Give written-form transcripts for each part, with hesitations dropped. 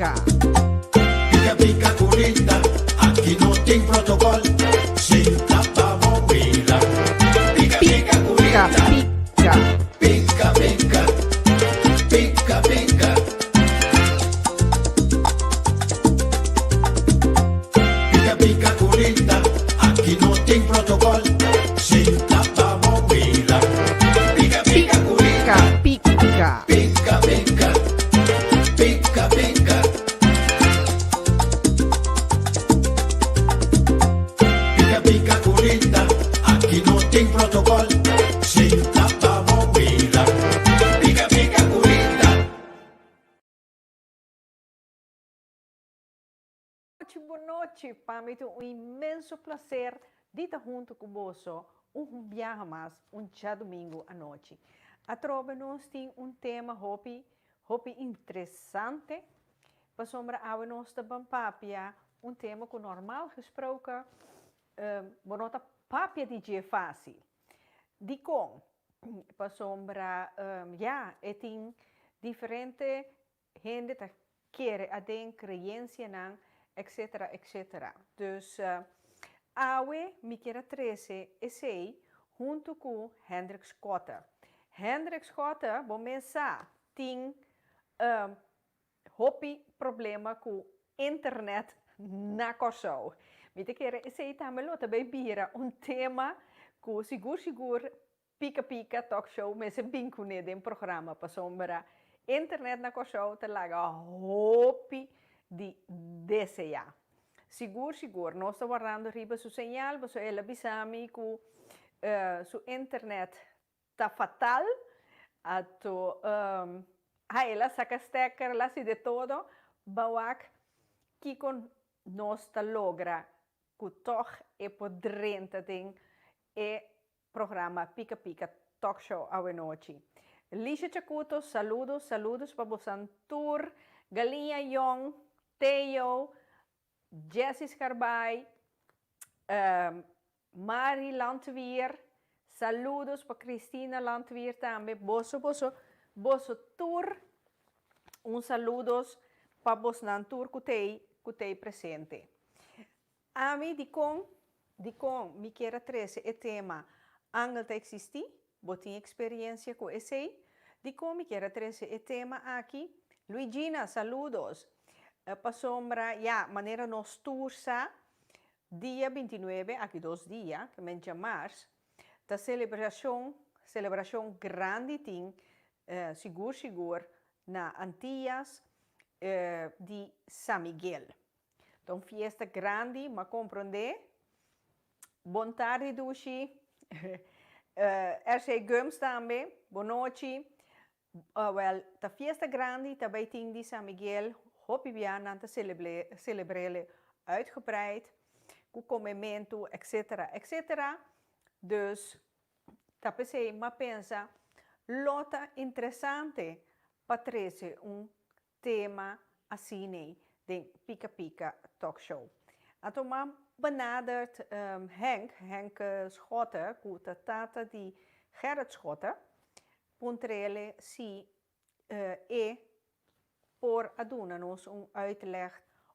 Pica. Pica pica curita, aki no tin protocol, sinta pa bo mira. Pica pica Pica, curita, pica. pica pica, pica pica. Pica pica curita, aki no tin protocol, sinta pa bo mira. Pica pica curita, Pica, pica. pica pica, pica pica. Pica pica curita, aki no tin protocol, sinta pa bo mira. Pica pica curita. Nochi, bon nochi. Pa mi ta un inmenso placer di ta hunto cu boso un biaha mas un djadomingo anochi. Atrobe nos tin un tema hopi, hopi interesante, pasobra awe nos ta ban papia un tema cu normal gesproken bo no ta papia di dje facil. Dicon? Pasobra ya e tin diferente Hende ta kere aden creencianan etc etc. Dus awe mi kier a trece esey hunto cu Hendrik Schotte. Hendrik Schotte, bo mes sa, tin hopi problema cu internet na Kòrsou. Mi ta kere esey tambe lo ta bay bira un tema cu sigur sigur Pika Pika Talk Show mester bin kuné den programa pasobra internet na Kòrsou ta laga hopi di deseá. Sigur sigur nos ta wardando riba su señal pasobra el a bisa mi ku su internet ta fatal ato ha el a saka stekker el a hasi de todo bawak kiko nos ta logra ku tòg e por drenta den e Programa Pika Pika Talk Show awenochi. Lisha Chacuto, saludos, saludos pa bosan tur, Galiña Yong, Theo, Jessy Scarbay, Mari Landweer, saludos pa Cristina Landweer tambe, boso, boso, boso tur, un saludos pa bosnan tur cu t'ey, cu t'ey presente. Ami dikon? Dikon mi kier a trese e tema Angel ta eksistí? Bo tin eksperiensia ku esei? Dikon mi kier a trese e tema aki? Luigina, saludos! Pasobra, ya, manera nos tur sa, dia bintinuebe, aki dos dia, ke men djamars, ta selebrashon, selebrashon grandi tin, sigur sigur, na Antillas di San Miguel. Ta un fiesta grandi, m'a comprende. Bon tardi Dushi. RC Gums tambe, bon nochi. Wel, ta fiesta grandi ta bay tin di San Miguel, hopi bia nan ta celebrele uitgebreid, cu comemento, etc. Etc. Dus, ta pesey m'a pensa, lo ta interesante pa trece un tema asin'ey den Pika Pika Talk Show. Anto m'a benaderd Henk, Henk Schotte, ku ta tata di Gerrit Schotte, puntr'ele si e por a duna nos un uitleg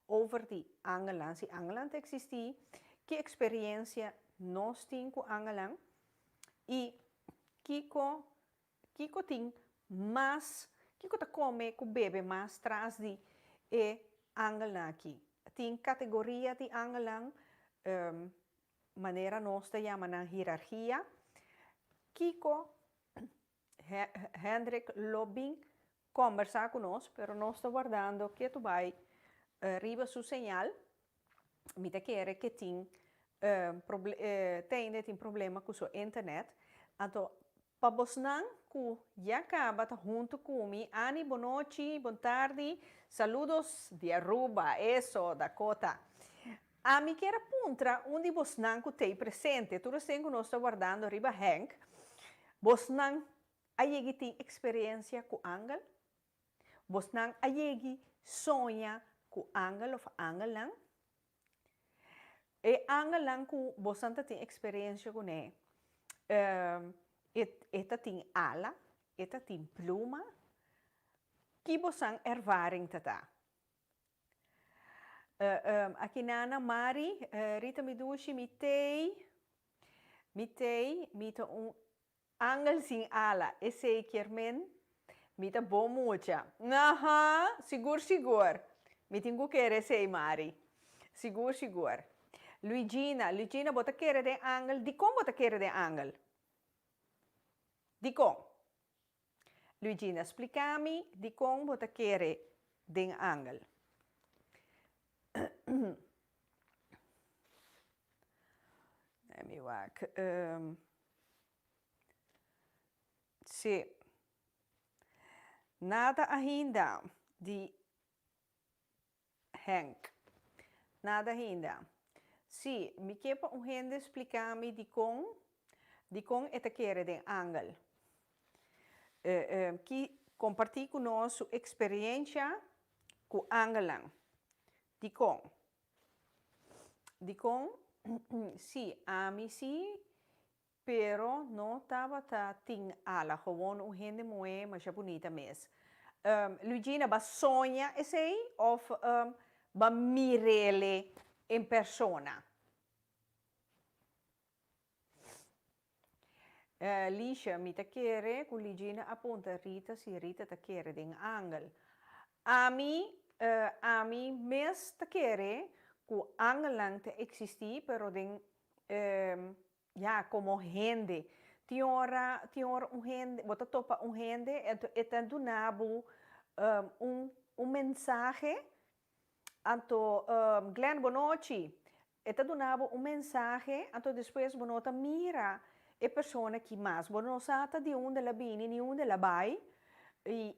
over di angelan, si angelan ta eksistí, ki eksperiencia nos tin ku angelan i kiko Kiko tin mas, kiko ta kome ku bebe mas tras di e angelnan aki? Tin kategoria di angelnan, manera nos ta yama nan hierargia. Kiko Hendrik lo bin kombersá ku nos, pero nos ta wardando ketu bai riba su señal. Mi ta kere ke tin te tin problema ku su internet. Anto Pa bosnan ku ya kaba ta huntu ku mi, Ani bonochi, bon tardi, saludos di Aruba, eso, Dakota. Ami kier a puntra un di bosnan ku t'ei presente, tur esei ku nos ta wardando riba Henk, bosnan a yegi tin eksperensia ku angel? Bosnan a yegi soña ku angel òf angelnan? E angelnan ku bosan ta tin eksperensia kuné, e ta tin ala, e ta tin pluma? Ki bosan ervaring ta ta? Aki nana Mari, Rita mi dushi, mi tei, mi tei, mi ta un angel sin ala, esei kier men mi ta bon mucha. Aha, sigur sigur, mi tin ku kere esei Mari, sigur sigur. Luigina, Luigina bo ta kere den angel, dikon bo ta kere den angel? Dikon? Luigina, splika mi dikon bo ta kere den angel. Let me wak. Sí. Nada ainda di Henk. Nada ainda. Sí, mi ke pa un hende splika mi dikon, dikon e ta kere den angel. Ki kompartí ku nos su eksperiensha ku angelnan. Dikon? Dikon? Sí, ami sí Pero no tabata tin ala, gewoon un hende muhé masha bunita mes. Luigina, ba soña esei of ba mir'ele en persona? Lisha, mi ta kere ku Luigina a puntra Rita si Rita ta kere den angel. Ami, ami mes ta kere ku angelnan ta eksistí, pero den Ya, komo hende. Tin ora, tin ora un hende, bo ta topa un hende, anto e ta duna bo un, un mensahe, anto, Glenn bonochi, e ta duna bo un mensahe, anto despues bo no ta mira e persona aki mas. Bo no sa ta di unda el a bini ni unda el a bai, i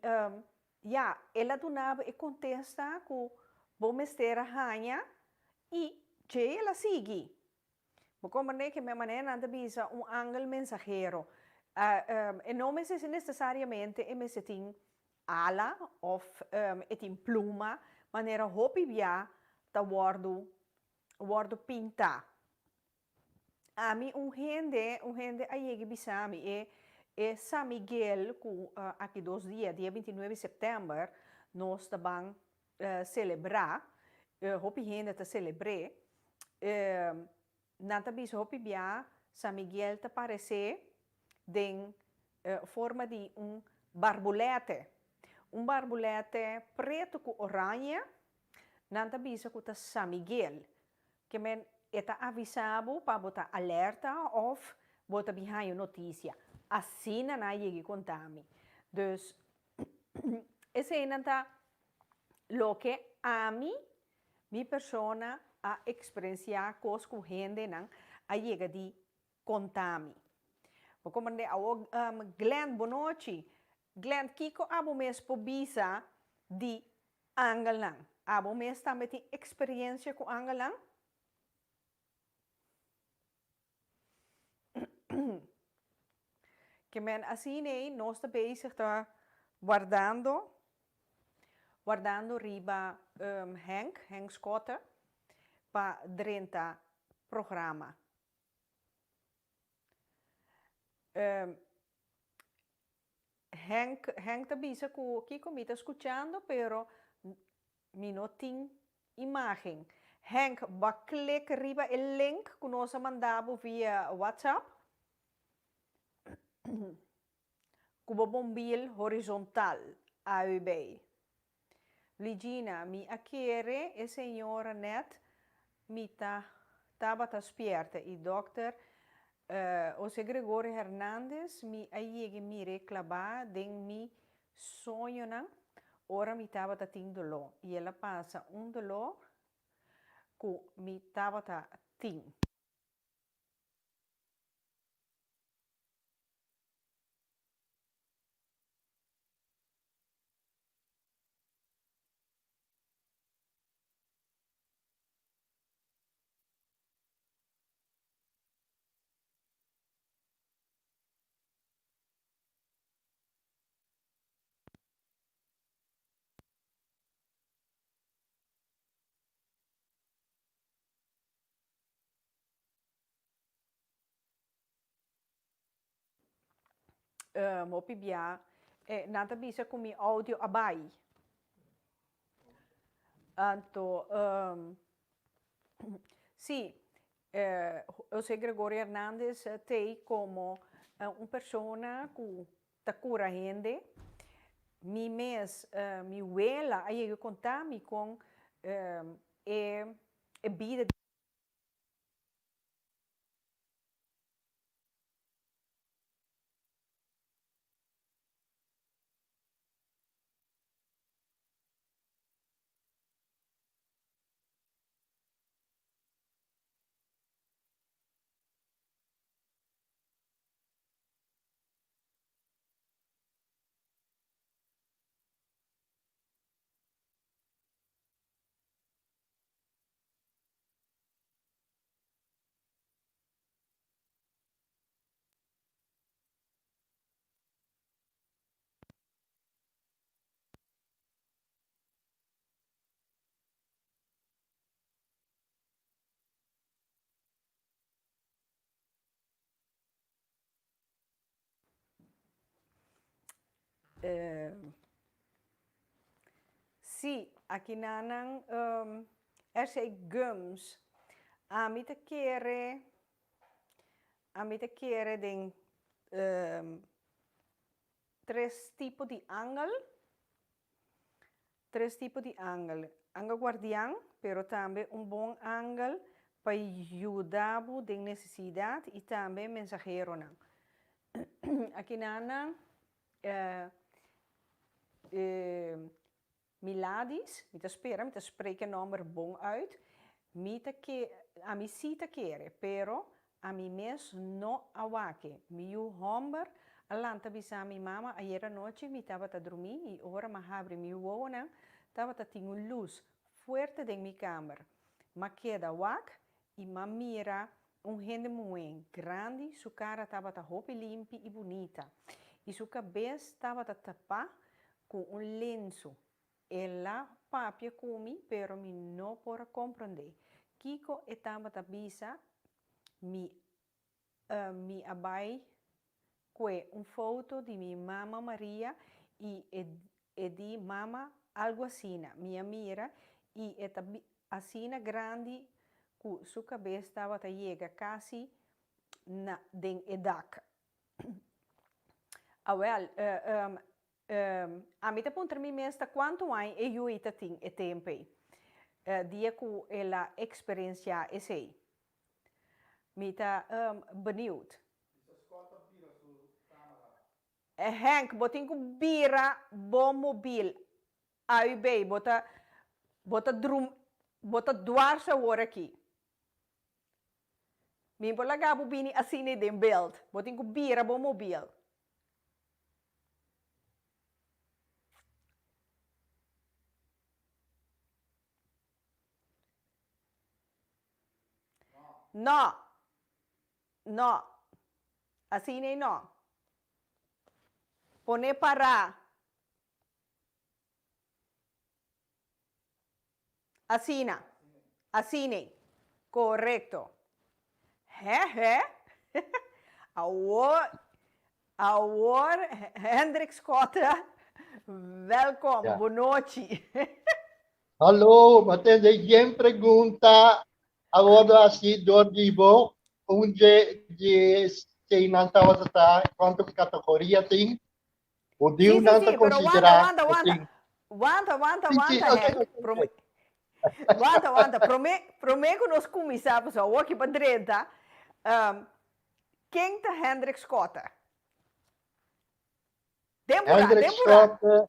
ya, el a duna bo e kontesta ku bo mester a haña i djei el a sigui. Bo komprendé ke me manera nan ta bisa un angel mensahero. E no mester si nesesariamente e mester tin ala òf e tin pluma, manera hopi bia ta wòrdu wòrdu pintá. Ami un hende, un hende a yega bisa mi e e San Miguel ku aki dos dia, dia bintinuebe sèptèmber, nos ta ban selebrá, hopi hende ta selebr'é, nan ta bisa hopi bia San Miguel ta paresé den forma di un barbulètè, un barbulètè pretu ku oranje, nan ta bisa ku ta San Miguel, ke men e ta avisá bo pa bo ta alerta òf bo ta bin haña un notisia, asina nan a yega konta mi. Dus Eseinan ta loke ami, mi persona, a eksperensiá kos ku hendenan a yega di konta mi. Bo komprendé? Awor, Glenn, bonochi. Glenn, kiko abo mes por bisa di angelnan? Abo mes tambe tin eksperensia ku angelnan? Ke men asin'ei nos ta bezig ta wardando, wardando riba Henk, Henk Schotte, pa drenta programa. Henk, Henk ta bisa ku kiko mi ta skuchando pero mi no tin imagen. Henk, bo a klik riba e link ku nos a manda bo via WhatsApp? Ku bo bombil horizontal, AUB. Ligina, mi a kere e señora net mi ta tabata spierta y dokter Jose Gregorio Hernandez mi a yega mir'e claba den mi soñonan ora mi tabata tin doló y el a pasa un doló cu mi tabata tin. Hopi bia nan ta bisa ku mi audio a bai. Anto, sí, José Gregorio Hernández t'ei komo un persona ku ta kura hende. Mi mes, mi wela a yega konta mi kon e bida di. Sí, aki nan RC Gumbs, ami ta kere, ami ta kere den tres tipo di angel, tres tipo di angel, angel guardian, pero tambe un bon angel pa yuda bo den nesesidat i tambe mensaheronan. Aki nan nan Miladis, mi ta spera mi ta spreek e nomber bon uit, mi ta ke, ami si ta kere, pero ami mes no a wak-e. Mi yu homber a lanta bisa mi, Mama, ayer anochi mi tabata drumí i ora m'a habri mi wowonan tabata tin un lus fuerte den mi kamber. M'a keda wak i m'a mira un hende muhé grandi, su kara tabata hopi limpi i bunita i su kabes tabata tapá ku un lensu. El a papia ku mi, pero mi no por a komprondé kiko e tabata bisa mi. Mi a bai kue un foto di mi mama Maria i e di, Mama, algu asina. Mi a mira i e ta asina grandi ku su kabes tabata yega kasi na den e dak. Awèl, ami ta puntra mi mes ta kuantu aña e yui ta tin e tempu ei, dia ku el a eksperensiá esei. Mi ta benieuwd. Henk, bo tin ku bira bo mobil. AUB, bo ta bo ta drum bo ta dwars awor aki. Mi por laga bo bini asina den beeld. Bo tin ku bira bo mobil. No. No. Asina ei no. Pone para. Asina. Asin'ei. Korekto. Hè hè. Awor, awor Hendrik Schotte, welkom. Ja. Bonochi. Hallo, ma tende yen pregunta a wordo hasi dor di bo. Un dje dje eseinan tabata ta cuanto categoria tin. Sí, sí, Hudiunan ta sí, pero wanta, considera wanta, cu wanta. tin. Wanta, wanta, Sí, sí, wanta, ok, Henk. ok, Prome, ok. wanta, wanta. Prome, prome ku nos kuminsá, pasobra awor aki pa drenta, um, ken ta Hendrik Schotte? Den purá, Hendrik den purá. Schotte,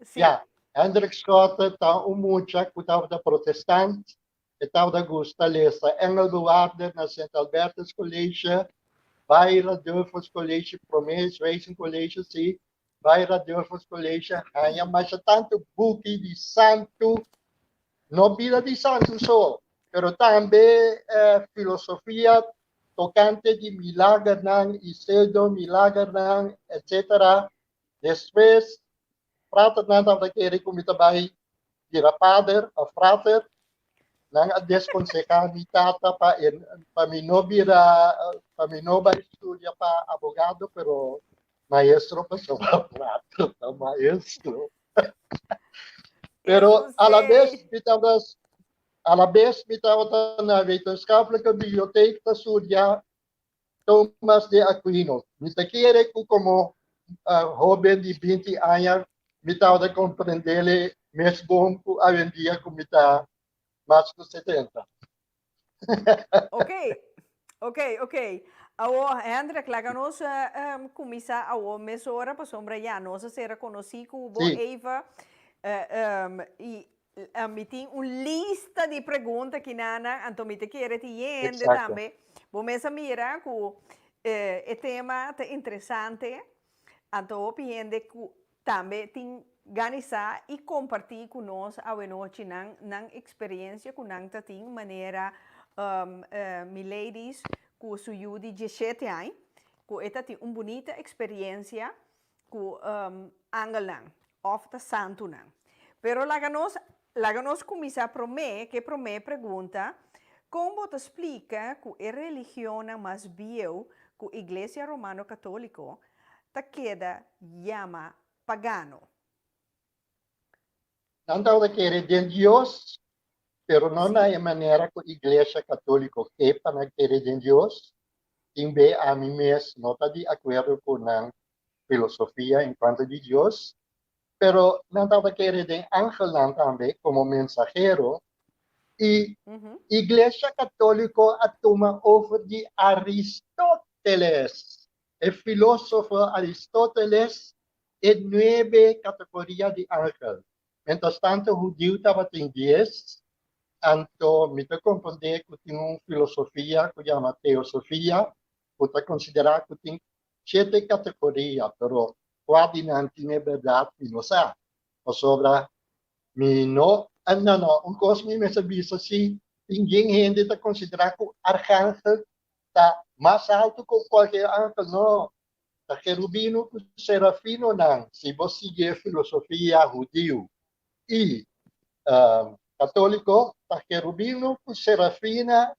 Sí. ja, Hendrik Schotte ta un mucha cu tabata protestant, e tabata gusta lesa Engelbewaarder na Sint Albertus College, bai Radulphus College, prome Zwijsen College, sí, bai Radulphus College, haña masha tantu buki di santu, no bida di santu so, pero tambe eh, filosofia tokante di milagernan i pseudo milagernan, etcetera. Despues, fraternan tabata kere ku mi ta bai bira pader òf frater. Nan a deskonsehá mi tata pa e pa mi no bira pa mi no bai studia pa abogado, pero maestro pasobra frater ta maestro. Pero a la bes mi tabata a la bes mi tabata na Wetenschappelijke Bibliotheek ta studia Thomas de Aquino. Mi ta kere ku komo hoben di binti aña mi tabata komprendele mes bon ku awendia ku mi ta mas ku setenta. Ok, ok, ok. Awo, Hendrik, laga nos um, kuminsá awo mesora pasobra ya nos a sera konosí ku bo Eva. Um, i um, mi tin un lista di pregunta kinana, anto mi ta kere ti yende tambe. Bo mes a mira ku eh, e tema ta interesante, anto hopi hende ku Tambe tin ganisá i kompartí ku nos awenochi nan nan eksperensia ku nan ta tin manera Miladys ku su yu di diesshete aña ku e ta tin un bunita eksperensia ku angelnan òf ta santunan. Pero laga nos laga nos kuminsá promé ku e promé pregunta, Kon bo ta splika ku e religionnan mas bieu ku Iglesia Romano Katóliko ta keda yama pagano. Nan tabata kere den Dios, pero no na e manera ku Iglesia Katóliko ke pa nan kere den Dios. Tin be ami mes no ta di akuerdo ku nan filosofia en kuanto di Dios, pero nan tabata kere den angelnan tambe komo mensahero, i Iglesia Katóliko a tuma over di Aristóteles. E filósofo Aristóteles e nuebe kategoria di angel. Mientrastanto hudiu tabatin dies, anto mi ta komprondé ku tin un filosofia ku yama teosofia ku ta konsiderá ku tin shete kategoria, pero kua di nan tin e bèrdat mi no sa, pasobra mi no, no, no, un kos mi mester bisa si, tin bien hende ta konsiderá ku argangel ta mas altu ku kualke angel, no, ta kerubino ku serafinonan, si bo sigui e filosofia hudiu i katoliko, ta kerubino ku serafina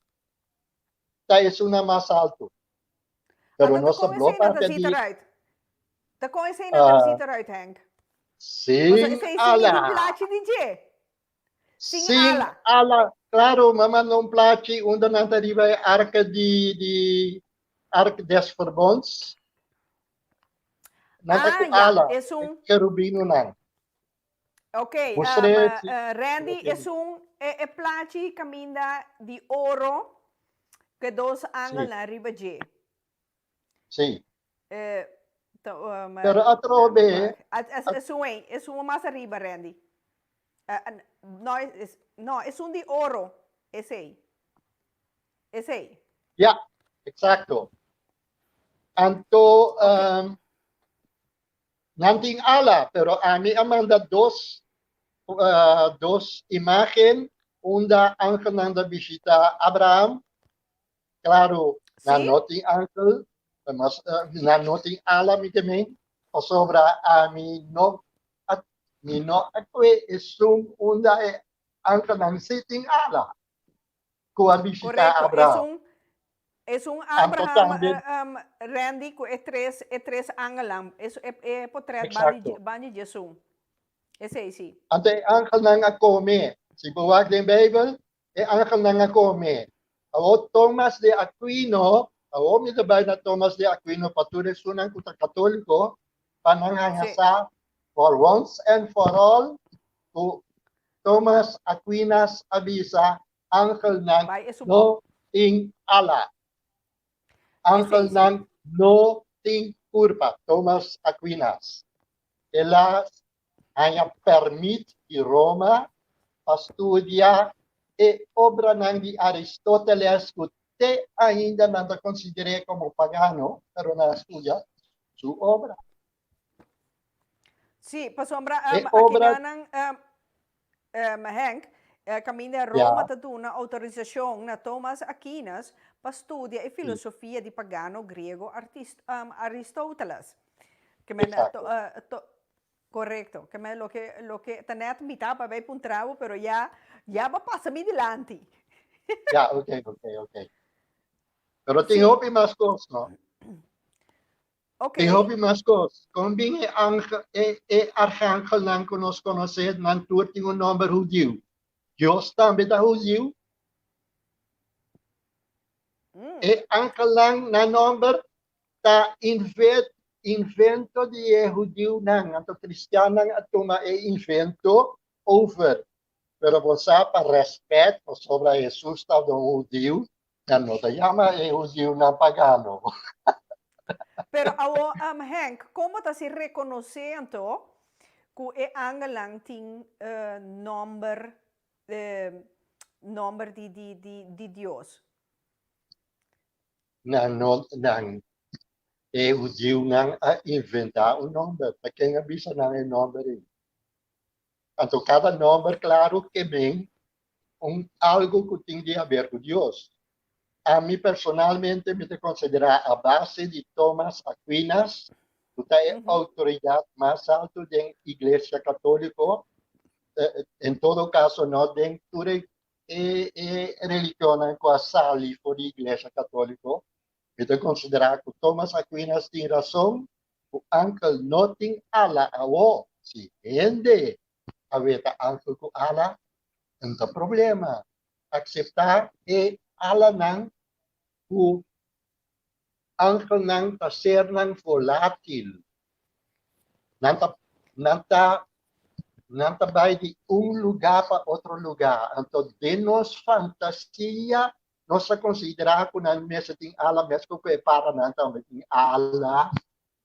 ta esunnan mas altu. Pero Anto nos ta ta kon no esei nan ta papia zita di eruit? Ta kon esei nan ta zita eruit, Henk? Pasobra sin esei si mi ala. tin plachi di dje. Sin Sin ala. ala. Claro, m'a manda un plachi unda nan ta riba e arca di di Ark des Verbonds. Nan ta Ah, ku ya, ala, e esun. kerubinonan. Ok, Mustr'é um, si eh, si bo Randy, tin. esun e, e plachi kaminda di oro ku e dos Sí, angelnan riba dje. sí. Eh, ta, um, Pero dame atrobe, wak. Ah, es, esun ei, esun mas ariba, Randy. No, es, no, esun di oro, esei. Esei. Ja, exacto. Anto, Ok. um, nan tin ala, pero ami a manda dos, uh, dos imagen unda angelnan ta bishita Abraham. Claro, nan Sí? no tin angel, mas, uh, nan no tin ala, mi ke men, pasobra ami no a, mi no a kue esun unda e angelnan sí tin ala ku a bishita Correcto. Abraham. Esun, esun Anto Abraham, tambe, uh, um, Randy, ku e tres, e tres angelnan. Es, e, e potret ban di, exacto. ban di Jesús. Esei sí. Anto e angelnan a kome. Si bo wak den Bijbel, E angelnan a kome. Awor Tomas de Aquino, awor mi ta bai na Tomas de Aquino pa tur esunnan ku ta katóliko, pa nan haña sa for once and for all ku Tomas Aquinas a bisa angelnan no tin ala. Angelnan no tin kurpa, Tomas Aquinas. El a haña pèrmit di Roma pa studia e obranan di Aristóteles ku te ainda nan ta konsider'é komo pagano, pero nan a studia su obra. Sí, pasobra E obra. akinanan, Henk, kaminda Roma ta duna outorisashon na Thomas Aquinas pa studia e filosofia di pagano griego Aristóteles. Exacto. Korekto. Ke men loke loke ta nèt mi ta pa bai puntra bo, pero ya ya bo a pasa mi dilanti. Ya, ok, ok, ok. Pero tin hopi mas kos, no? Tin hopi mas kos. Kon bin e angel, e, e archangelnan ku nos konosé, nan tur tin un nòmber hudiu. Dios tambe ta hudiu. E angelnan, nan nòmber ta invet, invento di e hudiunan. Anto kristiannan a tuma e invento over. Pero bo sa pa rèspèt, pasobra Hesus tabata un hudiu, Nan no ta yama e hudiunan pagano. Pero awo, Henk, kon bo ta si rekonosé anto ku e angelnan tin nòmber, nòmber di, di, di, di Dios? Nan no, nan, e hudiunan a inventá un nòmber. Ta ken a bisa nan e nòmber ei? Anto kada nòmber klaru ke men un algu ku tin di haber ku Dios. Ami personalmente mi ta konsiderá a base di Thomas Aquinas, ku ta e outoridat mas altu den Iglesia Katóliko, en todo kaso no den tur e e religionnan ku a sali for di Iglesia Katóliko, mi ta konsiderá ku Thomas Aquinas tin rason ku angel no tin ala awo. Si hende a weta angel ku ala, no ta problema. Akseptá e alanan ku angelnan ta sernan volátil. Nan ta nan ta nan ta bai di un lugá pa otro lugá. Anto den nos fantasia nos ta konsiderá ku nan mester tin ala meskos ku e paranan tambe tin ala.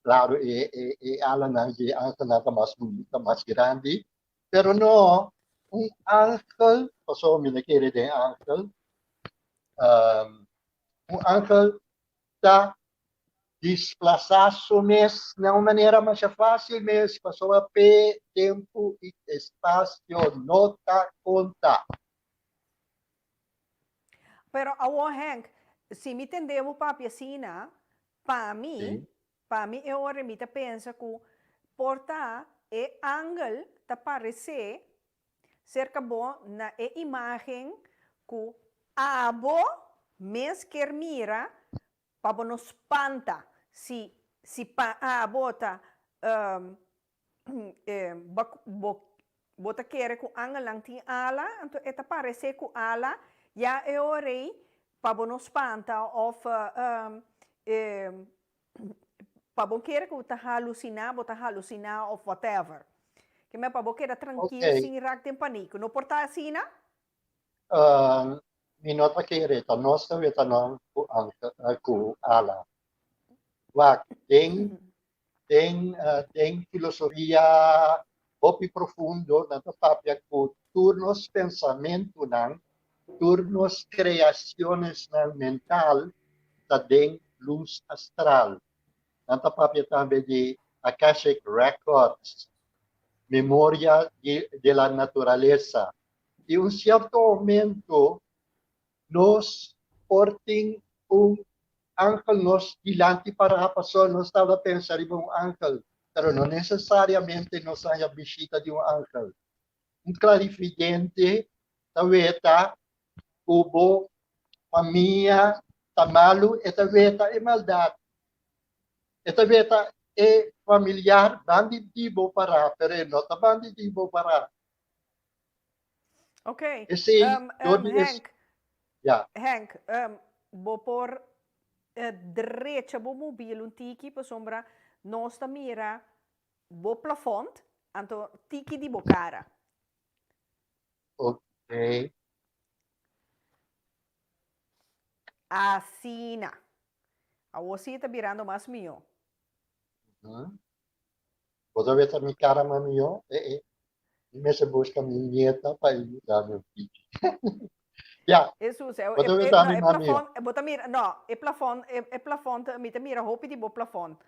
Claro, e, e, e alanan di e angelnan ta mas bunita, mas grandi. Pero no, un angel, pasobra mi no kere den angel, um, un angel ta displasa su mes na un manera masha fácil mes, pasobra p'e tempu i espasio no ta konta. Pero awor Henk, si mi tende bo papia asina, Pa mi, pa mi e ora mi ta pensa ku por ta e angel ta paresé serka bo na e imágen ku abo mes kier mira pa bo no spanta si si pa abo ta bo bo ta kere ku angelnan tin ala, anto e ta paresé ku ala, ya e ora ei pa bo no spanta òf pa bo kere ku bo ta halusiná, bo ta halusiná òf whatever. Kimen pa bo keda trankil sin rak den paniko. No por ta asina? Mi no ta kere, ta nos ta weta nan ku angel, ku ala. Wak, den Den den filosofia hopi profundo nan ta papia ku tur nos pensamentunan, tur nos kreasionesnan mental ta den lus astral. Nan ta papia tambe di Akashic Records, memoria di de la naturalesa. I un sierto momento Nos por tin un angel nos dilanti pará pasobra nos tabata pensa riba un angel, pero no nesesariamente nos haña bishita di un angel. Un klarividente ta weta ku bo famia ta malu, e ta weta e maldat. E ta weta e familiar bandi di bo pará, pero e no ta bandi di bo pará. Ok. Esei dor di es Henk, ya. Henk, bo por drecha bo mobil un tiki pasobra nos ta mira bo plafond anto tiki di bo cara. Ok. Asina. Awor si e ta birando mas mihó. Bo ta weta mi cara mas mihó? Eh eh. Mi mester busca mi nieta pa e yuda mi un tiki. Ya, Jesus, e, bo ta e, weta no, mi e mas mihó. plafond, bo ta mira, no, e plafond, e, e plafond, mi ta mira hopi di bo plafond.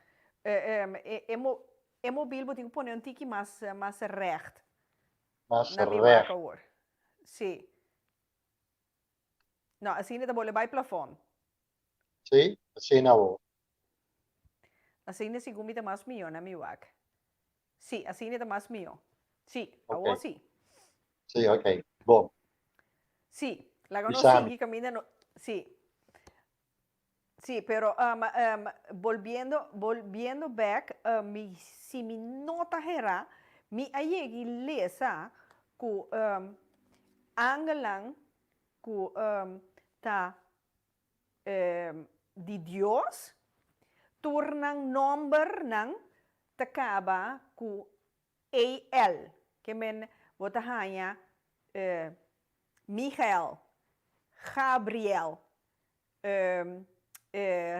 E, e, e, mo, e mobil bo tin ku pone un tiki mas, mas recht. Mas Na mi recht. wak awor. Sí. No, asina ta bole bai plafond. Sí, asina awor. Asina sigun mi ta mas mihó na mi wak. Sí, asina ta mas mihó. Sí, awor sí. Sí, ok. Bon. Sí, laga nos Bisa mi. sigui kaminda no, sí. Sí, pero um, um, bolbiendo, bolbiendo back, um, mi, si mi no ta hera, mi a yegi lesa ku um, angelnan ku um, ta um, di Dios, tur nan nombernan ta kaba ku EL, ke men bo ta haña uh, Michael, Gabriel,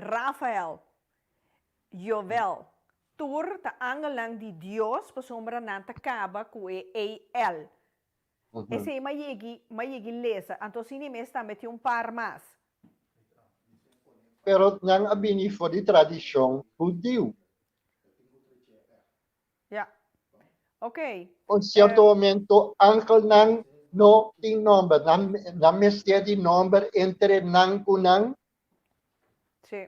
Rafael, Jovel, tur ta angelnan di Dios pasobra nan ta kaba ku e EL. Esei m'a yegi, m'a yegi lesa, anto si ni mes tambe tin un par mas. Pero nan a bini for di tradishon hudiu. Ja. Ok. Un cierto momento angelnan no tin nomber. Nan, nan mester di nomber entre nan cu nan. Sí.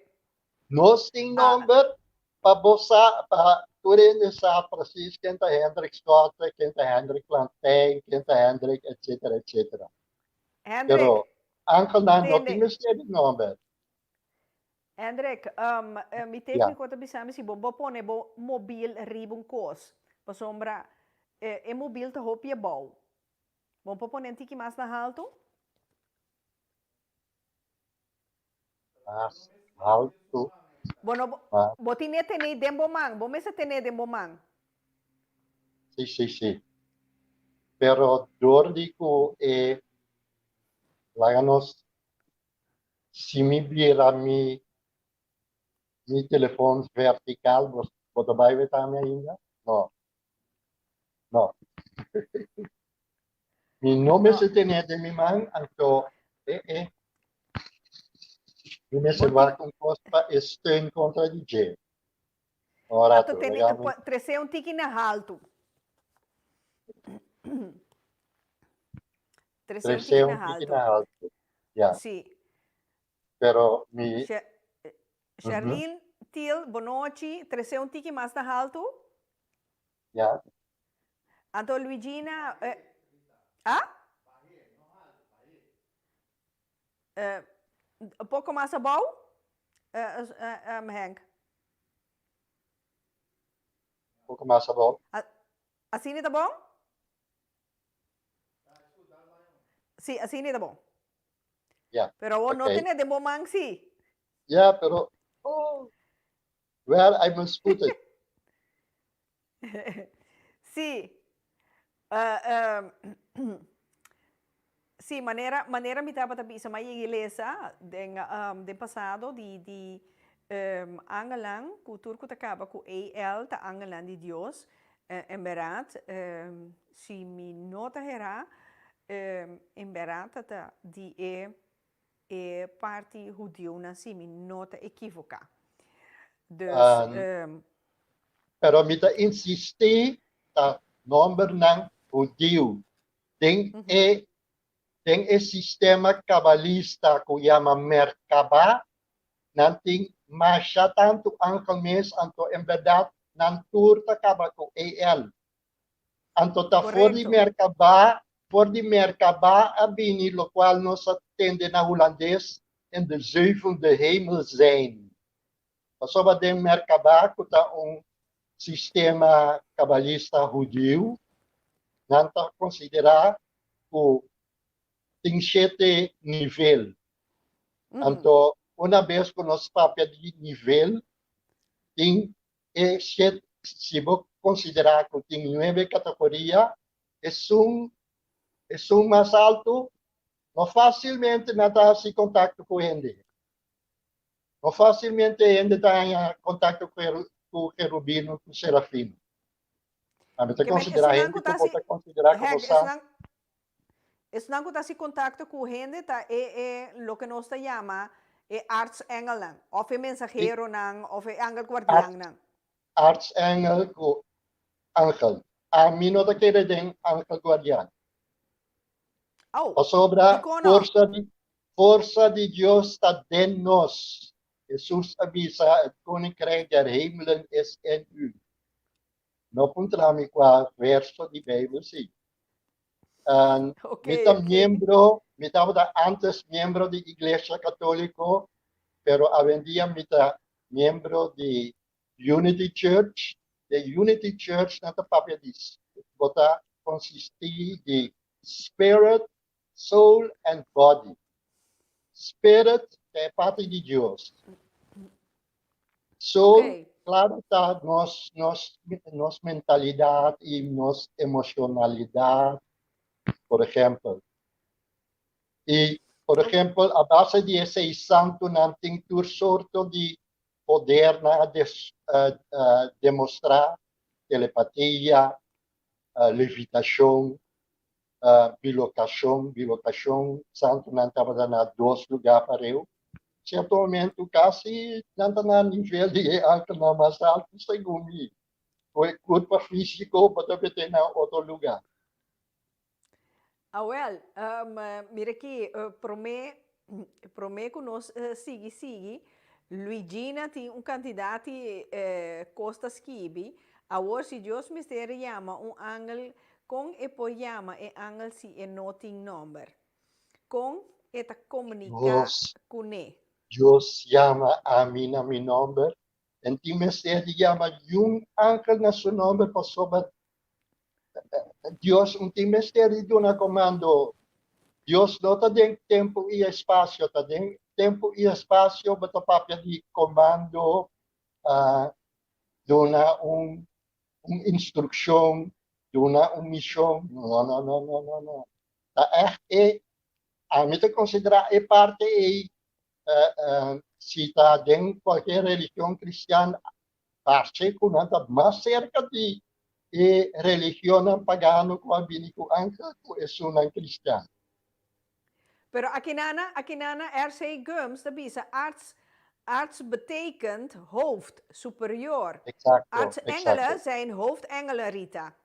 Nos tin ah. nomber pa bo sa, pa tur hende sa precies ken ta Hendrik Schotte, ken ta Hendrik Plantijn, ken ta Hendrik, etcétera, etcétera. Hendrik. Pero angelnan no tin mester di nomber. Hendrik, mi tékniko ta bisa mi si bo bo pone bo mobil riba un kos, pasobra e mobil ta hopi abou. Bo por pone un tiki mas na haltu? Mas haltu. Bo no bo tine tene den bo man, bo mester tene den bo man. Si, si, si. Pero dor di ku e laga nos Si mi bira mi mi telefon vertical bo bo ta bai weta mi ainda? No. No. Mi no mester tene den mi man, anto eh eh. Mi mester wak un kos pa e steun kontra di dje. Un Anto rato, tene laga mi. trese un tiki na haltu. Trese un Trese tiki un na tiki haltu. na haltu. Ya. Sí. Pero mi. Sher Sherlyn Thiel, bonochi. Trese un tiki mas na haltu. Ya. Anto Luigina, eh, ah? Eh, poko mas abou, eh, eh, um, Henk. Poko mas abou. Asina ta bon? Sí, asina ta bon. Ya. Pero awor no Okay. tene den bo man sí. Ya, pero oh, where I must put it. Sí. Uh, um, sí, manera, manera mi tabata bisa, ma yega lesa den, um, den pasado di, di um, angelan, ku tur ku ta kaba ku AL ta angelan di Dios. Uh, en berat, um, si mi no ta hera, um, en berat ta ta di e e parti hudiunan si mi no ta ekivoká. Dus, Um, pero mi ta insistí ta nombernan hudiu den e den e sistema kabalista ku yama Merkabah, nan tin masha tantu angel mes, anto en bèrdat nan tur ta kaba ku EL. Anto ta for di Correcto. Merkabah, for di Merkabah a bini lokual nos a tende na hulandes in de zevende hemel zijn. Pasobra den Merkabah ku ta un sistema kabalista hudiu, nan ta konsiderá ku tin shete nivel. Anto una bes ku nos papia di nivel, tin E shet, si bo konsiderá ku tin nuebe kategoria, esun esun mas altu no fásilmente nan ta hasi kontakto ku hende. No fásilmente hende ta haña kontakto ku ku kerubino, ku serafino. Ami ta Ke men konsiderá esunnan hende ku ku ta bo hasi ta konsiderá komo Henk, sa. esunnan Esnan ku ta hasi kontakto ku hende ta e e loke nos ta yama e artsengelnan, òf e mensaheronan, òf e angel guardiannan. Artsengel ku angel. Ami no ta kere den angel guardian. Au, Pasobra dikon no? forsa di forsa di Dios ta den nos. Hesus a bisa, Het koninkrijk der hemelen is in u. No puntra mi kua verso di Beibel si. En Ok, mi ta ok. miembro, mi tabata antes miembro di Iglesia Católico. Pero awendia mi ta miembro di Unity Church. De Unity Church nan ta papia di bo ta consisti di spirit, soul and body. Spirit ta e parti di Dios. Soul, claro ta nos nos nos mentalidad y nos emocionalidad, por ejemplo. Y, por ejemplo, a base di esey santonan tin tur sorto di podernan a des, demostra, telepatia, levitacion, bilocacion, bilocacion, santonan tabata na dos lugar pareu. Cierto momento casi nan ta na nivel di e angelnan mas alto, segun mi. Cu e curpa fisico bo ta mete na otro lugar. Awel, mira aki, prome, prome ku nos sigui sigui, Luigina tin un kantidat di kos ta skibi. Awor si Dios mester yama un angel, kon e por yama e angel si e no tin nòmber? Kon e ta komuniká kuné? Dios yama ami na mi nòmber, en tin mester di yama yun angel na su nòmber pasobra Dios un tin mester di duna komando. Dios no ta den tempu i espasio, ta den tempu i espasio bo ta papia di komando, duna un un instrukshon, duna un mishon. No, no, no, no, no, no. Ta ègt e, ami ta konsiderá e parti ei, si ta den kualke religion kristian, Parce cu nan ta mas cerca di e religionnan pagano cu a bini cu angel cu esunnan cristian. Pero akinana, akinana RC. Gumbs ta bisa arts, arts betekent hoofd, superior. Exacto, Artsengelen exacto. zijn hoofdengelen, Rita.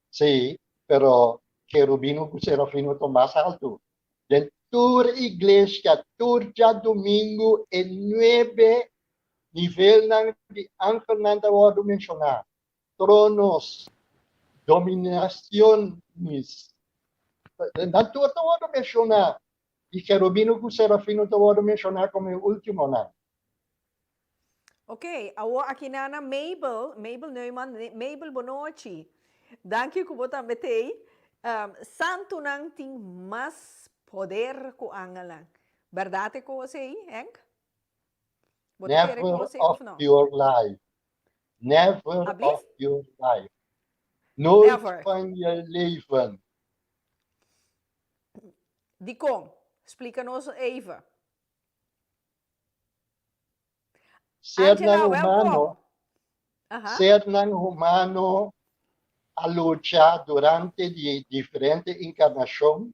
Sí, pero Cherubino cu Serafino ta mas alto. Den tur iglesia, tur djadumingu e nuebe nivelnan di angelnan ta wòrdu menshoná, tronos, dominaciones, nan tur ta wòrdu menshoná, i Cherubino ku Serafino ta wòrdu menshoná komo e últimonan. Ok, awor aki nana Mabel, Mabel Neuman, Mabel bonochi. Danki ku bo tambe t'ei. Um, santunan tin mas poder ku angelnan. Bèrdat e kos ei, Henk? Bo ta kere Never kos ei of òf no? your life. Never Ablief? of your life. Nooit Never. van je leven. Dikon? Splika nos even. Sernan Angela, humano, welkom. Aha. sernan humano a lucha durante di diferente inkarnashon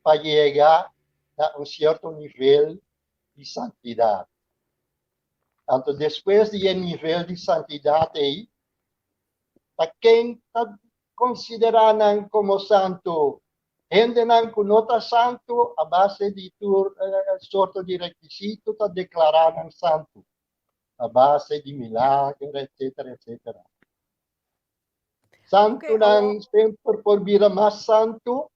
pa yega na un sierto nivel di santidat. Anto despues di e nivel di santidat ei, ta ken ta konsiderá nan komo santu? Hendenan ku no ta santu a base di tur sorto di rekisito ta deklará nan santu, a base di milager, etsetera, etsetera. Santunan semper por bira mas santu,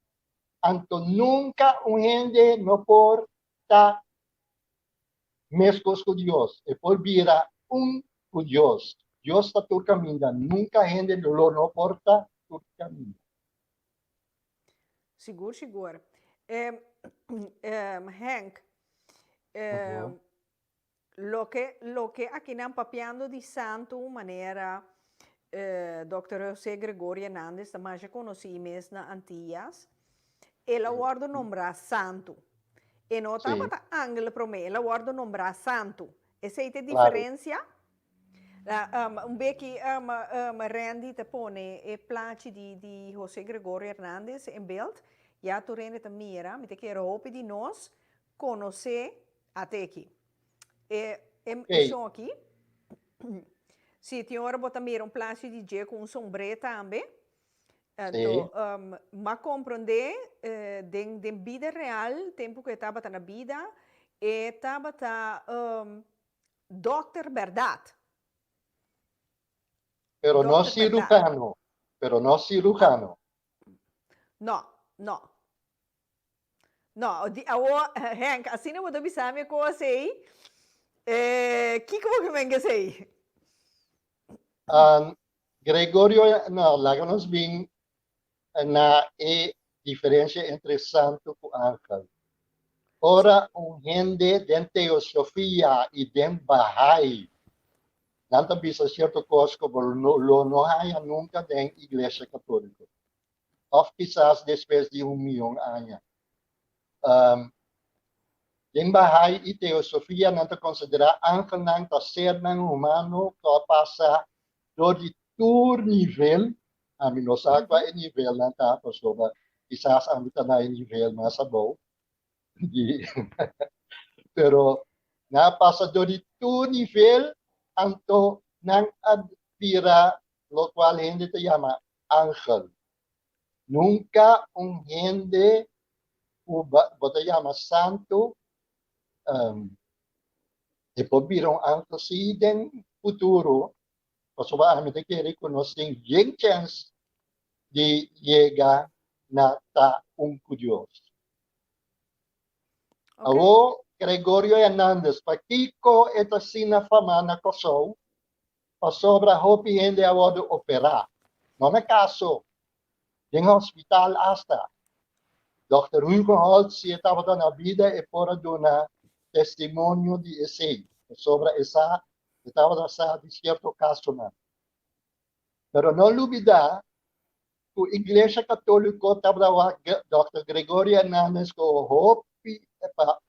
anto nunka un hende no por ta meskos ku Dios. E por bira un ku Dios. Dios ta tur kaminda, nunka hende lo no por ta tur kaminda. Sigur, sigur. Eh, eh, Henk, eh, uh -huh. loke, loke aki nan papiando di santu manera eh, Dr. José Gregorio Hernández ta masha conocí mes na Antillas, el a wordo nombrá santu. E no tabata angel promé, el a wordo nombrá santu. Esei ta e diferencia? Un beki Randy ta pone e plachi di di José Gregorio Hernandez en beeld. Ya tur hende ta mira. Mi ta kere hopi di nos konosé ateki. E e shon aki. Si tin ora bo ta mira un plachi di dje ku un sombré tambe. Anto m'a komprondé den den bida real tempu ku e tabata na bida e tabata Dokter bèrdat. Pero no cirujano. Pero no cirujano. No, no. No, di awo, Henk, asina bo ta bisa mi e kos ei, kiko bo ke men esei? Gregorio, no, laga nos bin na e diferencia entre santo cu angel. Ora un hende den teosofia y den Bahá'í, nan ta bisa cierto cos cu bo lo no haya nunca den Iglesia Catolico, of kisas despues di un miyon aña. Den Bahá'í y teosofia nan ta considera angelnan ta sernan humano cu a pasa dor di tur nivel. Ami no sa kua e nivelnan ta pasobra kisas ami ta na e nivel mas abou di pero nan a pasa dor di tur nivel anto nan a bira lokual hende ta yama angel. Nunka un hende ku bo ta yama santu e por bira un angel si den futuro. Pasobra ami ta kere ku nos tin yen chèns di yega na ta un ku Dios. Awor, Gregorio Hernandez, pakiko e ta asina famá na Kòrsou? Pasobra hopi hende a wòrdu operá, no na kaso, den hospital asta. Dòkter Hugenholtz, si e tabata na bida, e por a duna testimonio di esei, pasobra e sa E tabata sa di sierto kasonan. Pero no lubidá ku Iglesia Katóliko tabata wak Dòkter Gregorio Hernandez ku hopi pa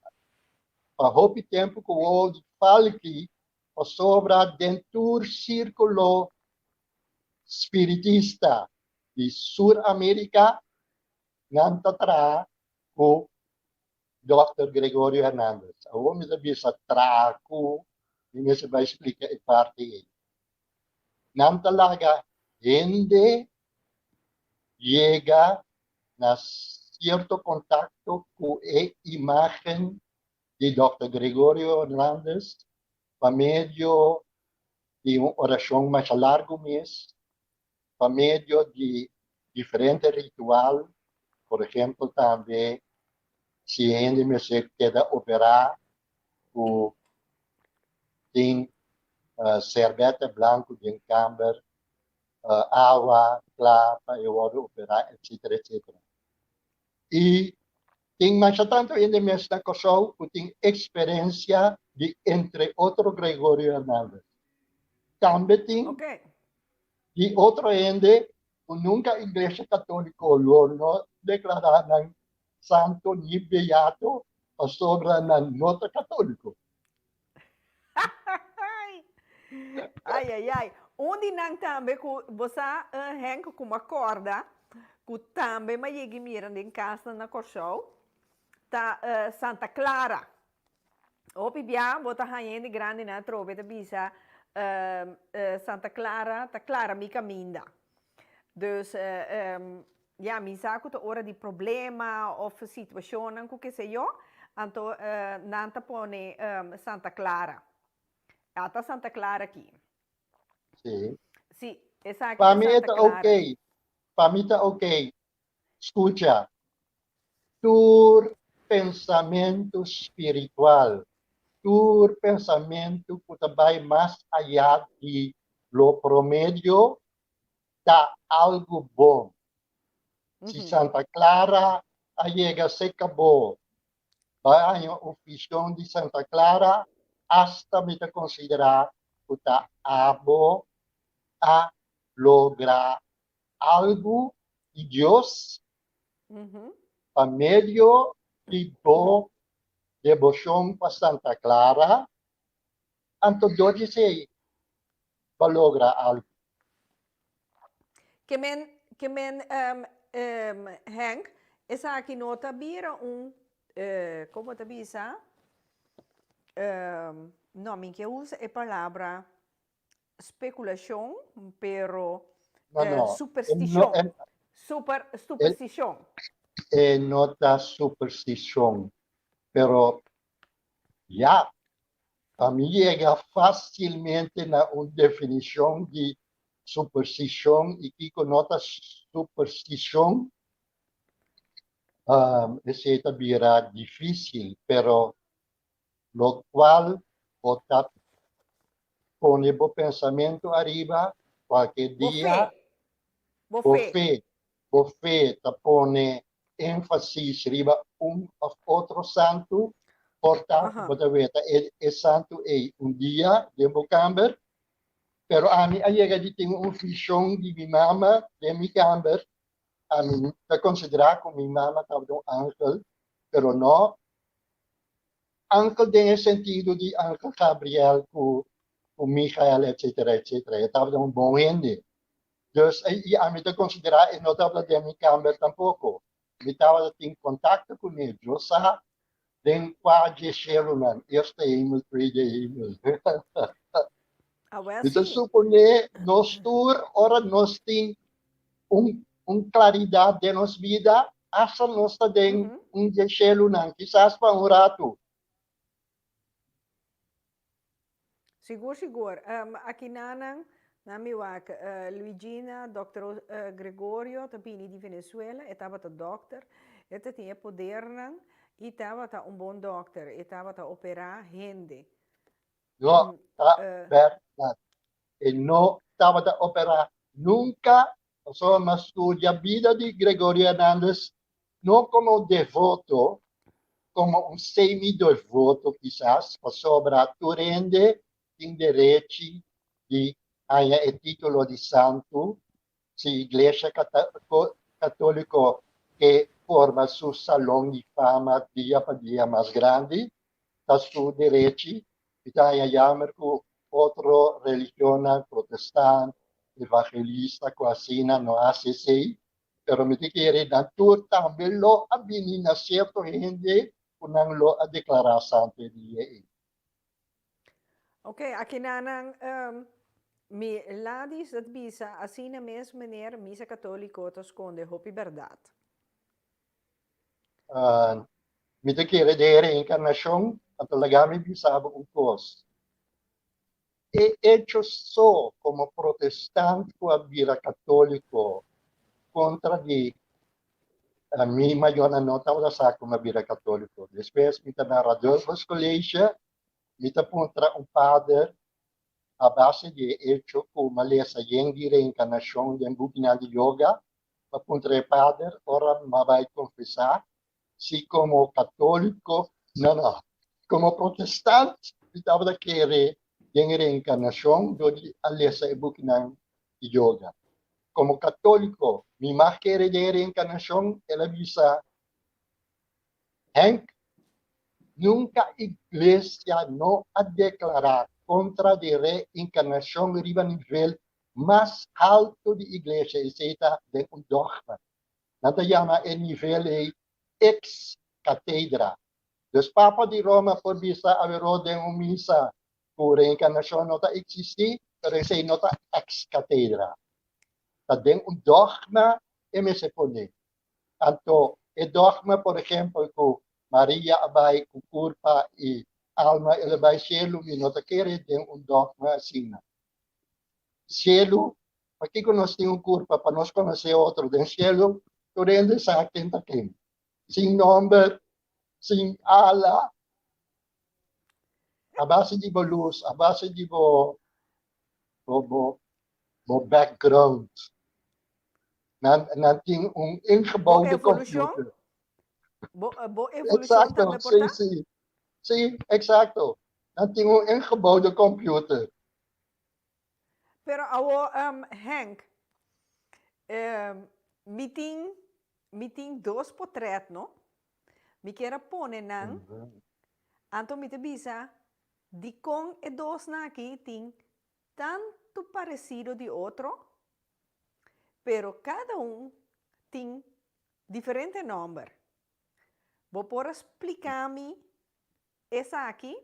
pa hopi tempu ku wowo di falki pasobra den tur sírkulo spiritista di Sur Amerika nan ta traha ku Dòkter Gregorio Hernandez. Awor mi ta bisa traha ku, mi mester bai splika e parti ei. Nan ta laga hende yega na sierto kontakto ku e imágen di Dòkter Gregorio Hernandez pa medio di un orashon masha largu mes, pa medio di diferente ritual, por ehempel tambe si hende mester keda operá ku tin serbete blanku den kamber, awa kla pa e wòrdu operá etsetera etsetera. I tin masha tantu hende mes na Kòrsou ku tin eksperensia di entre otro Gregorio Hernandez. Tambe tin di otro hende ku nunka Iglesia Katóliko lo no deklará nan santo ni beato pasobra nan no ta katóliko. Ai, ai, ai. Un di nan tambe ku bo sa, Henk, ku mi a kòrda ku tambe mi a yega mira den kasnan na Kòrsou, ta Santa Clara. Hopi bia bo ta haña hende grandinan atrobe ta bisa Santa Clara ta clara mi caminda. Dus ya mi sa cu ta ora di problema of situacionnan cu keseyo anto nan ta pone Santa Clara. Ata Santa Clara aki. Sí. Sí, esaki Pa ta mi e Santa ta Clara. ok. Pa mi ta ok. Skucha, tur pensamentu spiritual, tur pensamentu ku ta bai mas ayá di lo promedio ta algu bon. Si Santa Clara a yega serka bo, bo a haña un vision di Santa Clara, asta mi ta konsiderá ku ta abo a logra algu di Dios pa medio di bo deboshon pa Santa Clara, anto dor di esei bo a logra algu. Ke men, ke men, Henk, esaki no ta bira un, komo ta bisa, no, mi ke usa e palabra Speculacion, pero No, no. supersticion. E no, Super, supersticion. E no ta supersticion, pero ya, pa mi yega facilmente na un definicion di supersticion y kico no ta supersticion. Esei ta bira difísil, pero lokual bo ta pone bo pensamentu ariba kualke dia, Bo bo fe. fe, bo fe ta pone énfasis riba un òf otro santu, por ta ku bo ta weta e santu ei un dia den bo kamber, pero ami a yega di tin un vishon di mi mama den mi kamber. Ami ta konsiderá ku mi mama tabata un angel, pero no angel den e sentido di angel Gabriel ku ku Michael etcetera etcetera. E tabata un bon hende. Dus i ami ta konsiderá e no tabata den mi kamber tampoko. Mi tabata tin kontakto kuné, Dios sa den kua dje shelunan, eerste hemel, tweede hemel. Awel Mi ta si. suponé nos tur ora nos tin un un klaridat den nos bida, asta nos ta den un dje shelunan, kisas pa un ratu. Sigur sigur. Akinanan nan mi wak Luigina, Dòkter Gregorio ta bini di Venezuela, e tabata dòkter, e ta tin e podernan i tabata un bon dòkter, e tabata operá hende. No ta bèrdat. E no tabata operá nunka, pasobra mi a studia bida di Gregorio Hernandez no komo devoto, komo un semi-devoto kisas, pasobra tur hende tin derechi di haña e título di santu si Iglesia Katóliko ke forma su salon di fama dia pa dia mas grandi, ta su derechi. Mi ta haña yamer ku otro religionnan, protestant, evangelista, ku asina no hasi esei, pero mi ta kere nan tur tambe lo a bini na sierto hende ku nan lo a deklará santu e dia ei. Ok, akinanan mi Ladis dat bisa asina mes meneer misa katoliko ta skonde hopi bèrdat. Mi ta kere den reenkarnashon, anto laga mi bisa bo un kos. E echo so komo protestant ku a bira katóliko kontra di mi mayornan no tabata sa ku mi a bira katóliko. Despues mi ta na Radulphus College, mi ta puntra un pader a base di e echo ku mi a lesa yen di reenkarnashon den bukinan di yoga, mi a puntra e pader ora mi a bai konfesá si komo katóliko, no no, komo protestant mi tabata kere den reenkarnashon dor di a lesa e bukinan di yoga. Komo katóliko mi mag kere den reenkarnashon? El a bisa, Henk, nunka iglesia no a deklará kontra di reenkarnashon riba nivel mas haltu di iglesia, esei ta den un dogma. Nan ta yama e nivel ei ex cathedra. Dus Papa di Roma por bisa aweró den un misa ku reenkarnashon no ta eksistí, pero esei no ta ex cathedra. Ta den un dogma e mester pone. Anto e dogma, por ehempel, ku Maria a bai ku kurpa i alma el a bai shelu, mi no ta kere den un dogma asina. Shelu Pakiko nos tin un kurpa? Pa nos konosé otro. Den shelu tur hende sa ken ta ken. Sin nomber, sin ala, a base di bo lus, a base di bo bo bo bo background. Nan nan tin un Bo ingebouwde evolushon? computer. Bo bo evolushon Exacto, tambe por sí, ta? sí. Sí, exacto. Nan tin un ingebouwde computer. Pero awo Henk, mi tin mi tin dos potret no, mi kier a pone nan, anto mi ta bisa dikon e dosnan aki tin tantu paresido di otro, pero kada un tin diferente nomber. Bo por a splika mi esaki?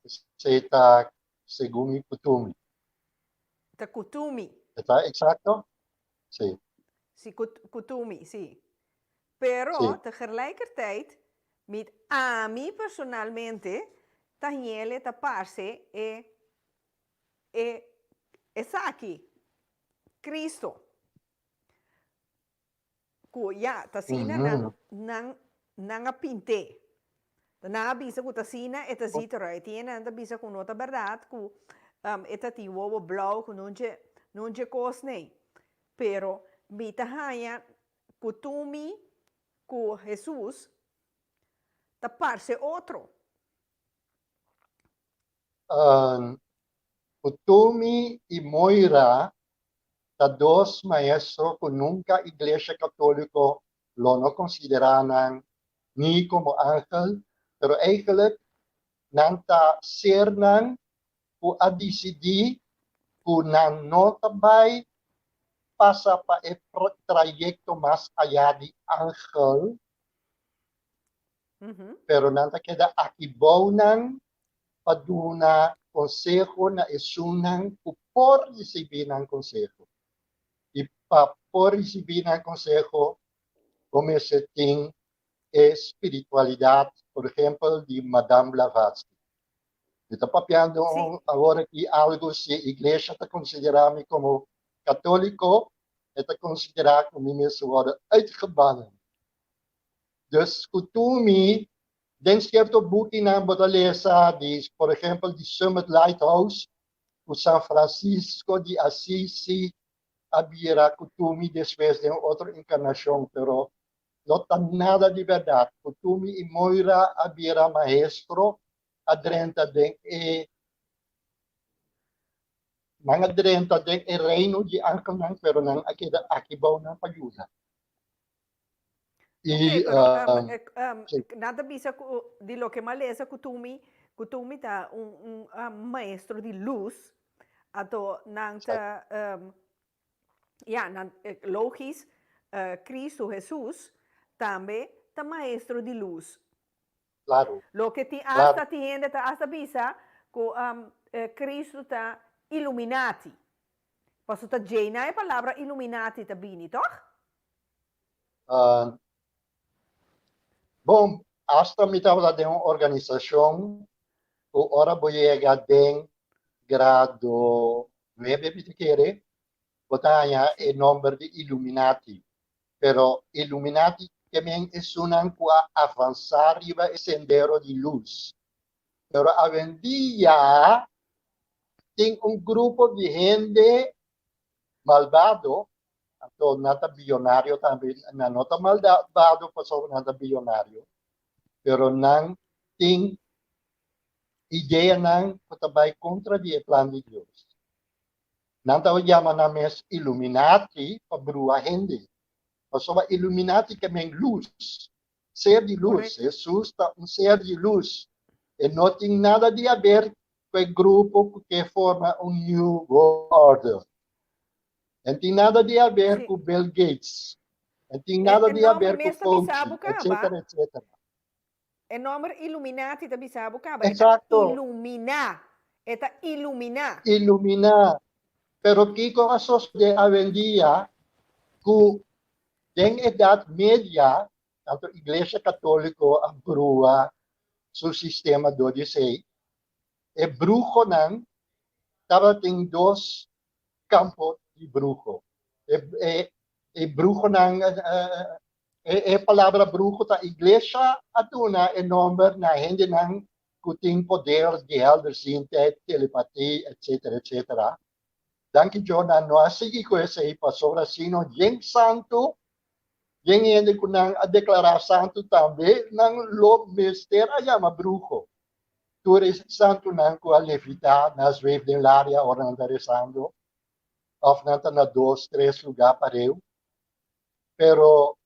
Esei ta segun mi kutumi. Ta kutumi. E ta eksakto? Si. Si, kutumi, si. Pero Si. tegelijkertijd mi ami personalmente ta hiele ta parse e e esaki, Cristo. Ku ya, ta asina nan, nan, nan a pint'é. Nan a bisa ku ta asina e ta zit eruit. I nan ta bisa ku no ta bèrdat ku e ta tin wowo blou ku nun dje, nun dje kos nei. Pero mi ta haña ku Tumi ku Hesus ta parse otro. Ku Tumi i Moira ta dos maestro ku nunka Iglesia Katoliko lo no konsiderá nan ni komo angel, pero eigenlijk nan ta sernan ku a disidí ku nan no ta bai pasa pa e trayekto mas ayá di angel, pero nan ta keda aki bou nan pa duna konseho na esunnan ku por risibí nan konseho. I pa por risibí nan konseho, bo mester tin e spiritualidat, por ehempel, di Madame Blavatsky. Mi ta papiando awor aki algu si e iglesia ta konsiderá mi komo katóliko, e ta konsiderá ku mi mester wòrdu uitgebannen. Dus ku tur mi, den sierto bukinan bo ta lesa di, por ehempel, di Summit Lighthouse, ku San Francisco di Assisi a bira ku tur mi despues den otro enkarnashon, pero no ta nada di bèrdat. Ku tur mi i Moira a bira maestro, a drenta den e nan a drenta den e reino di angelnan, pero nan a keda aki bou nan pa yuda. I, Ok, pero sí. Nan ta bisa ku di loke m'a lesa ku Tumi, ku Tumi ta un un maestro di lus, anto nan ta ya nan logis Cristo Jesus tambe ta maestro di lus. Claro. Loke tin asta tin hende ta asta bisa ku Cristo ta Illuminati. Pasobra ta djei na e palabra Illuminati ta bini, tòg? Bon, asta mi tabata den un organisashon ku ora bo yega den grado nuebe mi ta kere, bo ta haña e nomber di Illuminati. Pero Illuminati ke men esunnan ku a avansá riba e sendero di lus. Pero awendia tin un grupo di hende malbado, anto nan ta biyonario tambe, nan no ta malbado pasobra nan ta biyonario, pero nan tin ideanan ku ta bai kontra di e plan di Dios. Nan ta yama nan mes Illuminati pa brua hende, pasobra Illuminati ke men lus, ser di lus. Hesus ta un ser di lus. E no tin nada di haber ku e grupo ku ke forma un New World Order. E no tin nada di haber ku Bill Gates. E no tin nada di haber ku Fauci, etcetera, etcetera. E nomber Illuminati ta bisa bo kaba. E ta ilumina. E ta ilumina. Ilumina. Pero kiko a sosode awendia ku Den Edat Media, tantu Iglesia Katóliko a brua su sistema dor di esei. E bruhonan tabatin dos kampo di bruho. E e bruhonan, e palabra bruho ta Iglesia a duna e nomber na hendenan ku tin poder di helderziendheid, telepatie, etcetera, etcetera. Danki Dios nan no a sigui ku esei pasobra sino yen santu, yen hende ku nan a deklará santu tambe nan lo mester a yama bruho. Tur e santunan ku a levitá na zweef den laria ora nan ta resando òf nan ta na dos, tres lugá pareu. Pero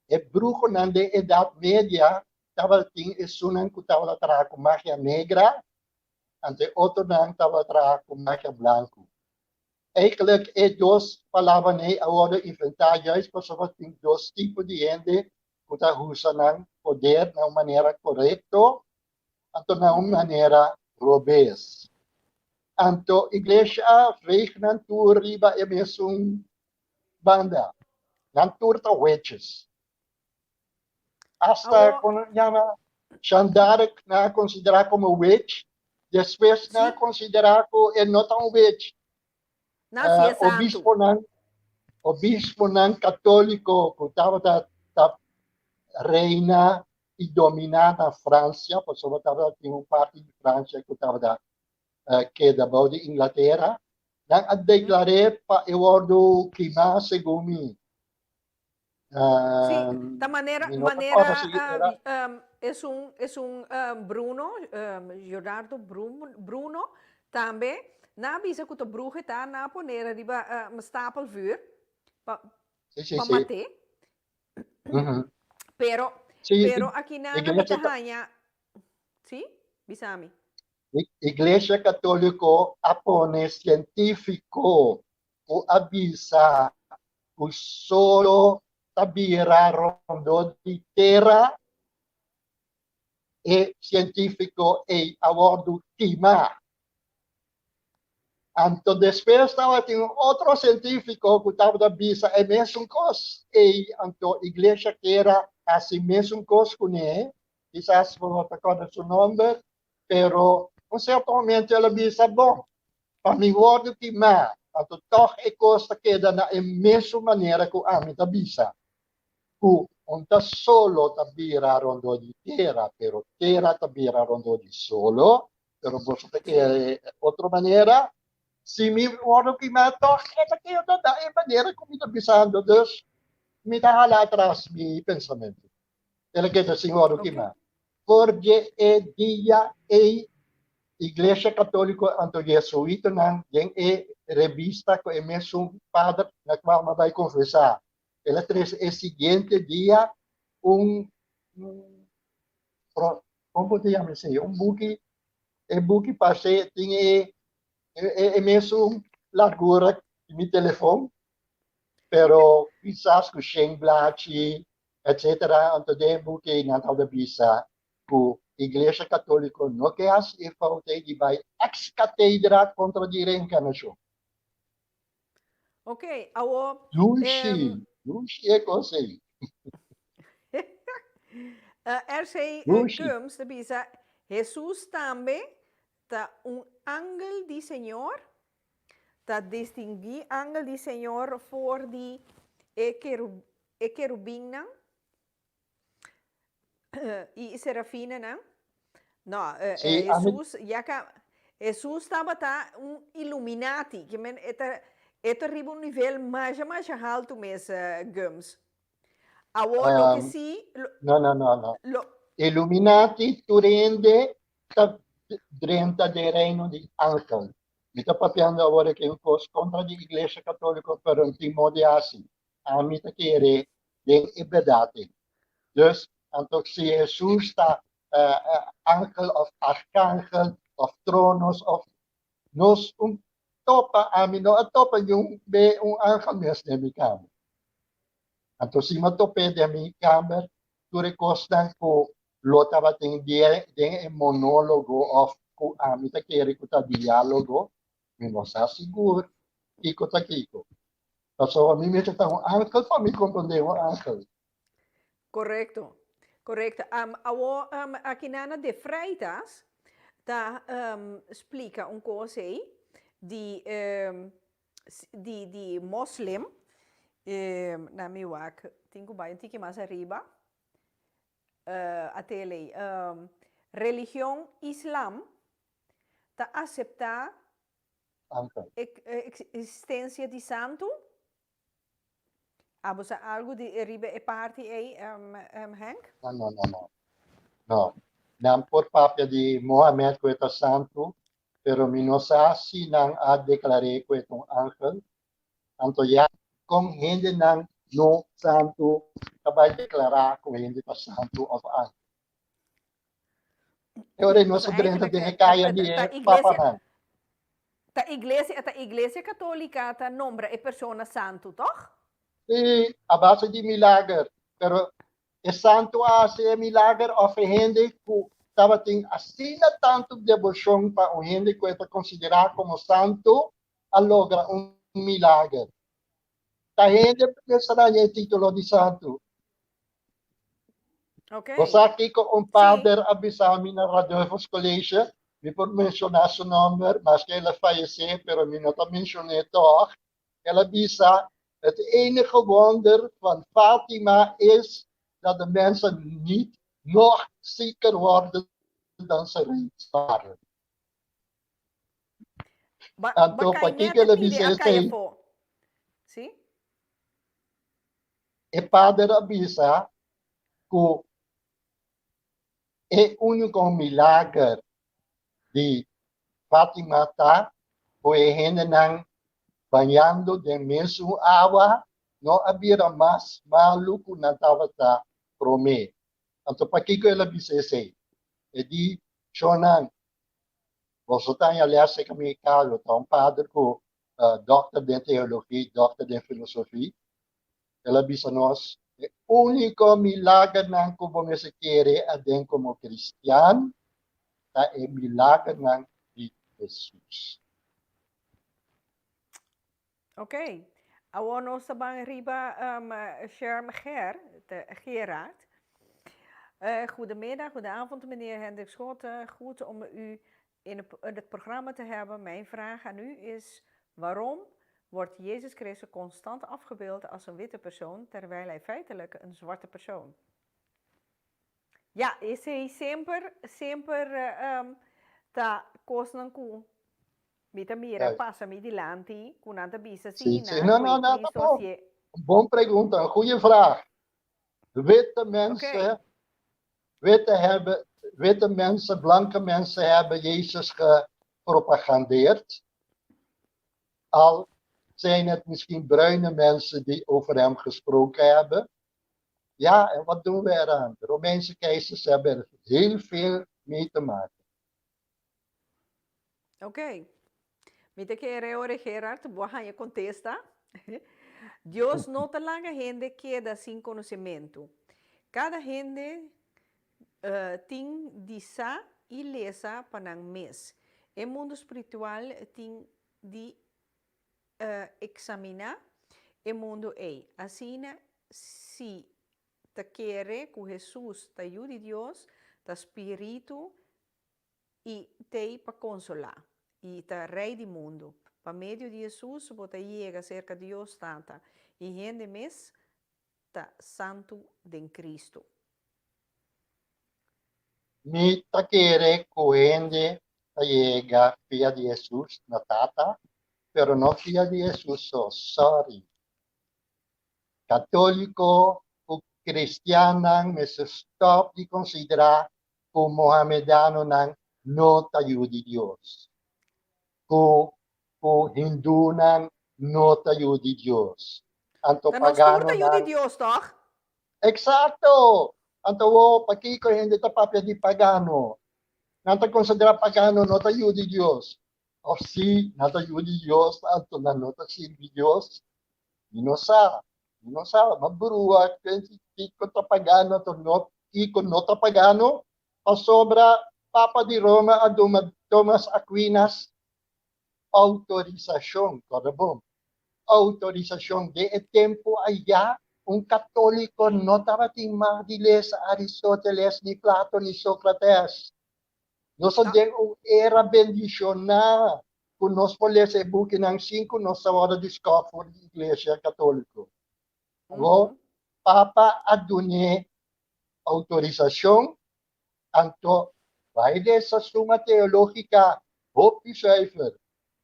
e bruhonan den Edat Media tabatin esunnan ku tabata traha ku magia negra Anto e otronan tabata traha ku magia blanku. Eigenlijk e dos palabranan ei a wòrdu inventá juist pasobra tin dos tipo di hende ku ta usa nan poder na un manera korekto anto na un manera robes. Anto iglesia a veeg nan tur riba e mesun banda. Nan tur ta witches. Hasta kon yama Jeanne d'Arc nan a konsiderá komo witch, despues nan a konsiderá ku e no ta un witch. Nan si e santu. Obisponan. Obisponan katóliko ku tabata ta reina i dominá na Fransia, pasobra tabata tin un parti di Fransia ku tabata keda bou di Inglatera, nan a deklar'é pa e wòrdu kimá segun mi. Sí, ta manera, Mi no ta manera kòrda si era. esun, esun Bruno, Leonardo Bruno, tambe nan a bisa ku ta bruhe ta, nan a poner ariba stapel vuur pa, Sí, sí, pa sí. mat'é. Pero, Sí, pero aki nan a mi ta iglesia, haña, sí, bisa mi. Iglesia Katóliko a pone sientífiko ku a bisa ku solo ta bira rondó di tera, e sientífiko ei a wòrdu kimá. Anto despues tabatin un otro sientífiko ku tabata bisa e mesun kos ei, anto iglesia kier a hasi mesun kos kuné, kisas bo no ta kòrda su nòmber, pero un sierto momento el a bisa, Bon, pa mi wòrdu kimá, anto tòg e kos ta keda na e mesun manera ku ami ta bisa, ku un ta solo ta bira rondó di tera, pero tera ta bira rondó di solo, pero boso ta kere otro manera. Si mi wòrdu kimá, tòg e ta keda na e manera ku mi ta bisando, dus mi ta hala atras mi pensamentu. El a keda sin wòrdu kimá. For dje e dia ei, Iglesia Katóliko anto Jesuitonan den e revista ku e mesun pader na kua mi a bai konfesá, el a trese e siguiente dia un, kon bo ta yama esei, un buki, e buki parse tin e e mesun largura di mi telefon, pero kisas ku shen blachi etcetera. Anto den e buki ei nan tabata bisa ku Iglesia Katoliko no ke hasi e fout ei di bai ex katedra kontra di reenkarnashon. Ok, awo. Dushi, dushi e kos ei. RC Dushi. Gumbs ta bisa, Hesus tambe ta un angel di Señor, ta distinguí angel di Señor for di e e kerubinnan i e serafinnan. No, Sí, ami. Hesus, ya ka Hesus tabata un Illuminati, ke men e ta e ta riba un nivel masha masha haltu mes, Gumbs. Awor loke si, lo, No, no, no, no. lo. Illuminati tur hende ta drenta den reino di angel. Mi ta papiando awor aki un kos kontra di Iglesia Katoliko, pero no tin modo di hasi. Ami ta kere den e bèrdat ei. Dus, anto si Hesus ta angel òf arkangel òf tronos òf nos un topa, ami no a topa niun be un angel mes den mi kamer. Anto si mi a top'é den mi kamer, tur e kosnan ku lo tabatin den e monólogo òf ku ami ta kere ku ta diálogo, mi no sa sigur kiko ta kiko. Pasobra mi mester ta un angel pa mi komprondé un angel. Korekto, korekto. Awor aki Nana de Freitas ta splika un kos ei di di di moslim. Na mi wak tin ku bai un tiki mas ariba. Atelei. Religion islam ta aseptá Eksistensia di santu? Abo sa algu di riba e parti ei, Henk? No, no, no, no. No. Nan por papia di Mohamed ku e ta santu, pero mi no sa si nan a deklar'é ku e ta un angel. Anto ya kon hendenan no santu ta bai deklará ku hende ta santu òf angel? E ora nos a drenta den e kaya di e papanan. Ta iglesia, ta iglesia katolika ta nombra e persona santu, toch? Sí, a base di milager. Pero e santu a hasi e milager of e hende ku tabatin asina tantu deboshon pa un hende ku e ta konsiderá komo santu a logra un milager. Ta hende mester haña e título di santu. Okay. Bo sa kiko un pader a bisa mi na Radulphus College? Mi por menshoná su nòmber, maske el a fayesé, pero mi no ta menshon'é tòg. El a bisa. Het enige wonder van Fatima is dat de mensen niet nog zieker worden dan ze reeds waren. Ba, Anto, ba kai pakiko neta el a pidi bisa a kai esei? afó. Sí? E pader a bisa ku e úniko milager di Fatima ta ku e hendenan bañando den mesun awa no a bira mas malu ku nan tabata promé. Anto pakiko el a bisa esei? E di, Shonnan, boso ta haña lès serka mi Carlo, ta un pader ku dòkter den teologia, dòkter den filosofia. El a bisa nos, e úniko milagernan ku bo mester kere aden komo kristian ta e milagernan di Hesus. Ok. Awor nos ta ban riba um, Sherm Ger, Gerard. Goedemiddag, goedenavond meneer Hendrik Schotte. Goed om u in het programma te hebben. Mijn vraag aan u is: waarom wordt Jezus Christus constant afgebeeld als een witte persoon, terwijl hij feitelijk een zwarte persoon? Ja, esei semper, semper um, ta kosnan ku mi ta mira pasa mi dilanti, ku nan ta bisa Sí, si sí. na No, ku no, e no, Cristo tampoco. hasié. Een bon pregunta, een goede vraag. Witte mensen, witte, hebben, witte mensen, blanke mensen hebben Jezus gepropagandeerd. Al zijn het misschien bruine mensen die over hem gesproken hebben. Ja, en wat doen we eraan? De Romeinse keizers hebben er heel veel mee te maken. Oké. Mi ta kere ora Gerard, bo a haña kontesta. Dios no ta laga hende keda sin konosementu. Kada hende tin di sa i lesa pa nan mes. E mundu spiritual tin di eksaminá e mundu ei. Asina, si ta kere ku Hesus ta Yu di Dios, ta spiritu i t'ei pa konsolá, i ta Rei di mundu. Pa medio di Hesus bo ta yega serka Dios Tata, i hende mes ta santu den Kristu. Mi ta kere ku hende ta yega via di Hesus na Tata, pero no via di Hesus so, sorry. Katoliko ku kristiannan mester stòp di konsiderá ku mohamedanonan no ta yu di Dios, ku ku hindunan no ta yu di Dios, anto Ta nos tur ta yu di paganonan. Dios, tòg? Eksakto! Anto wo, pakiko hende ta papia di pagano? Nan ta konsiderá pagano no ta yu di Dios. Òf si nan ta yu di Dios, anto nan no ta sirbi Dios? Mi no sa. Mi no sa. Ma brua kiko ta pagano anto no kiko no ta pagano, pasobra Papa di Roma a duna Thomas Aquinas outorisashon, kòrda bon, outorisashon. Den e tempu ayá un katóliko no tabatin mag di lesa Aristóteles, ni Plato, ni Sócrates. Nos ta den un era bendishoná ku nos por lesa e bukinan sin ku nos ta wòrdu diskòf for di Iglesia Katóliko. Awor, Papa a dun'é outorisashon, anto bai lesa Suma Teológika hopi zuiver.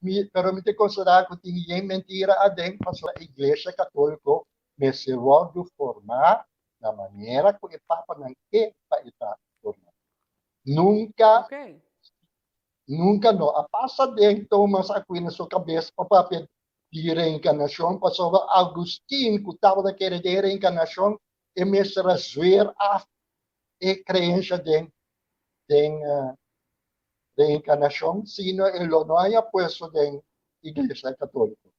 Mi, pero mi ta konsiderá ku tin yen mentira aden pasobra Iglesia Katóliko mester wòrdu formá na manera ku e papanan ke pa e ta formá. Nunka, nunka no a pasa den Thomas Aquinas su kabes pa papia di reenkarnashon, pasobra Augustin ku tabata kere den reenkarnashon, e mester a zweer af e kreensha den den reenkarnashon, sino e lo no haña puesto den Iglesia Katoliko.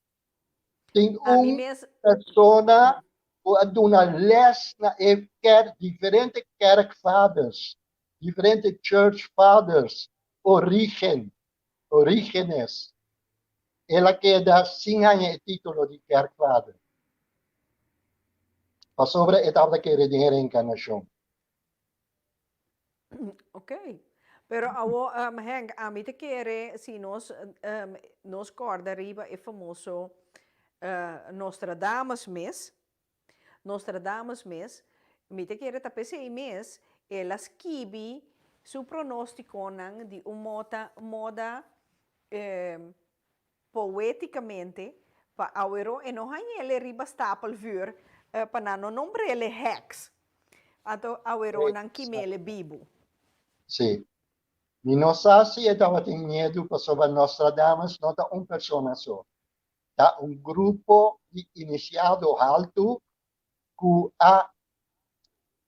Tin un persona ku a duna les na e kerk, diferente kerkvaders, diferente church fathers, Origen, Orígenes. El a keda sin haña e título di kerkvader. Pasobra e tabata kere den e reenkarnashon. Ok. Pero awo, Henk, ami ta kere si nos, nos kòrda riba e famoso. Nostradamus mes, Nostradamus mes, mi ta kere ta p'esei mes el a skibi su pronóstikonan di un mota moda poétikamente pa aweró e no hañ'el riba stapel vür pa nan no nombr'el heks. Anto aweró nan kim'el bibu. Sí. Mi no sa si e tabatin miedu pasobra Nostradamus no ta un persona so. Ta un grupo di inisiado haltu ku a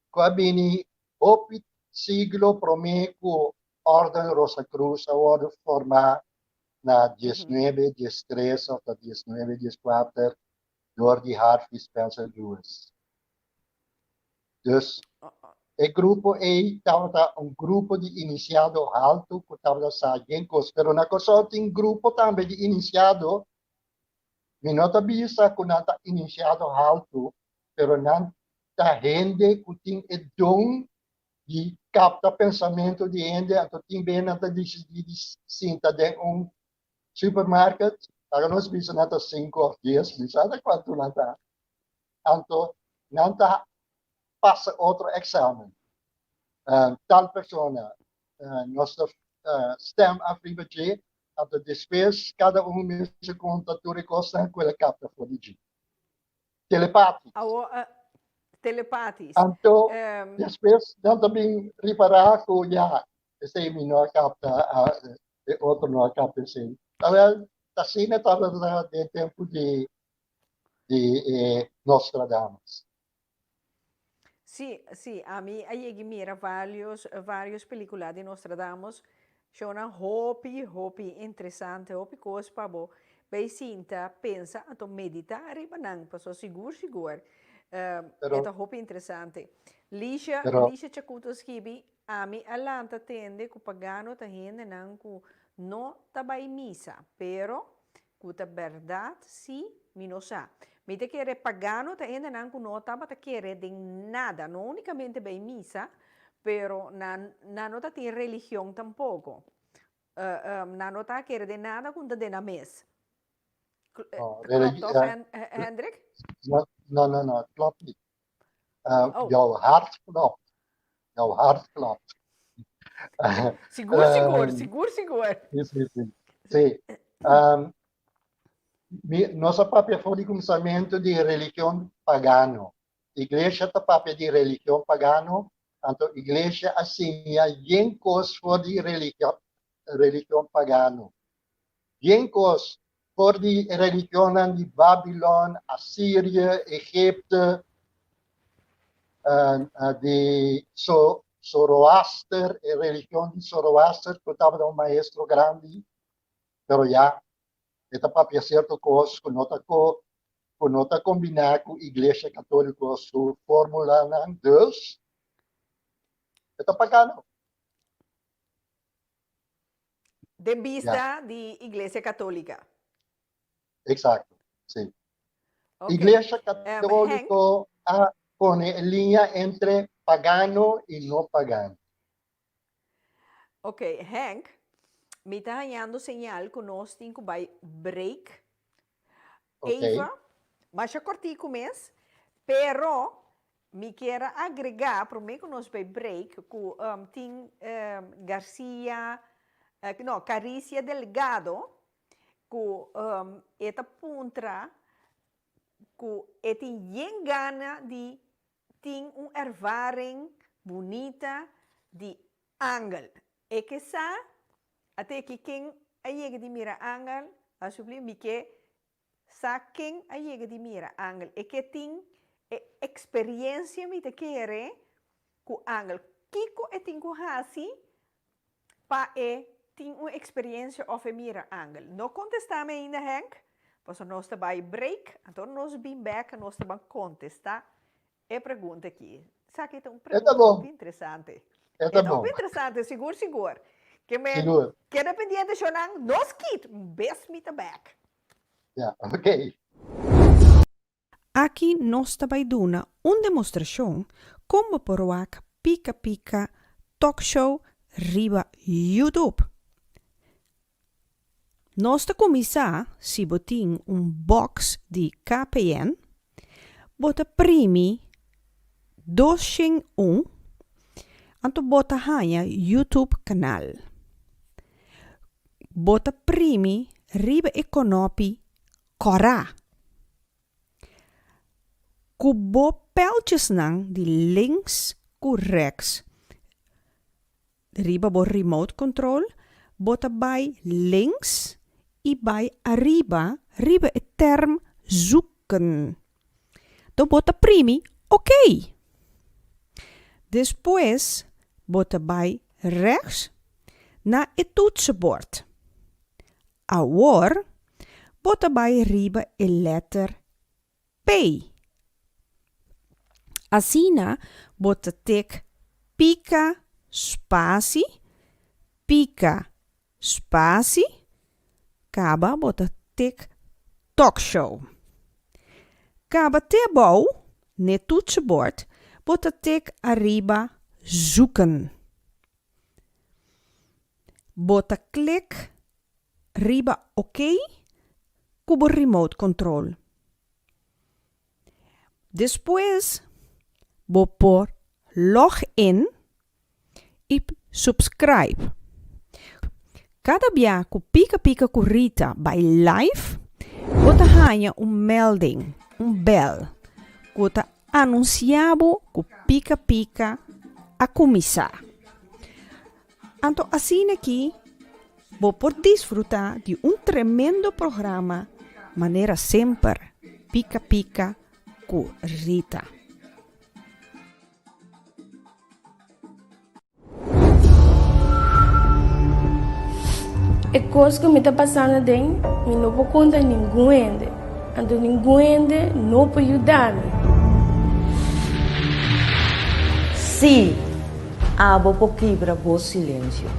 ku a bini hopi siglo promé ku Orden Rosacruz a wòrdu formá na diesnuebe diestres òf ta diesnuebe dieskuater dor di Harvey Spencer Lewis. Dus e grupo ei tabata un grupo di inisiado haltu ku tabata sa yen kos. Pero na Kòrsou tin grupo tambe di inisiado, mi no ta bisa ku nan ta inisiado haltu, pero nan ta hende ku tin e don di kapta pensamentu di hende, anto tin bes nan ta disidí di sinta den un supermarket, laga nos bisa nan ta sinku òf dies, mi sa ta kuantu nan ta, anto nan ta pasa otro eksamen. Tal persona nos ta stem af riba dje, anto despues kada un mester konta tur e kosnan ku el a kapta for di dje. Telepatisch. Awo, telepatisch. Anto despues nan ta bin ripará ku ya, esei mi no a kapta, e otro no a kapta esei. Awel, ta asina tabata den tempu di di e Nostradamus. Sí, sí, ami a yegi mira varios, varios pelicula di Nostradamus. Shownan hopi, hopi interesante, hopi cos pa bo bay sinta, pensa, anto medita ariba nan, paso sigur, sigur, e ta hopi interesante. Lisha, Lisha Chacuto a skibi, Ami a lanta tende cu pagano ta hendenan cu no ta bay misa, pero Ku ta bèrdat sí, mi no sa. Mi ta kere pagano ta hendenan ku no tabata kere den nada, no únikamente bai misa, pero nan nan no ta tin religion tampoko. Nan no ta kere den nada ku ta den nan mes. No, Klopt toch, Hendrik? No, no, no, no, klopt niet. Jouw hart klopt. Jouw hart klopt. Sigur, sigur, sigur, sigur. Sí, sí, sí. Sí. Mi, nos a papia for di kuminsamentu di religion pagano. Iglesia ta papia di religion pagano, anto iglesia a siña yen kos for di religion, religion pagano. Yen kos for di e religionnan di Babilon, Asiria, Egipte, di Zoroaster, e religion di Zoroaster ku tabata un maestro grandi, pero ya e ta papia sierto kos ku no ta ku no ta kombiná ku Iglesia Katóliko su formulanan, dus e ta pagano. Den bista di Iglesia Católica. Exacto, sí. Okay. Iglesia Católico a pone e liña entre pagano y no pagano. Ok, Henk, mi ta hañando señal ku nos tin ku bai break. Okay. Eva, masha kortiku mes, pero Mi kier a agregá, promé ku nos bai break, ku tin Garcia, no, Caricia Delgado, ku e ta puntra ku e tin yen gana di tin un ervaring bunita di angel. E ke sa, ate ki ken a yega di mira angel, alsjeblieft mi ke Sa ken a yega di mira angel? E ke tin e eksperiencia mi ta kere ku angel. Kiko e tin ku hasi pa e tin un eksperiencia of e mira angel? No kontestá mi ainda Henk, pasobra nos ta bai break, anto nos bin bek nos ta ban kontestá e pregunta aki. Esaki ta un pregunta hopi interesante. E ta bon. Hopi interesante, sigur sigur. Ke men Sigur. keda pendiente shownan, no skit, un bes mi ta bek. Ja, oké. Aki nos ta bai duna un demostrashon kon bo por wak Pika Pika Talk Show riba YouTube. Nos ta kuminsá si bo tin un box di KPN, bo ta primi 201, anto bo ta haña YouTube kanal. Bo ta primi riba e konopi kòrá. Ku bo pèltjesnan di links ku rèks riba bo remote control, bo ta bai links i bai ariba riba e term zoeken. Do bo ta primi ok. Despues bo ta bai rechts na e toetsenbord. Awor bo ta bai riba e letter P. Asina bo ta tek pika spasi, pika spasi, kaba bo ta tek talkshow. Kaba te abou n'e toetsenbord bo ta tek ariba zoeken. Bo ta klik riba ok ku bo remote control. Despues bo por log in i subscribe. Kada bia ku Pika Pika ku Rita bai live, bo ta haña un melding, un bèl, ku ta anunsiá bo ku Pika Pika a kuminsá. Anto asina ki bo por disfruta di un tremendo programa manera semper Pika Pika ku Rita. E kos ku mi ta pasando aden, mi no por konta ningun hende, anto ningun hende no por yuda mi. Sí, abo por kibra bo silensio.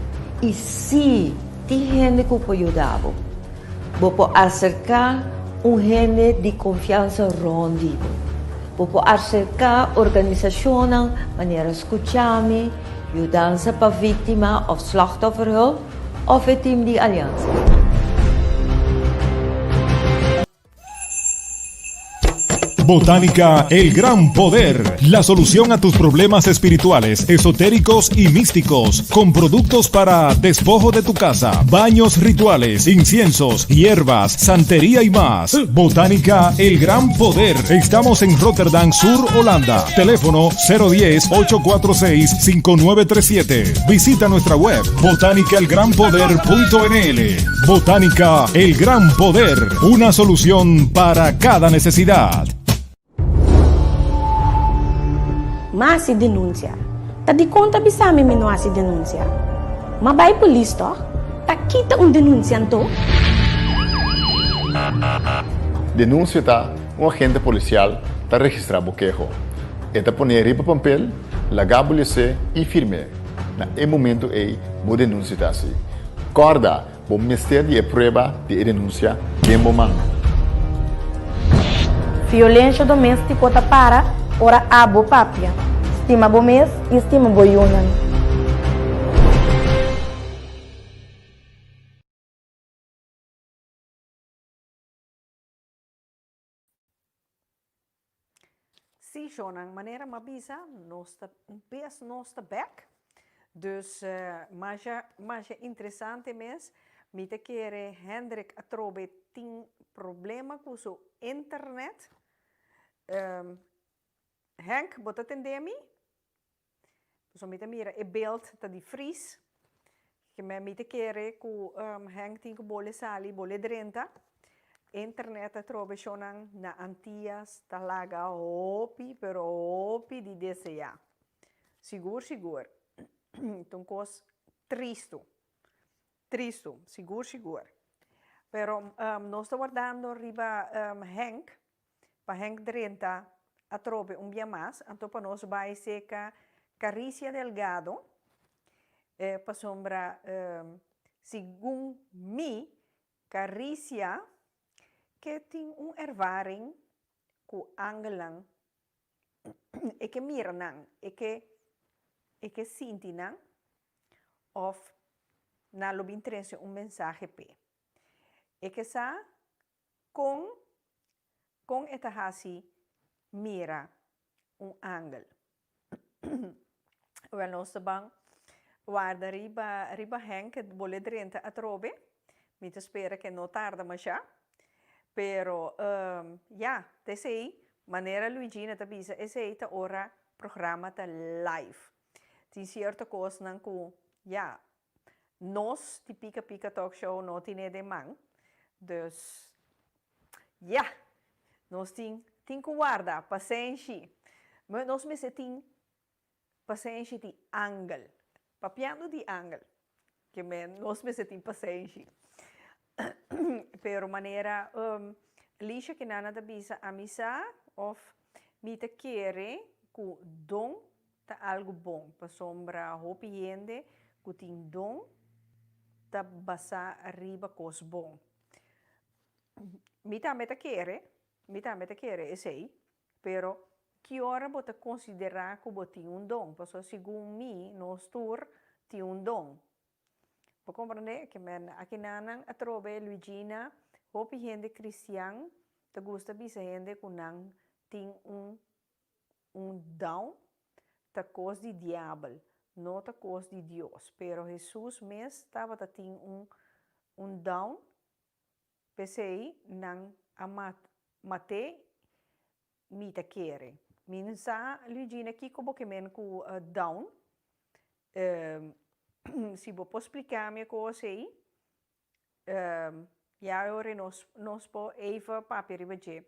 I sí, tin hende ku por yuda bo. Bo por aserká un hende di konfiansa rònt di bo. Bo por aserká organisashonnan manera Skuchami, Yudansa pa Víktima òf Slachtofferhulp òf e tim di Aliansa. Botánica El Gran Poder, la solución a tus problemas espirituales, esotéricos y místicos, con productos para despojo de tu casa, baños rituales, inciensos, hierbas, santería y más. Botánica El Gran Poder. Estamos en Rotterdam Sur, Holanda. Teléfono 010-846-5937. Visita nuestra web botánicaelgranpoder.nl. Botánica El Gran Poder, una solución para cada necesidad. M'a hasi denunsia. Ta dikon ta bisa mi mi no hasi denunsia? M'a bai polis tòg? Ta kita un denunsia anto? Denunsia ta un agente polisial ta registrá bo keho. E ta pon'é riba pampel, laga bo les'é i firm'é. Na e momentu ei bo denunsia ta hasi. Kòrda, bo mester di e prueba di e denunsia den bo man. Violensha doméstiko ta para ora abo papia. Stima bo mes i stima bo yunan. Sí, shownan, manera m'a bisa, nos ta un bes nos ta bek. Dus masha, masha interesante mes. Mi ta kere Hendrik atrobe tin problema ku su internet. Henk, bo ta tende mi? Pasobra mi ta mira e beeld ta di fries. Ke men mi ta kere ku Henk tin ku bole sali, bole drenta. Internet atrobe shownan na Antias ta laga hopi, pero hopi di deseá. Sigur sigur. Ta un kos tristu. Tristu, sigur sigur. Pero nos ta wardando riba Henk pa Henk drenta atrobe un bia mas, anto pa nos bai seca Caricia Delgado, pasobra segun mi Caricia ke tin un ervaring ku angelnan, e ke mira nan, e ke e ke sinti nan, of nan lo bin trese un mensahe p'e. E ke sa kon kon e ta hasi mira un angel. Wel nos ta ban warda riba riba Henk e bole drenta atrobe. Mi ta spera ke no tarda masha. Pero ya, ta esei, manera Luigina ta bisa esei ta ora programa ta live. Tin cierto cosnan cu ya, nos di Pika Pika Talk Show no tine den man. Dus ya, nos tin tin cu warda, pasenshi. Nos mester tin pasenshi di angel. Papiando di angel, ke men nos mester tin pasenshi. Pero manera Lisha Kinana ta bisa, ami sa of mi ta kere cu don ta algu bon, pasobra hopi hende cu tin don ta basa riba cos bon. Mi tambe ta kere, mi tambe ta kere esey, pero ki ora bo ta considera cu bo tin un don? Pasobra segun mi, nos tur tin un don. Bo comprende? Ke men akinanan atrobe Luigina, hopi hende cristian ta gusta bisa hende cu nan tin un un down ta kos di diabel, no ta kos di Dios. Pero Hesus mes tabata tin un un down, p'esei nan a mat'é, mi ta kere. Mi no sa, Luigina, kiko bo ke men ku down. Si bo por splika mi e kos ei. Ya e ora nos nos por even papia riba dje.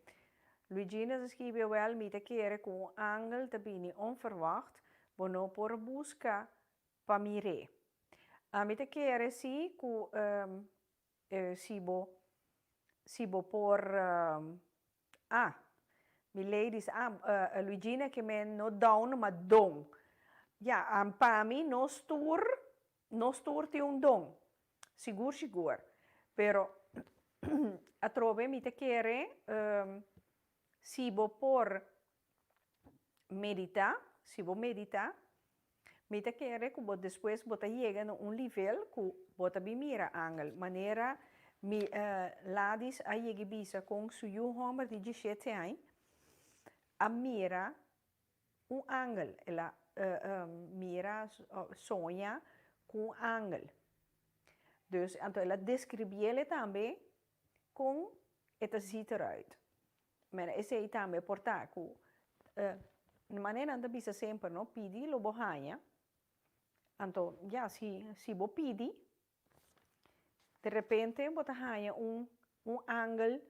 Luigina ta skibi, Wel, mi ta kere ku un angel ta bini onverwacht, bo no por buska pa mir'é. Ami ta kere si ku si bo si bo por Ah, mi ladies, ah, Luigina ke men no down ma don. Ya, pa mi nos tur, nos tur tin un don, sigur sigur. Pero atrobe mi ta kere si bo por medita, si bo medita, mi ta kere ku bo despues bo ta yega na un livel ku bo ta bin mira angel. Manera mi Ladis a yega bisa kon su yu hòmber di dieshete aña a mira un angel. El a mira, soña ku un angel. Dus anto el a deskribiel tambe kon e ta ziet eruit. Mira, esei tambe por ta ku manera nan ta bisa semper no, pidi lo bo haña. Anto ya, si si bo pidi, de repente bo ta haña un un angel,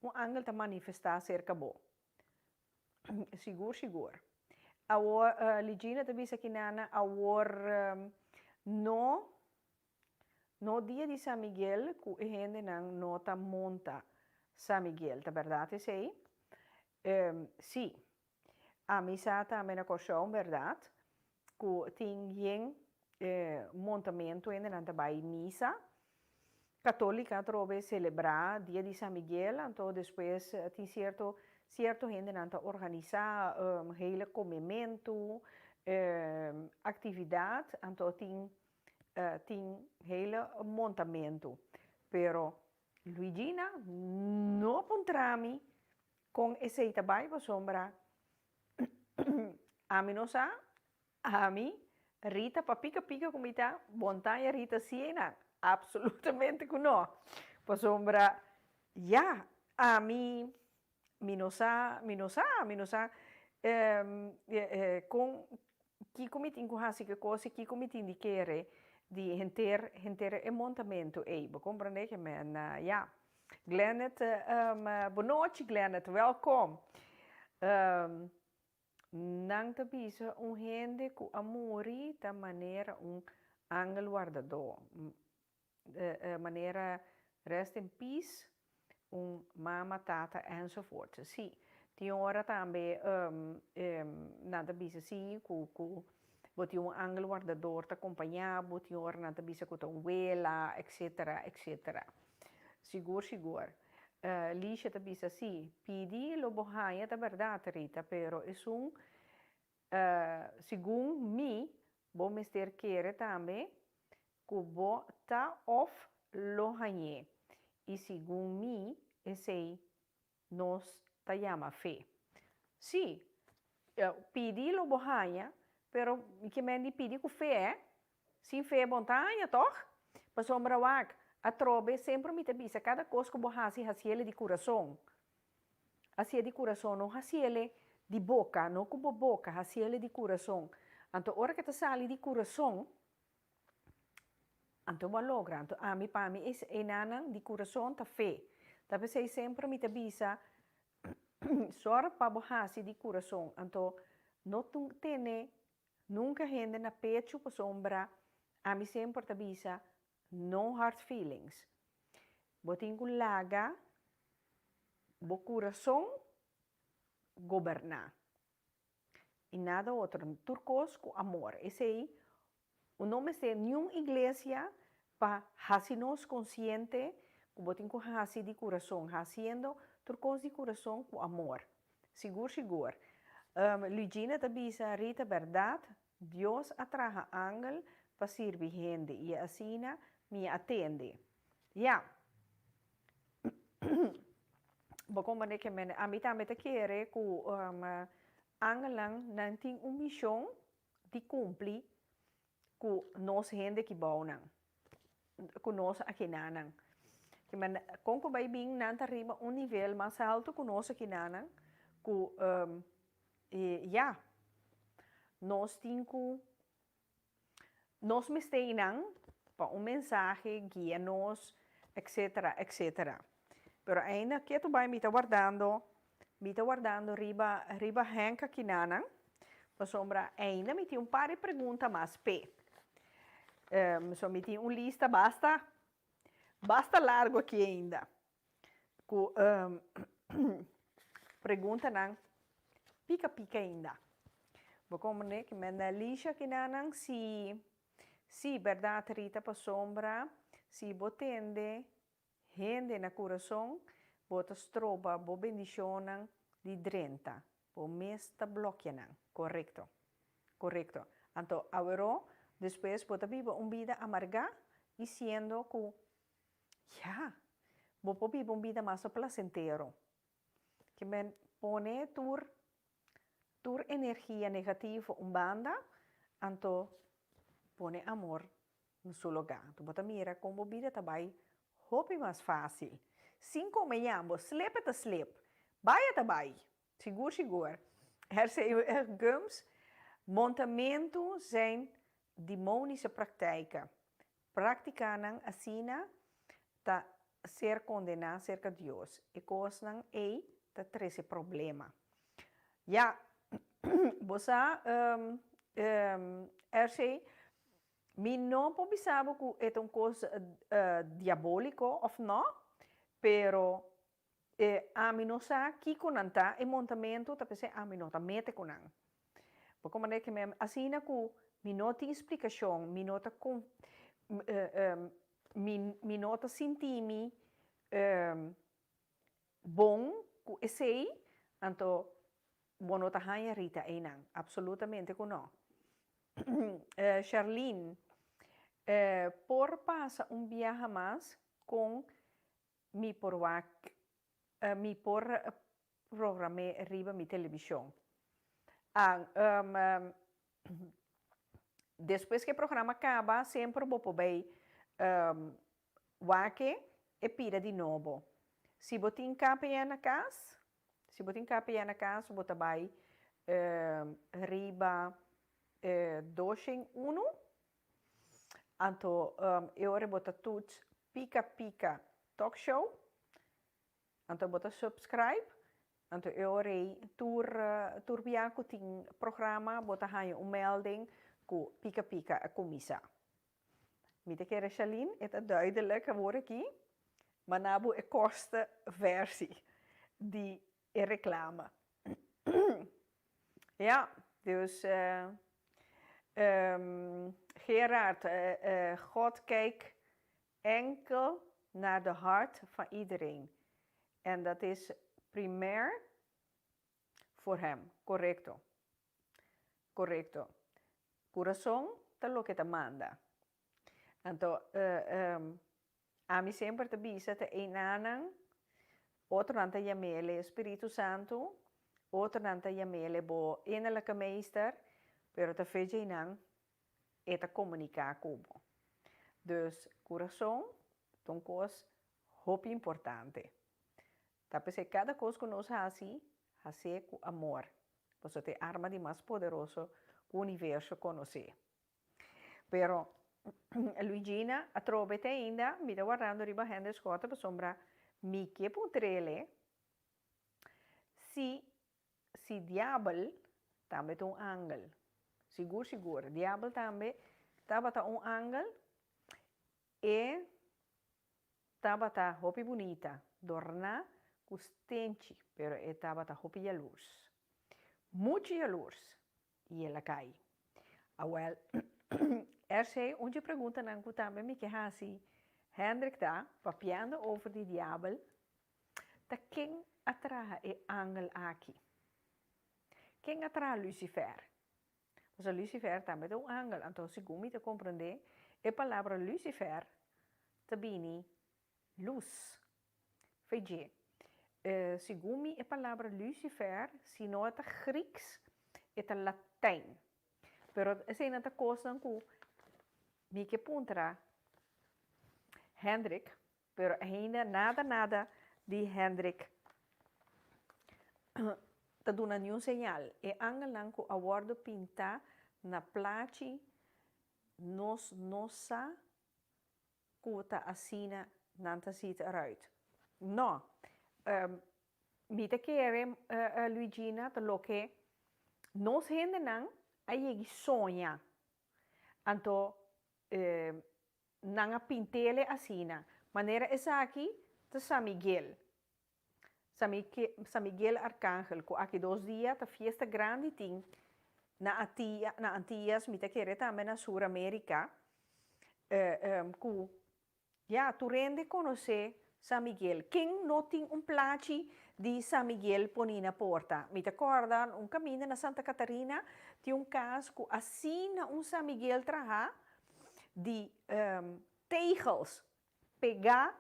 un angel ta manifestá serka bo. Sigur sigur. Awor Ligina ta bisa kinana awor no No dia di San Miguel ku e hendenan no ta monta San Miguel, ta bèrdat esei? Sí. Ami sa tambe na Kòrsou bèrdat ku tin yen montamentu hendenan ta bai misa katólika atrobe selebrá dia di San Miguel anto despues tin sierto sierto hendenan ta organisá hele komementu aktividat anto tin Tin hele montamentu. Pero Luigina no a puntra mi kon esei ta bai pasobra ami no sa, ami Rita pa pika pika ku mi ta Montaña Rita si einan? Absolutamente ku no. Pasobra ya ami Mi no sa, mi no sa, mi no sa kon, kiko mi tin ku hasi ku e kos i kiko mi tin di kere di henter, henter e montamentu ei. Bo komprendé ke men? Ya. Glennet, bo nochi Glennet, wèlkom. Nan ta bisa un hende ku a muri ta manera un angel wardadó. Manera rest in peace, un mama, tata enzovoort. Sí, tin ora tambe nan ta bisa sí ku ku bo tin un angel wardador ta kompañá bo, tin ora nan ta bisa ku ta un wela, etcetera, etcetera. Sigur sigur. Lisha ta bisa sí, pidi lo bo haña ta bèrdat Rita, pero esun Segun mi, bo mester kere tambe ku bo ta òf lo hañ'é. I segun mi esei nos ta yama fe. Sí, pidi lo bo haña, pero mi ke men di pidi ku fe, eh? Sin fe bo no ta haña, tòg? Pasobra wak, atrobe semper mi ta bisa kada kos ku bo hasi, hasiele di kurason. Hasié di kurason, no hasiele di boka, no ku bo boka, hasiele di kurason. Anto ora ke ta sali di kurason, Anto bo a logra. Anto ami pa mi es enanan di kurason ta fe. Ta p'esei semper mi ta bisa, Sòrg pa bo hasi di kurason. Anto no tene nunka hende na pechu pasobra ami semper ta bisa, no hard feelings. Bo tin ku laga bo kurason goberná. I nada otro, tur kos ku amor. Esei un no mester niun iglesia pa hasi nos konsiente ku bo tin ku hasi di kurason, hasiendo tur kos di kurason ku amor. Sigur sigur. Luigina ta bisa, Rita, bèrdat, Dios a traha angel pa sirbi hende i asina mi a tende. Ya. Bo comprende ke men ami tambe ta kere ku angelnan nan tin un mishon di kumpli ku nos hende ki bounan, ku nos akinanan. Ke men kon ku bai bin nan ta riba un nivel mas alto ku nos akinanan ku ya nos tin ku Nos mester einan pa un mensahe guia nos, etcetera, etcetera. Pero ainda ketu bai mi ta wardando, mi ta wardando riba, riba Henk akinanan, pasobra ainda mi tin un par di pregunta mas p'e. So mi tin un lista basta, basta largo aki ainda. Ku preguntanan pika pika ainda. Bo komprende ki menda Alicia kinanan si si bèrdat Rita pasobra si bo tende hende na kurason bo ta stroba bo bendishonnan di drenta bo mes ta blòkia nan. Korekto. Korekto. Anto aweró despues bo ta biba un bida amargá i siendo ku Ya, bo por biba un bida mas placentero. Ke men pone tur tur energia negativo un banda, anto pone amor na su lugá. Anto bo ta mira kon bo bida ta bai hopi mas fácil. Sin kome yambo, slep e ta slep, bai e ta bai. Sigur sigur. RC Gumbs, Montamentu zijn demonische praktijken. Práktikanan asina ta ser kondená serka Dios. E kosnan ei ta trese problema. Ya, bo sa, RC, mi no por bisa bo ku e ta un kos diabóliko òf nò, pero E ami no sa kiko nan ta, e montamentu ta p'esei ami no ta mete ku nan. Bo komprende ke mi asina ku mi no tin splikashon, mi no ta mi mi no ta sinti mi bon ku esei, anto bo no ta haña Rita einan, absolutamente ku no. Sharlene, por pasa un biaha mas kon Mi por wak, mi por program'é riba mi televishon. Ah, despues ku e programa kaba, semper bo por bai wak e pida di nobo. Si bo tin KPN na kas, si bo tin KPN na kas, bo ta bai riba doshen unu. Anto e ora bo ta toets Pika Pika Talk Show, anto bo ta subscribe, anto e ora ei tur tur bia ku tin programa bo ta haña un melding ku Pika Pika a kuminsá. Mi ta kere Shalin e ta duidelijk awor aki, ma na bo e korste versie di e reclame. Ja, dus Gerard, God kijkt enkel naar de hart van iedereen. En dat is primair voor hem. Correcto. Correcto. Curason ta loke ta manda. Anto. Ami semper ta bisa ta einanan, otronan ta yam'ele Spiritu Santu, otronan ta yam'ele bo innerlijke meester, pero ta fe djeinan e ta komuniká ku bo. Dus kurason ta un kos hopi importante. Ta p'esei kada kos ku nos hasi, hasié ku amor, pasobra ta e arma di mas poderoso ku universo konosé. Pero Luigina atrobe te ainda mi ta wardando riba Hende Schotte pasobra mi ke puntr'ele si si diabel tambe ta un angel. Sigur sigur diabel tambe tabata un angel e tabata hopi bunita dorná ku stenchi pero e tabata hopi yalurs. Muchu yalurs. I el a kai. Awel, RC, un dje preguntanan ku tambe mi ke hasi Hendrik ta, papiando over di diabel, ta ken a traha e angel aki? Ken a traha Lucifer? Pasobra Lucifer tambe ta un angel, anto segun mi ta komprendé, e palabra Lucifer ta bini Lus. VG. Segun mi e palabra Lucifer, si no e ta Grieks, e ta Latijn. Pero eseinan ta kosnan ku mi ke puntra Hendrik, pero ainda nada nada di Hendrik ta duna niun señal. E angelnan ku a wòrdu pintá na plachi nos no sa Ku ta asina nan ta ziet eruit. No. Mi ta kere, Luigina, ta loke nos hendenan a yegi soña. Anto nan a pintele asina. Manera esaki ta San Miguel. San Miguel Arcángel ku aki dos dia ta fiesta grandi tin na Atia na Antias mi ta kere tambe na Sur America ku ya tur hende konosé San Miguel ken no tin un plachi di San Miguel poni na porta mi ta kòrda un kaminda na Santa Catarina tin un kas ku asina un San Miguel traha di tegels pegá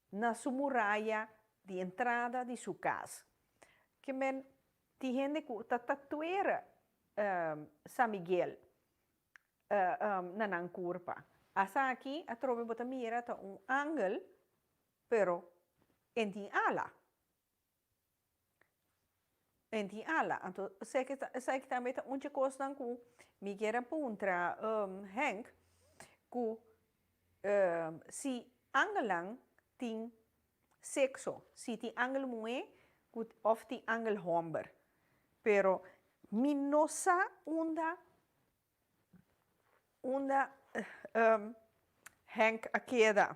na su muraya di entrada di su kas. Ke men tin hende ku ta tatuera San Miguel na nan kurpa. Asaki atrobe bo ta mira ta un angel pero en tin ala. En tin ala. Anto esaki ta esaki tambe ta un dje kosnan ku mi kier a puntra Henk ku si angelnan tin sekso, si tin angel muhé ku òf tin angel hòmber. Pero mi no sa unda unda Henk a keda.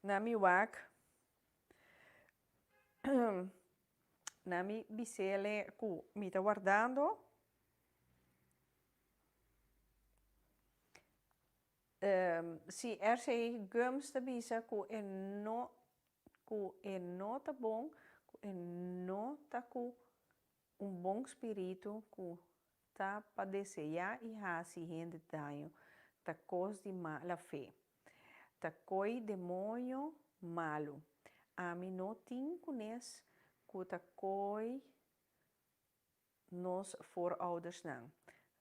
Na mi wak. Na mi bisele ku mi ta wardando. Si RC Gumbs ta bisa ku e no ku e no ta bon, ku e no ta ku un bon spiritu ku ta pa deseá i hasi hende daño, ta kos di mala fe. Ta koi demoño malu. Ami no tin kunes ku ta koi nos vooroudersnan.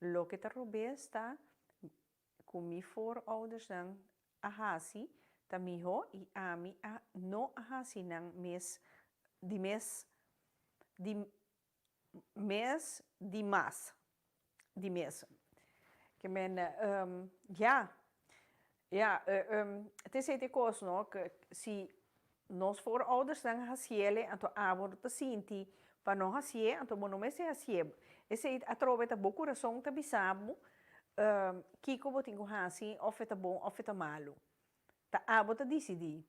Loke ta robes ta ku mi vooroudersnan a hasi ta mihó i ami a no a hasi nan mes di mes di mes di mas di mes. Ke men ya ya te esei ta e kos no ke si nos vooroudersnan hasiele anto abo no ta sinti pa no hasié anto bo no mester hasié. Esei atrobe ta bo kurason ta bisa bo kiko bo tin ku hasi òf e ta bon òf e ta malu. Ta abo ta disidí.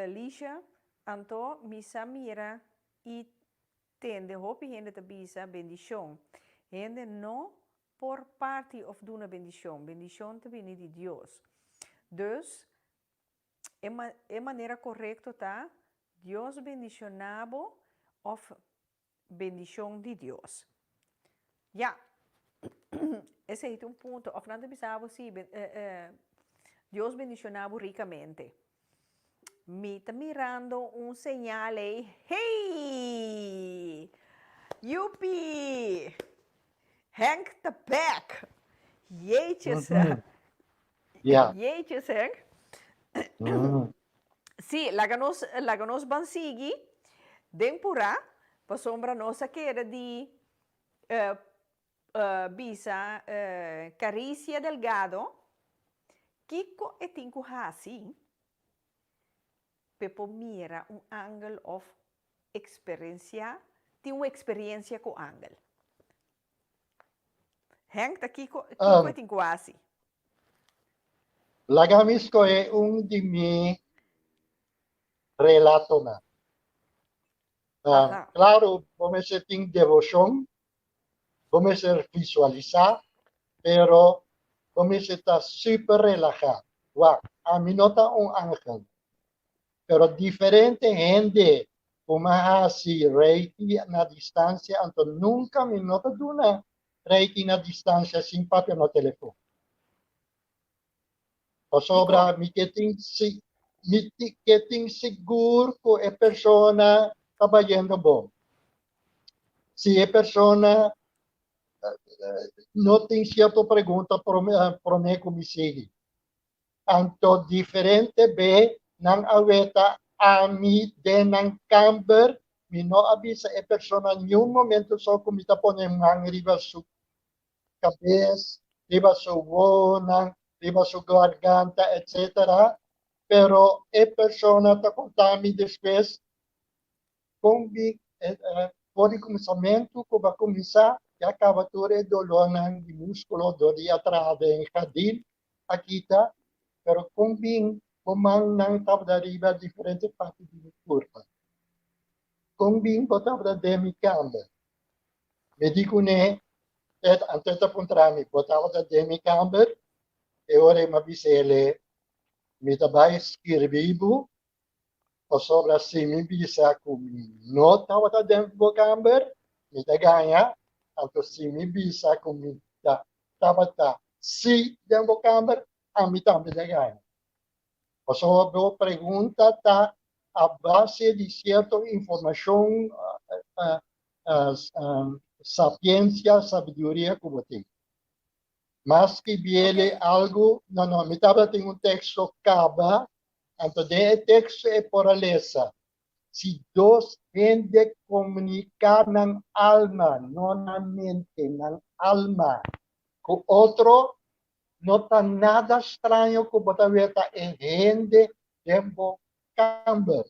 Lisha, Anto mi sa mira i tende hopi hende ta bisa bendishon. Hende no por parti òf duna bendishon. Bendishon ta bini di Dios. Dus, e e manera korekto ta, Dios bendishoná bo òf Bendishon di Dios. Ya, esei ta un punto. Of nan ta bisa bo si, Dios bendishoná bo rikamente. Mi ta mirando un señal ei. Hey! Yupi! Henk ta back! Jeetjes. Ja. Jeetjes, Henk. Sí, laga nos, laga nos ban sigui den purá, pasobra nos a keda di bisa Caricia Delgado kiko e tin ku hasi p'e por mira un angel òf eksperensiá, tin un eksperensia ku angel. Henk, ta kiko kiko e tin ku hasi? Laga mi skohe un di mi relatonan. Claro, bo mester tin devocion, bo mester visualisa, pero bo mester ta super relaha. Wak, ami no ta un angel, pero diferente hende cu mi a haci reiki na distancia, anto nunca mi no ta duna reiki na distancia sin papia na telefon. Pasobra mi ke tin si mi ke tin sigur ku e persona ta bayendo bon. Si e persona no tin sierto pregunta prome ku mi sigui. Anto diferente be nan a weta ami den nan kamber, mi no a bisa e persona niun momento so ku mi ta pone man riba su kabes, riba su wowonan, riba su garganta, etc. Pero e persona ta konta mi despues kon bin for di kuminsamentu ku bo a kuminsá ya kaba tur e dolónan di múskulo dor di a traha den jardin a kita, pero kon bin bo mannan tabata riba diferente parti di mi kurpa? Kon bin bo tabata den mi kamber? Mi di kuné, Ted, anto e ta puntra mi, Bo tabata den mi kamber? E ora ei mi a bisa el'e, Mi ta bai skirbi bo, pasobra si mi bisa ku mi no tabata den bo kamber, mi ta gaña, anto si mi bisa ku mi ta tabata sí den bo kamber, ami tambe ta gaña. Pasobra bo pregunta ta a base di sierto informashon sapiensia, sabiduria ku bo tin. Mas ki biele algu, no, no, mi tabatin un teksto kaba, anto den e teksto e por a lesa, si dos hende komuniká nan alma, no nan mente, nan alma, ku otro, no ta nada straño ku bo ta weta e hende den bo kamber.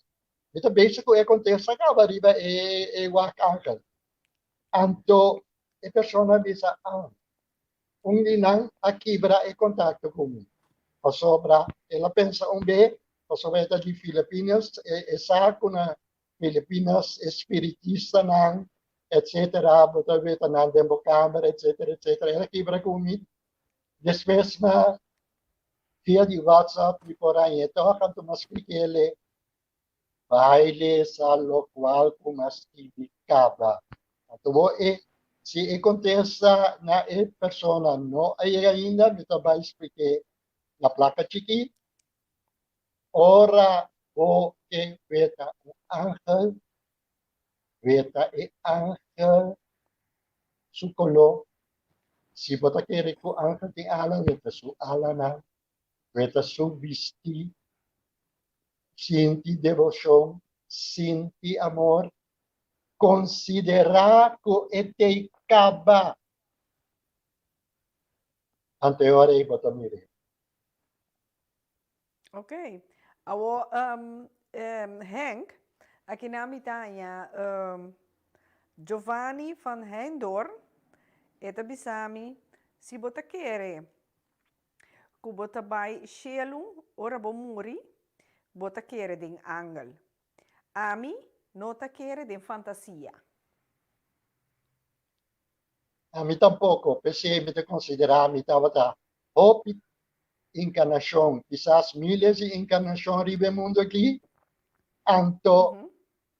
Mi ta bezig ku e kontesta kaba riba e e wak angel. Anto e persona a bisa, ah, un di nan a kibra e kontakto ku mi. Pasobra el a pensa un be, pasobra e ta di Filipinas, e e sa ku na Filipinas e spiritistanan etcetera, bo ta weta nan den bo kamber etcetera etcetera. El a kibra ku mi. Despues na via di WhatsApp mi por hañ'é tòg, anto mi a splik'é Bai lesa lokual ku mi a skibi kaba. Anto bo e si e kontesta na e persona no a yega ainda, mi ta bai splik'é na plaka chikí. Ora bo ke weta un angel, weta e angel su koló. Si bo ta kere ku angel tin ala, weta su alanan. Weta su bistí. Sinti deboshon, sinti amor, konsiderá ku e t'ei kaba. Anto e ora ei bo ta mir'é. Ok. Awor, Henk, aki nan mi ta haña Giovanni van Heijndoorn, e ta bisa mi, si bo ta kere ku bo ta bai shelu ora bo muri, bo ta kere den angel. Ami no ta kere den fantasia. Ami tampoko, p'esei mi ta konsiderá mi tabata hopi inkarnashon, kisas miles di inkarnashon riba e mundu aki, anto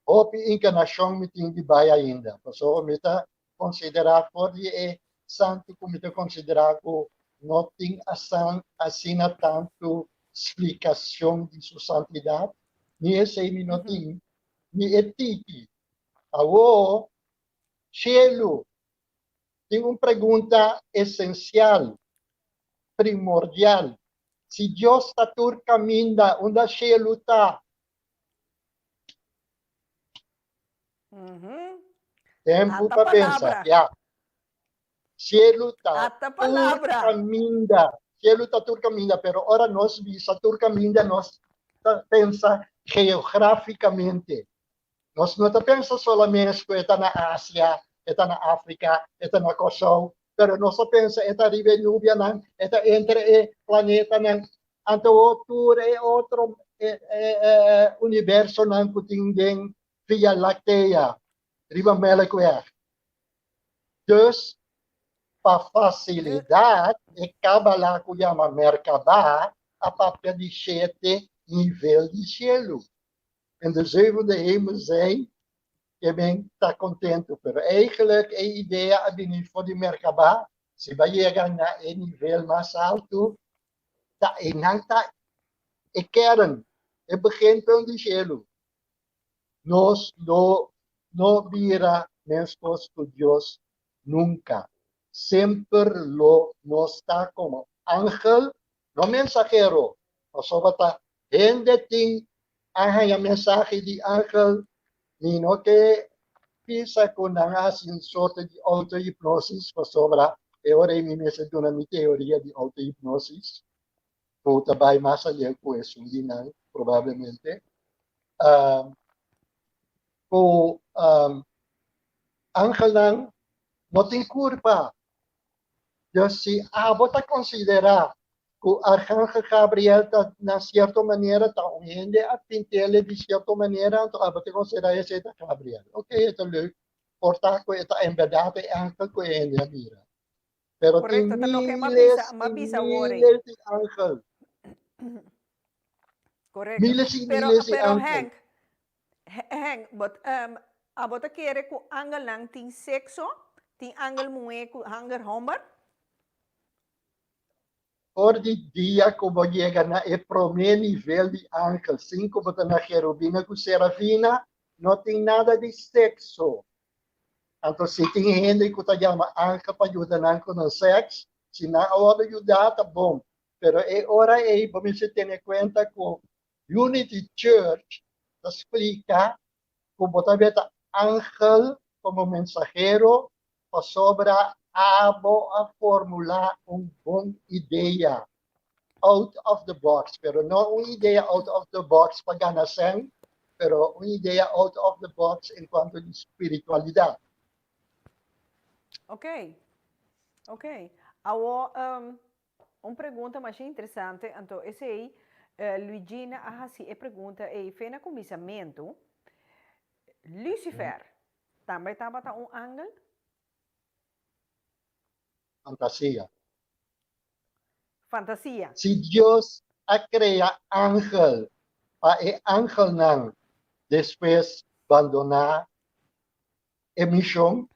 hopi inkarnashon mi tin di bai ainda, pasobra mi ta konsiderá for di e santu ku mi ta konsiderá ku. no tin asina tantu splikashon di su santidat, ni esei mi no tin, ni e tiki. Awor, shelu tin un pregunta esensial, primordial, Si Dios ta tur kaminda, unda shelu ta? Tempu pa pensa, ya. Cielu ta tur caminda. Cielu ta tur caminda, pero ora nos bisa tur caminda nos ta pensa geograficamente. Nos no ta pensa solamente cu e ta na Asia, e ta na Africa, e ta na Kòrsou, pero nos ta pensa e ta riba e nubianan, e ta entre e planetanan, anto tur e otro universonan cu tin den Via Lactea, riba Melkweg. Dus, pa fasilidat, e Kabbalah ku yama Merkabah a papia di shete nivel di shelu. En de zevende hemel zijn, ke men ta kontentu. Pero eigenlijk e idea a bini for di Merkabah, si bo a yega na e nivel mas altu, ta einan ta e kern, e beginpunt di shelu. Nos lo no bira meskos ku Dios nunka. Semper lo nos ta komo angel, no mensahero, pasobra ta hende tin a haña mensahe di angel. Mi no ke bisa ku nan a hasi un sorte di outohipnosis, pasobra e ora ei mi mester duna mi teoria di outohipnosis, ku ta bai mas aleu ku esun di nan probablemente. Ku angelnan no tin kurpa. Dus si abo ta konsiderá ku Argangel Gabriel ta na sierto manera ta un hende a pint'el di sierto manera, anto abo ta konsiderá esei ta Gabriel. Oké, e ta leuk. Por ta ku e ta en bèrdat e angel ku e hende a mira. Pero tin Correcto, ta loke m'a miles bisa, m'a i bisa awor ei. miles di angel. Correcto. Miles i Pero, miles di pero angel. Henk, Henk, but, um, abo ta kere ku angelnan tin sexo? Tin angel muhé ku angel homber? For di dia ku bo yega na e promé nivel di angel, sin ku bo ta na gerubina ku serafina, no tin nada di sexo. Anto si tin hende ku ta yama angel pa yuda nan ku nan sèks, si nan a wòrdu yudá ta bon, pero e ora ei bo mester tene kuenta ku Unity Church ta splika ku bo ta beta angel komo mensahero pasobra abo a formulá un bon idea out of the box, pero no un idea out of the box pa gana sèn, pero un idea out of the box en cuanto di spiritualidad. Ok, ok. Awo, um, un pregunta masha interesante, anto esei uh, Luigina a hasi e pregunta ei fe na kuminsamentu. Lucifer, tambe tabata un angel? Fantasia. Fantasia. Si Dios a krea angel pa e angelnan despues bandoná e mishon,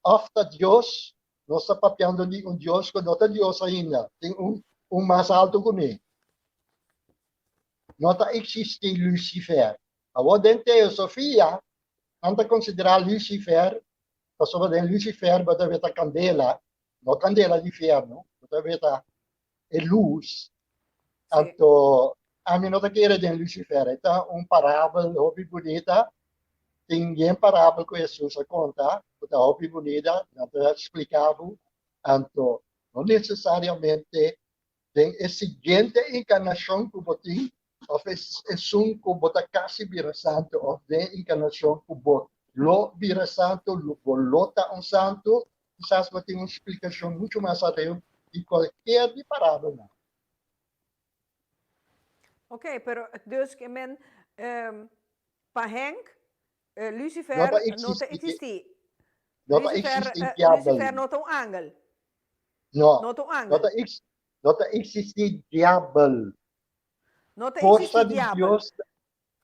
òf ta Dios, nos ta papiando di un Dios ku no ta Dios ainda, tin un un mas altu kuné. No ta eksistí Lucifer. Awor den teosofia nan ta konsiderá Lucifer pasobra den Lucifer bo ta weta kandela, no kandela di fierno, bo ta weta e lus. Anto ami no ta kere den Lucifer, e ta un parabel hopi bunita, tin yen parabel ku Hesus a konta ku ta hopi bunita, nan ta splika bo, anto no nesesariamente den e siguiente enkarnashon ku bo tin òf esun ku bo ta kasi bira santu òf den e enkarnashon ku bo lo bira santu, bo lo ta un santu, kisas bo tin un splikashon muchu mas areu di kualkier di parabelnan. Oké, pero dus ke men pa Henk, Lucifer No ta no ta eksistí. eksistí. No ta Lucifer, eksistí diabel. Lucifer no ta un angel. No. No ta un No angel. ta no ta eksistí diabel. No ta Forsa eksistí di diabel. Dios,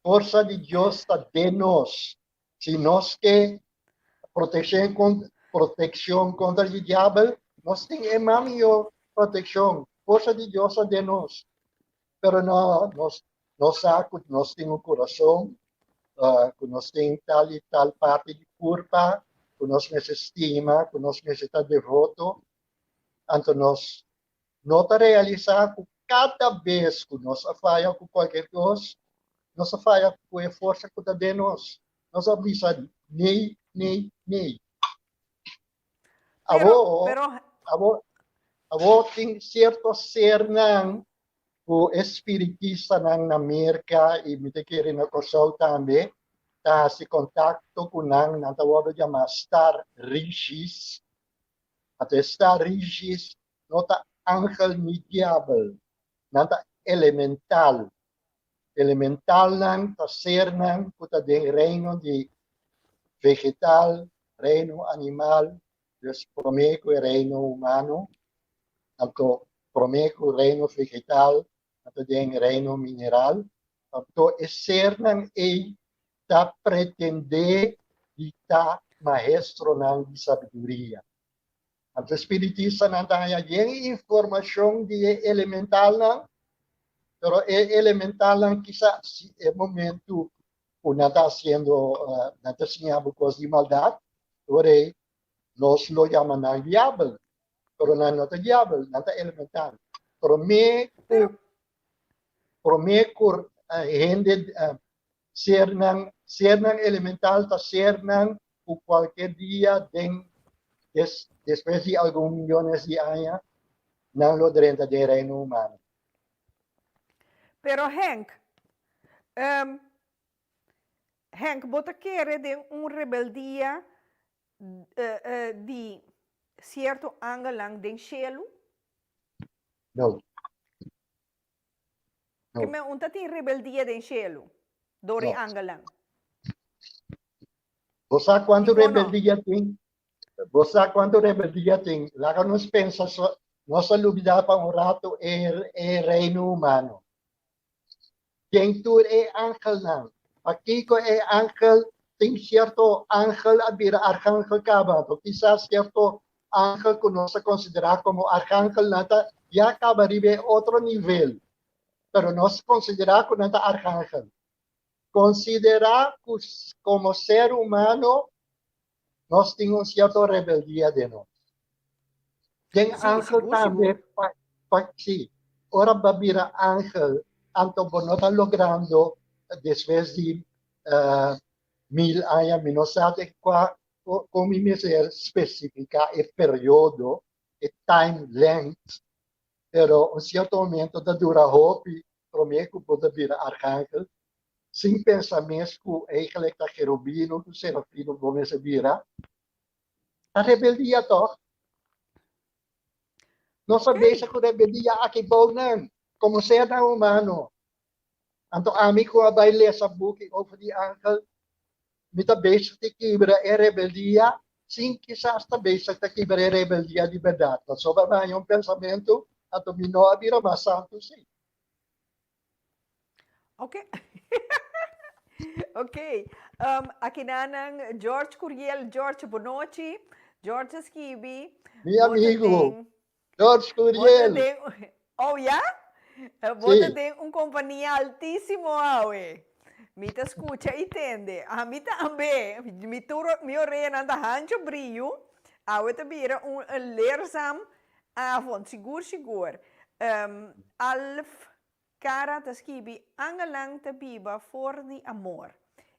forsa di Dios ta den nos. Si nos ke protekshon kon, protekshon kontra di diabel, nos tin e mas mihó. Protekshon, forsa di Dios ta den nos. Pero no, nos no sa ku nos tin un kurason, ku nos tin tal i tal parti di kurpa, ku nos mester stima, ku nos mester ta devoto. Anto nos no ta realisá ku kada bes ku nos a faya ku kualker kos, nos a faya ku e forsa ku ta den nos. Nos a bisa nee, nee, nee. Abo, abo, abo tin sierto sernan ku e spiritistanan na Merka i mi ta kere na Kòrsou tambe ta hasi kontakto ku nan, nan ta wòrdu yamá star rishis. Anto e star rishis no ta angel ni diabel, nan ta elemental. Elementalnan ta sernan ku ta den reino di vegetal, reino animal, dus promé ku e reino humano, anto promé ku reino vegetal nan ta den reino mineral. Anto e sernan ei ta pretendé di ta maestronan di sabiduria. Anto e spiritistanan ta haña yen informashon di e elementalnan, pero e elementalnan kisas si e momentu ku nan ta hasiendo, nan ta siña bo kos di maldat, ora ei nos lo yama nan diabel, pero nan no ta diabel, nan ta elemental. Promé ku promé ku hende sernan sernan elemental ta sernan ku kualke dia den des despues di algun miyones di aña nan lo drenta den reino humano. Pero Henk, um, Henk, bo ta kere den un rebeldia di sierto angelnan den shelu? No. No. Ke men un ta tin rebeldia den shelu dor e angelnan? Bo sa kuantu rebeldia tin? Bo sa kuantu rebeldia tin? Laga nos pensa so, nos a lubida pa un rato e, e reino humano. Den tur e angelnan. Pakiko e angel tin sierto angel a bira argangel kaba? Anto kisas sierto angel ku nos ta konsiderá komo argangelnan ta ya kaba riba e otro nivel, pero nos konsiderá ku nan ta argangel. Konsiderá ku komo ser humano nos tin un sierto rebeldia den nos. Den angel tambe pa pa si ora bo a bira angel anto bo no ta logrando despues di mil aña mi no sa den kua kon mi mester spesifiká e periodo e time length pero un sierto momento ta dura hopi promé ku bo ta bira argangel sin pensa mes ku eigenlijk ta kerubino ku serafino bo mester bira. Ta rebeldia tòg? Nos a bezig ku rebeldia aki bou nan, komo sernan humano. Anto ami ku a bai lesa buki over di angel, mi ta bezig di kibra e rebeldia sin kisas ta bezig ta kibra e rebeldia di bèrdat. Pasobra mi a haña un pensamentu, anto mi no a bira mas santu si. Ok. Ok. Um, akinanan George Curiel. George, bonochi. George a skibi. Mi amigo, George Curiel. Den, oh ya? Bo ta den un kompania altísimo awe. Mi ta skucha i tende. Ami tambe. Mi tur mi oreanan ta hancho briyu. Awe ta bira un leerzaam avond, sigur sigur. Um, Alf Cara ta skibi, Angelnan ta biba for di amor,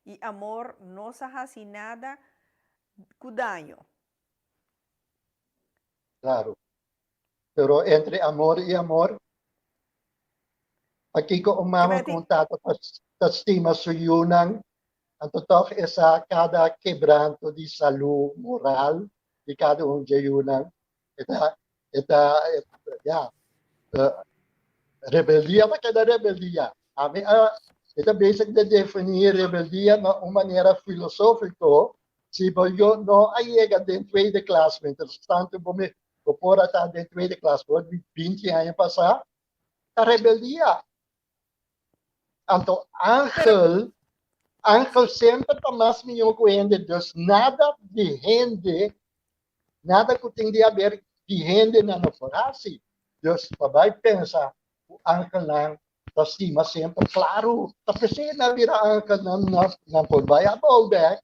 i amor no sa hasi nada ku daño. Claro. Pero entre amor i amor, pakiko un mama ku un tata ta stima su yunan, anto tòg e sa kada kebranto di salú moral di kada un dje yunan. E ta, e ta, ya, rebeldia ta keda rebeldia. Ami a, mi ta bezig di definí rebeldia na un manera filosófiko, si bo yo no a yega den tweede klas, mientras tanto bo me, bo por a ta den tweede klas por di binti aña pasá, ta rebeldia. Anto angel, angel semper ta mas mihó ku hende, dus nada di hende Nada ku tin di haber di hendenan no por hasi. Dus pa bai pensa ku angelnan ta stima semper, klaru, ta p'esei nan bira angelnan, nan por bai abou bèk,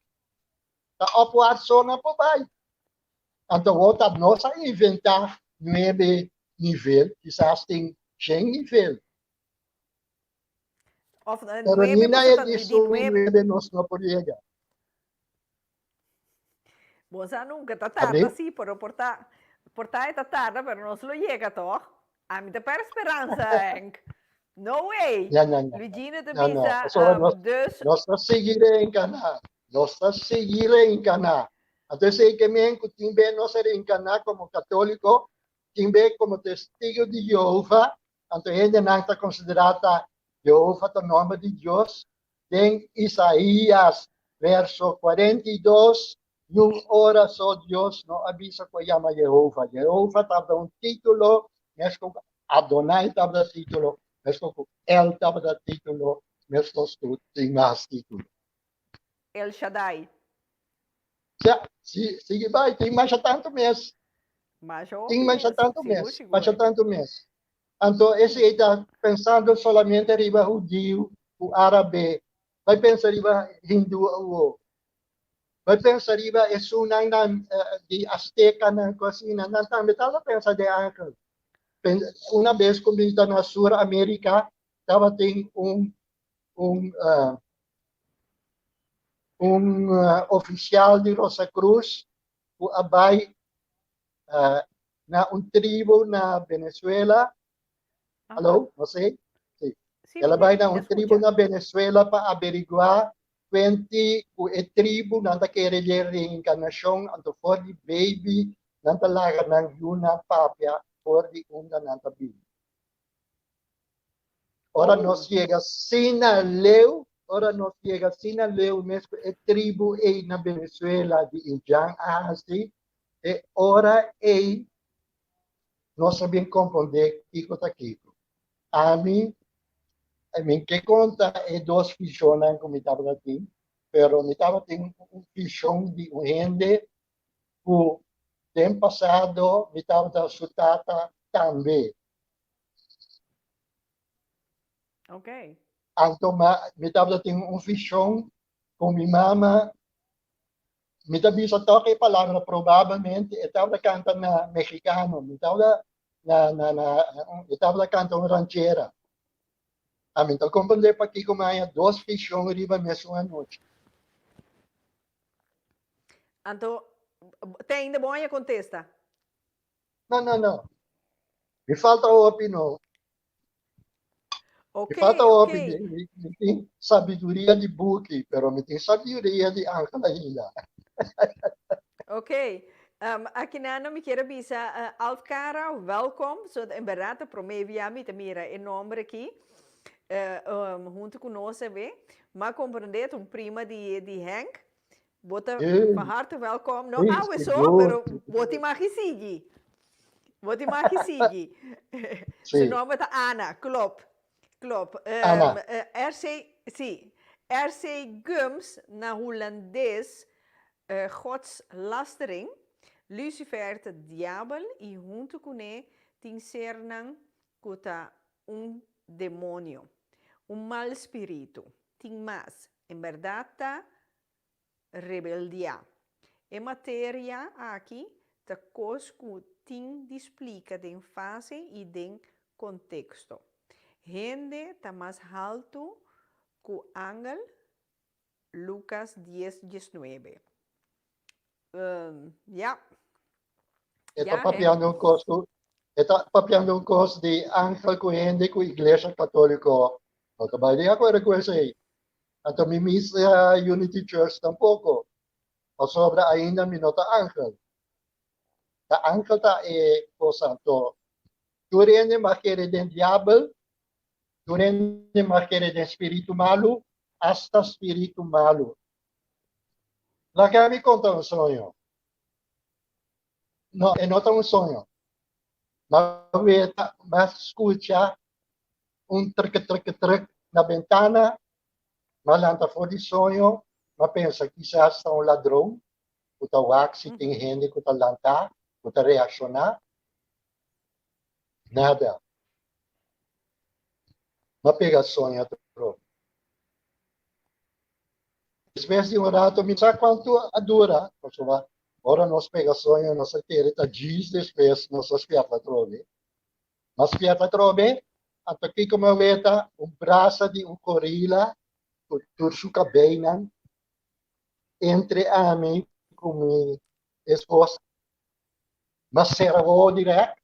ta opwaarts so nan por bai. Anto wou ta nos a inventá nuebe nivel, kisas tin shen nivel. Of Pero nuebe ni na e pasobra di di su nuebe. nuebe nos no por yega. Bo sa nunca ta Abi? tarda sí, pero por ta por ta e ta tarda, pero nos lo yega toch? Ami ta per speransa, Henk. No way! No, no, no. Luigino ta No, no. bisa, Pasobra um, nos, dus nos ta sigui reencarná. Nos ta sigui reencarná. Anto esei ke men ku tin be nos a reencarná komo katóliko, tin be komo testigo di Jehova, anto hendenan ta konsiderá ta Jehova ta nòmber di Dios, Den Isaías verso 42, niun ora so Dios no a bisa ku a yama Yehova. Yehova tabata un título, meskos ku Adonai tabata título, meskos ku El tabata título, meskos ku tin mas título. El Shaddai. Ya, si, sigui bai, tin masha tantu mes. Masha hopi Tin masha mes, tantu sigur, mes, sigur. masha tantu mes. Anto esei ta pensando solamente riba hudiu ku árabe. Bai pensa riba hindú awo. Bai pensa riba esunnan nan di aztekanan ku asina. Nan tambe tabata pensa den angel. Una bes ku mi ta na Sur Amerika tabatin un un un ofisial di Rosacruz ku a bai na un tribu na Venezuela. Hallo, no sé. Sí. Sí, El a bai na mi un tribu escucha. na Venezuela pa averiguá kuenti ku e tribu nan ta kere dje reenkarnashon, anto for di baby nan ta laga nan yunan papia for di unda nan ta bini. Ora Oh. nos yega asina leu, ora nos yega asina leu mes ku e tribu ei na Venezuela di Indian a hasi, E ora ei nos a bin komprondé kiko ta kiko. Ami, mi ke konta e dos vishonnan ku mi tabata tin, pero mi tabatin un vishon di un hende ku den pasado mi tabata su tata tambe. Okay. Anto mi tabata tin un vishon ku mi mama Mi ta bisa tòg e palabra probablemente e tabata kanta na mexicano, mi tabata na na na e tabata kanta un ranchera. Ami ta komprendé pakiko mi haña dos vishon riba mesun anochi. Anto, te ainda bo haña kontesta? No, no, no. Mi falta hopi no. Ok, Mi falta hopi. ok. Mi, mi tin sabiduria di buki, pero mi tin sabiduria di angel ainda. Ok. Um, aki nano mi kier a bisa uh, Alf Cara, welkom. So, en berdad, de prome via mi te mira e nombre aki. Uh, um, hunto cu nos ebe. Ma comprende, un prima di, di Henk. Bo ta van harte welkom. No awe so, pero bo tin mag sigui. Bo tin mag sigui. Su nomber ta Ana, klop. Klop. Ana. RC, si. RC Gumbs na Hulandes Godslastering. Lucifer ta diabel i huntu kuné tin sernan ku ta un demonio, un mal spiritu. Tin mas, en bèrdat ta rebeldiá. E materia aki ta kos ku tin di splika den fase i den konteksto. Hende ta mas haltu ku angel, Lukas dies diesnuebe. Ya. E ta papiando un kos ku e ta papiando un kos di angel ku hende ku iglesia katoliko no ta bai di akuerdo ku esei. Anto mi misa Unity Church tampoko pasobra ainda mi no ta angel. Ta angel ta e kos anto tur hende mas kere den diabel, tur hende mas kere den spiritu malu, hasta spiritu malu. Laga mi konta un soño. No, e no ta un soño. M'a weta, m'a skucha un trk trk trk na bentana, m'a lanta for di soño, m'a pensa kisas ta un ladron ku ta wak si tin hende ku ta lanta, ku ta reakshoná. Nada. M'a pega soña atrobe. Despues di un rato, mi sa cuanto a dura, pasobra ora nos pega soño nos a kere ta djis despues nos a spierta atrobe. M'a spierta atrobe, anto kico m'a weta? Un brasa di un gorila cu tur su cabeinan entre ami cu mi esposa. M'a cera wowo direct,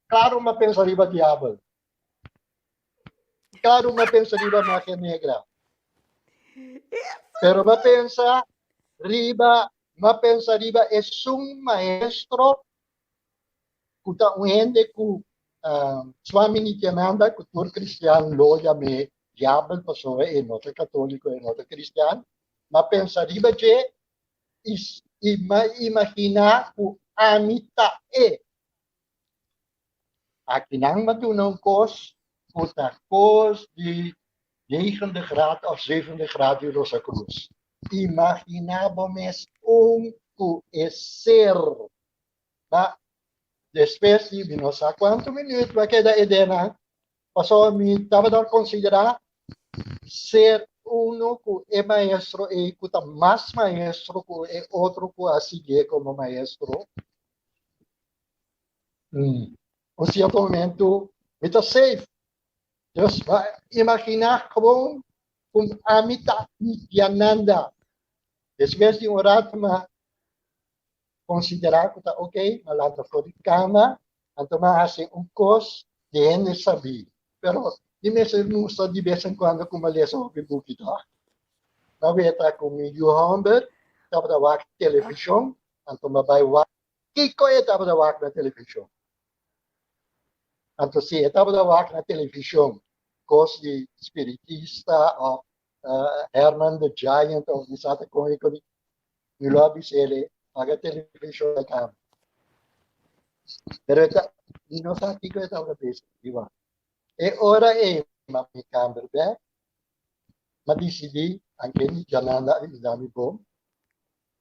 claro m'a pensa riba diabel. Claro m'a pensa riba magia negra. Pero m'a pensa riba, m'a pensa riba esun maestro cu ta un hende cu Swami Nityananda, cu tur cristian lo yam'é diabel pasobra e no ta catolico, e no ta cristian. M'a pensa riba dje i, i m'a imagina cu ami ta e. Akinan m'a duna un kos ku ta kos di negende graad òf zevende graad di Rosacruz. Imaginá bo mes un ku e ser. Ma despues di mi no sa kuantu minuut mi a keda edenan, pasobra mi tabata konsiderá ser unu ku e maestro ei ku ta mas maestro ku e otro ku a siguié komo maestro. Un cierto momento mi ta safe. Dus ba imagina gewoon con ami ta Nityananda. Despues di un rato ma considera cu ta ok, ma lanta for di cama, anto ma haci un cos di hende sabi. Pero mi mester mustra di bes en cuando cu mi a lesa hopi buki toch. Ma weta cu mi yu homber tabata wak television, anto mi a bay wak Kiko e tabata wak na televishon? Anto si e tabata wak na televishon kos di spiritista òf Herman the Giant òf mi sa ta kon e kos, mi lo a bisa el paga televishon na kama. Pero e ta, mi no sa kiko e tabata bisa di wak. E ora ei mi a mi kamber bèk, mi a disidí, anke mi djananda a yuda mi bon,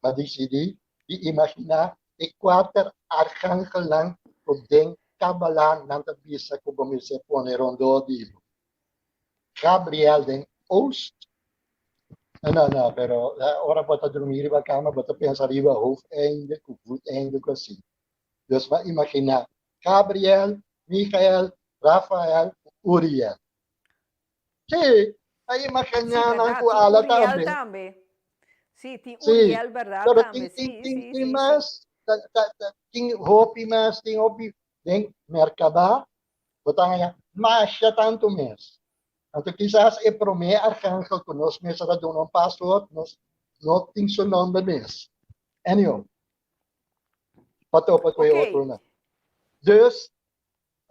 M'a disidí di imaginá e kuater arkangelnan ku den Kabbalah nan ta bisa ku bo mester pone rondó di bo. Gabriel den oost, no, no, pero ora bo ta drumí riba kama bo ta pensa riba hoofdeinde ku voeteinde ku asina. Dus m'a imaginá Gabriel, Michael, Rafael ku Uriel. Sí, a imaginá nan ku ala tambe. tambe. Sí, tin Uriel, berdad pero tambe. Tin, tin, tin, tin mas, ta, ta, ta, tin hopi mas, tin hopi den Merkabah, bo ta haña masha tantu mes. Anto kisas e promé arcángel ku nos mester a duna un paswoord, nos no tin su nomber mes. Anyhow, pa topa ku e otronan. Dus,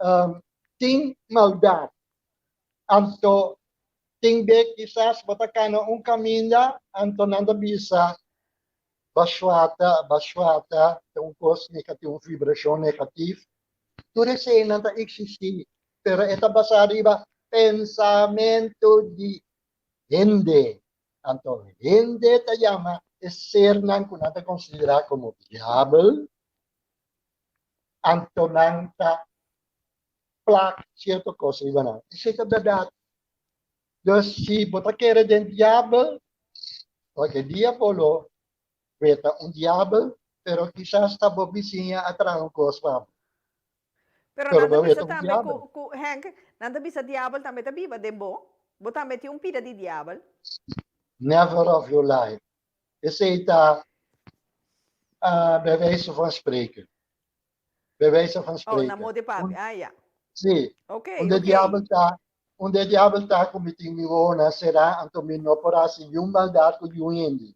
um, tin maldad. Anto tin be kisas bo ta kana un kaminda, anto nan ta bisa bashuata, bashuata, ta un kos negativo, un vibrashon negatif. Tur eseinan ta eksistí, pero e ta basá riba pensamentu di hende. Anto hende ta yama e sernan ku nan ta konsiderá komo diabel, anto nan ta plak cierto cos riba nan. Esey ta berdad. Dus si bo ta kere den diabel, cualkier dia bo lo weta un diabel, pero kisas ta bo bisiña a traha un cos pa bo. Pero Pero nan ta bo bisa weta un tambe diabel. cu, cu Henk, nan ta bisa diabel tambe ta biba den bo. Bo tambe tin un pida di diabel. Never of your life. Esey ta bij wijze van spreken. Bij wijze van Oh, spreken. na modo di papia. Ah, ja. Sí. Oké, Unda oké. diabel ta, unda diabel ta ku mi tin mi wowonan será, anto mi no por hasi niun maldat ku niun hende.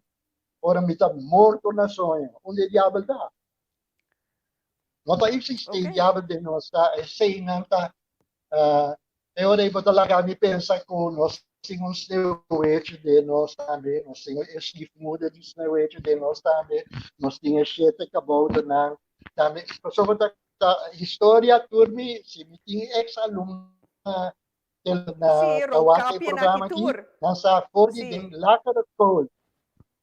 Ora mi ta morto na soño, unda diabel ta? No ta eksistí Oké. diabel den nos, ta eseinan ta E ora ei bo ta laga mi pensa ku nos tin un sneeuwwitje den nos tambe, nos tin e stiefmoeder di sneeuwwitje den nos tambe, nos tin e shete kabouternan tambe. Pasobra ta ta historia tur mi, si mi tin ex alumno na na Sí, ta wak e Roodkapje na programa aki, Kitur. nan sa for di Sí. den lagere school.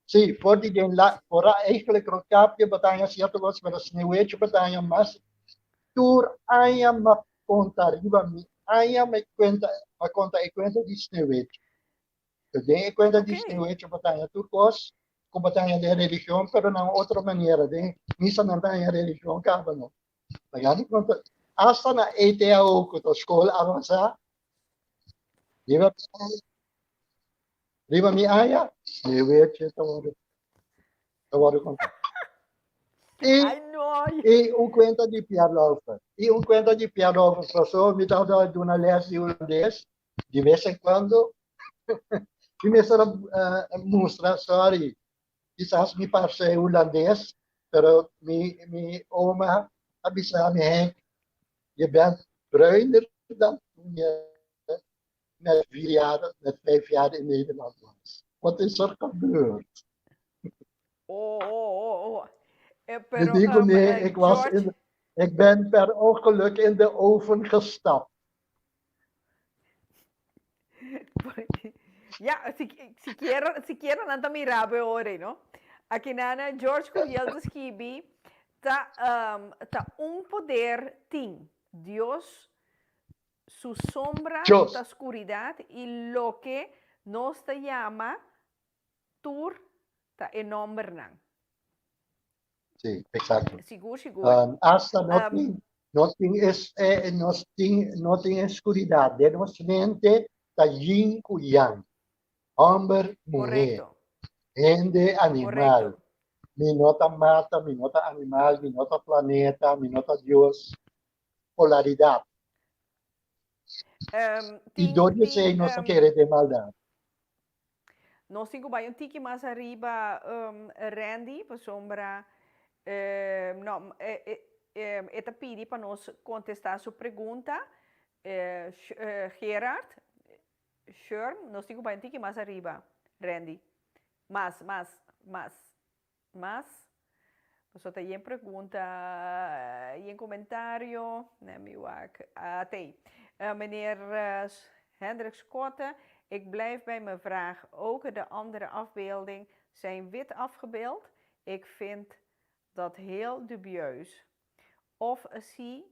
Sí, for di den la, for eigenlijk Roodkapje bo ta haña cierto cos, pero sneeuwwitje bo ta haña mas. Tur aña ma. konta riba mi aña mi kuenta a konta e kuenta di Sneeuwwitje. Den e kuenta di Sneeuwwitje bo ta haña tur kos ku bo ta haña den religion pero na un otro manera. Den misa nan ta haña religion kaba no. Laga mi konta hasta na ETAO ku ta skol avansá riba riba mi aña Sneeuwwitje ta wòrdu ta wòrdu kontá. I, Ay, no. i un kuenta di Pierre Lauffer. I un kuenta di Pierre Lauffer. Paso mi tabata duna les di hulandes di bes en kuando. Mi mester a uh, mustra, sorry, kisas mi parse hulandes, pero mi, mi oma a bisa mi, Henk, je bent bruiner dan toen je net vier jaar, net vijf jaar in Nederland was. Wat is er gebeurd? Oh, oh, oh, oh. Eh, pero, Ik digo, nee, ik, was in, ik ben per ongeluk in de oven gestapt. Ja, si, siquiera, siquiera nan ta mira bo ore, no? Aki nana George Curiel ta skibi, ta, um, ta un poder tin. Dios su sombra Dios. ta scuridad y loke nos ta yama tur ta e nombernan. Sí, exacto. Sigur, sigur. Um, hasta no tin, no tin es, eh, nos tin, no tin oscuridad. Den nos mente ta yin ku yang. Homber, muher. Correcto. Hende, animal. Correcto. Mi no ta mata, mi no ta animal, mi no ta planeta, mi no ta Dios. Polaridad. Um, I tin, door di tin, esei nos ta um, kere den maldad. Nos tin ku bai un tiki mas ariba um, Randy, pasobra um, no, e, e, e, e ta pidi pa nos kontestá su pregunta. Eh, eh, Gerard, Sherm, nos tin ku bai un tiki mas ariba, Randy. Mas, mas, mas. Mas, pasobra ta yen pregunta, yen komentario, let me wak, atei. Meneer Hendrik Schotte, ik blijf bij mijn vraag. Ook de andere afbeelding zijn wit afgebeeld. Ik vind dat heel dubieus. Of zie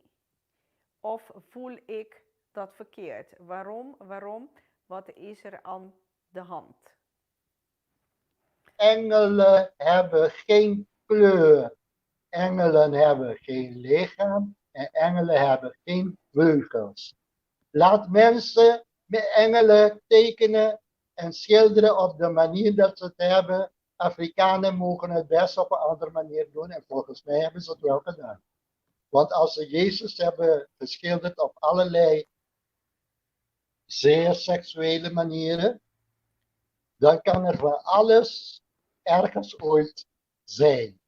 of voel ik dat verkeerd? Waarom, waarom, wat is er aan de hand? Engelen hebben geen kleur. Engelen hebben geen lichaam en engelen hebben geen vleugels. Laat mensen met engelen tekenen en schilderen op de manier dat ze het hebben. Afrikanen mogen het best op een andere manier doen en volgens mij hebben ze het wel gedaan. Want als ze Jezus hebben geschilderd op allerlei zeer seksuele manieren, dan kan er van alles ergens ooit zijn.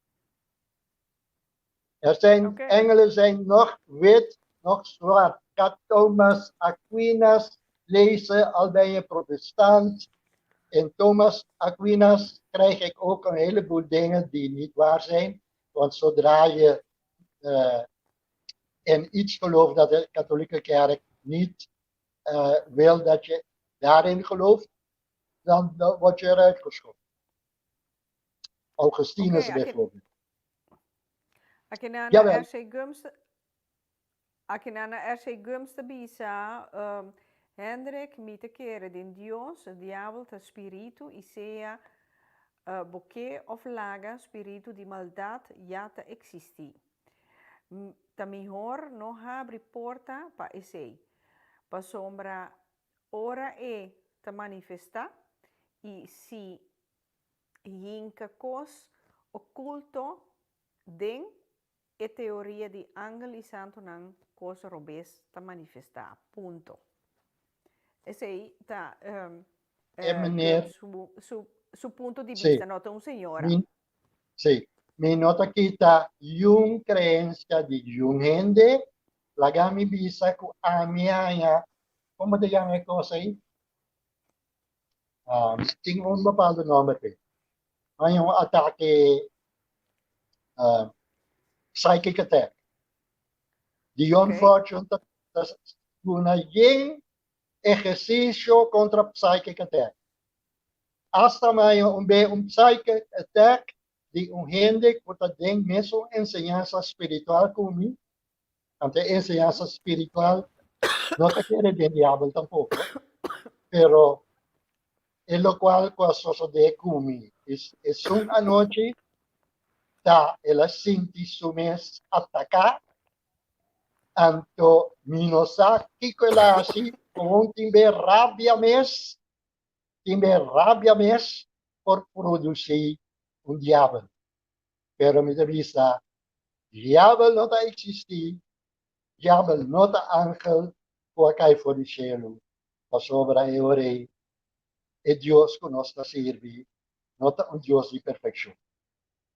Er zijn engelen zijn nog wit, nog zwart. Ga Thomas Aquinas lezen, al ben je protestant. In Thomas Aquinas krijg ik ook een heleboel dingen die niet waar zijn. Want zodra je in iets gelooft dat de katholieke kerk niet wil dat je daarin gelooft, dan, dan word je eruit geschopt. Augustinus bijvoorbeeld. Aki Jawel. RC Gums, aki na RC Gums ta bisa, Hendrik, mi ta kere den Dios, diabel ta spiritu i sea bo ke of laga spiritu di maldat ya ta eksistí. Ta mihor no habri porta pa esei, pasobra ora e ta manifestá i si hinka kos okulto den e teoria di angel i santunan kos robes ta manifestá. Punto. Esei ta E meneer su, su, su punto di Sí. bista, no ta un señora. Mi, sí. Mi no ta kita yun creencia di yun hende, laga mi bisa ku ami haña, como ta yama e cosa ei? Um, tin un bepaalde nomber p'e. Haña un atake uh, psychic attack. Dion Fortune ta, ta duna yen ehersisio kontra psychic attack. Asta maya un be un psychic attack di un hende ku ta den mesun enseñansa spiritual ku mi. Anto e enseñansa spiritual no ta kere den diabel tampoco, pero e locual cu a sosode cu mi esun anochi ta el a sinti su mes ataca, anto mi no sa kico el a haci, con tin be rabia mes, tin be rabia mes por produci un diabel. Pero mi ta bisa, diabel no ta existi, diabel no ta angel cu a cay for di cielo, pasobra e ora ei e Dios cu nos ta sirbi no ta un Dios di perfeccion.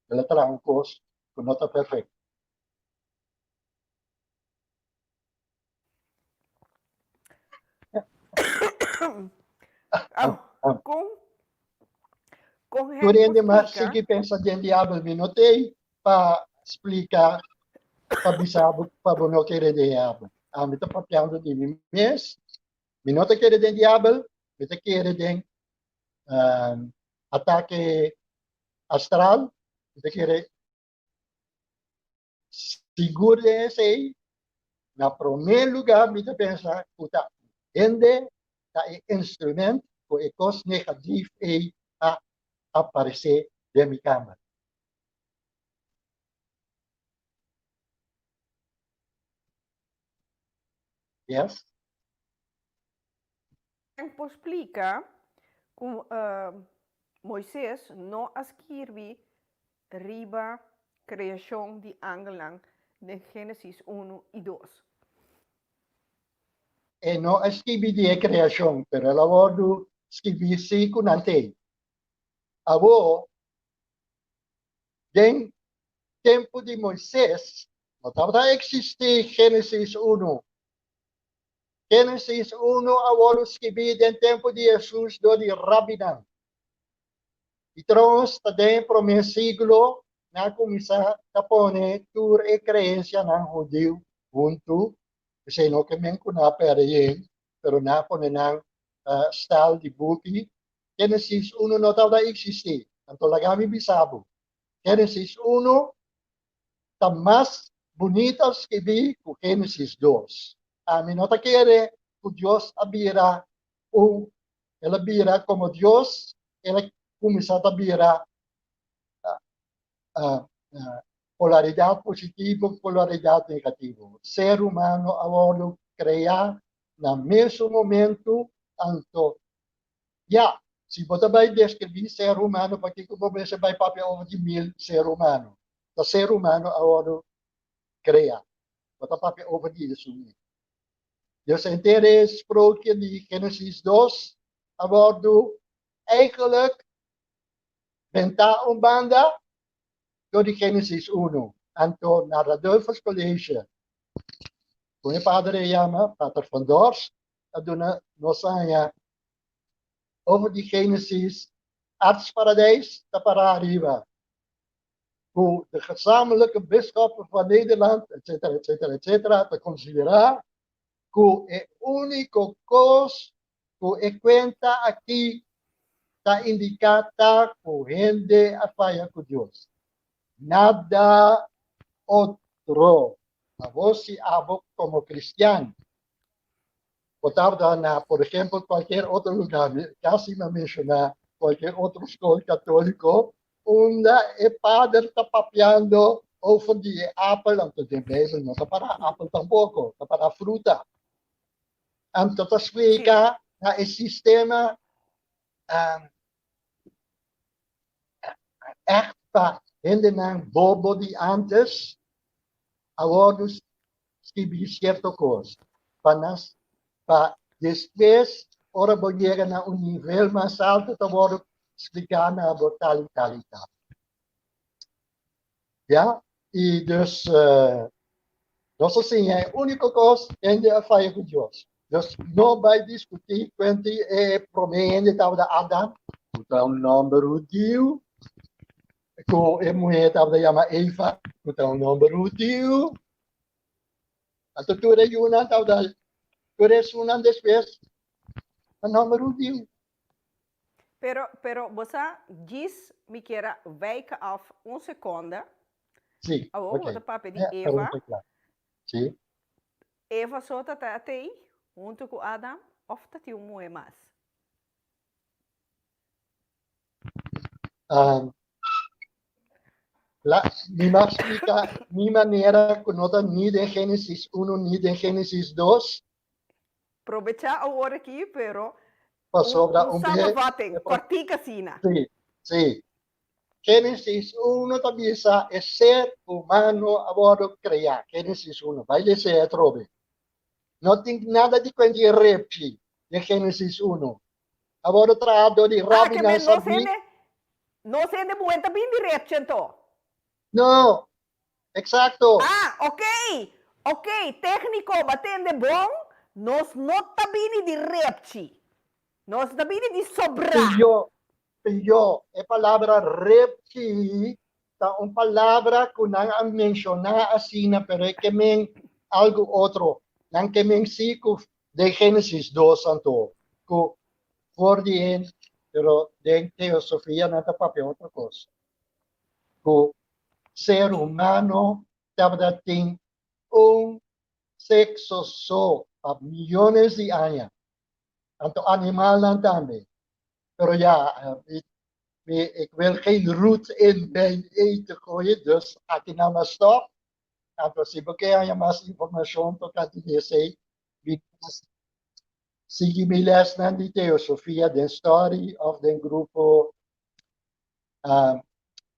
El a traha un cos cu no ta perfecto. Con con Tur hende mas sigui pensa den diabel mi no tei pa splika pa bisa bo pa bo no kere den diabel. Ami ta papiando di mi mes, mi no ta kere den diabel, mi ta kere den atake astral, mi ta kere Sigur den esei, na promé lugá mi ta pensa ku ta hende ta e instrument ku e kos negatif ei a aparesé den mi kamber. Yes. Ken por splika ku Moises no a skirbi riba kreashon di angelnan den Génesis unu i dos? E no a skibi di e kreashon, pero el a wòrdu skibí sí ku nan t'ei. Awor, den tempu di Moises no tabata eksistí Génesis unu. Génesis unu a wòrdu skibí den tempu di Hesus dor di rabinan. I trons ta den e promé siglo nan a kuminsá ta pone tur e kreensianan hudiu huntu, esei no ke men ku nan a pèrdè yen, pero nan a pone nan stal di buki. Génesis unu no tabata eksistí. Anto laga mi bisa bo, Génesis unu ta mas bunita skibí ku Génesis dos. Ami no ta kere ku Dios a bira un, el a bira komo Dios, el a kuminsá ta bira polaridat positivo, polaridat negativo. Ser humano a wòrdu kreá na mesun momentu, anto ya, si bo ta bai deskribí ser humano, pakiko bo mester bai papia over di mil ser humano? Ta ser humano a wòrdu kreá. Bo ta papia over di esun ei. Dus henter e sprookje di Genesis dos a wòrdu eigenlijk bentá un banda dor di Genesis uno. Anto na Radulphus College, kon e pader e yama, Pater Van Dors, a duna nos aña over di Genesis, Artsparadijs ta pará ariba. ku de gezamenlijke bisschoppen van Nederland, etcetera, etcetera, etcetera, ta konsiderá ku e úniko kos ku e kuenta aki ta indiká ta ku hende a faya ku Dios. Nada otro. Awor si abo komo kristian bo tabata na, por ehempel, kualkier otro lugá, mi kasi mi a menshoná kualkier otro skol katóliko, Unda e pader ta papiando over di e apel, anto den Bijbel no ta para apel tampoco, ta para fruta. Anto ta splika na e sistema echt pa hendenan bobo di antes a wordo skibi cierto cos pa nas pa despues ora bo yega na un nivel mas alto ta wordo spliká na bo tal i tal i tal. Ya, i dus nos a siña e úniko kos hende a faya ku Dios. Dus no bai diskutí kuenti e promé hende tabata Adam, ku ta un nòmber hudiu, ku e muhé tabata yama Eva, ku ta un nòmber hudiu. Anto tur e yunan tabata, tur esunnan despues ta nòmber hudiu. Pero, pero, bo sa, djis mi kier a wijken af un seconde. Sí, Awor ok. bo ta papia di Ja, Eva. pregunta kla. Sí. Eva so ta ta atei huntu ku Adam òf ta tin un muhé mas? Um, la, mi mag splika mi manera ku no ta ni den Génesis 1 ni den Génesis 2. Probechá awor aki, pero Pasobra un un be samenvatting, kòrtik asina. Sí, sí. Génesis 1 ta bisa e ser humano a wòrdu kreá. Génesis 1, bai lesa e atrobe. No tin nada di kuenta di repchi den Génesis 1. A wòrdu traha dor di Ah, ke rabinan men nos sabí. hende, nos hende muhé ta bin di repchi anto? No, eksakto. Ah, ok, ok, tékniko, bo a tende bon, nos no ta bini di repchi. Nos ta bini di sobrá. Pió, pió, e palabra repchi ta un palabra ku nan a menshoná asina, pero e ke men algu otro. Nan ke men sí ku den Génesis dos anto, ku for di en, pero den teosofia nan ta papia otro kos, ku ser humano tabata tin un sekso so pa miyones di aña. Anto animalnan tambe. Pero ja, mi, mi, ik wil geen roet in mijn eten gooien, dus aki nan a stop. Anto si bo ke haña mas informashon tokante di esei, mi sigui mi lesnan di teosofia den story of den grupo um,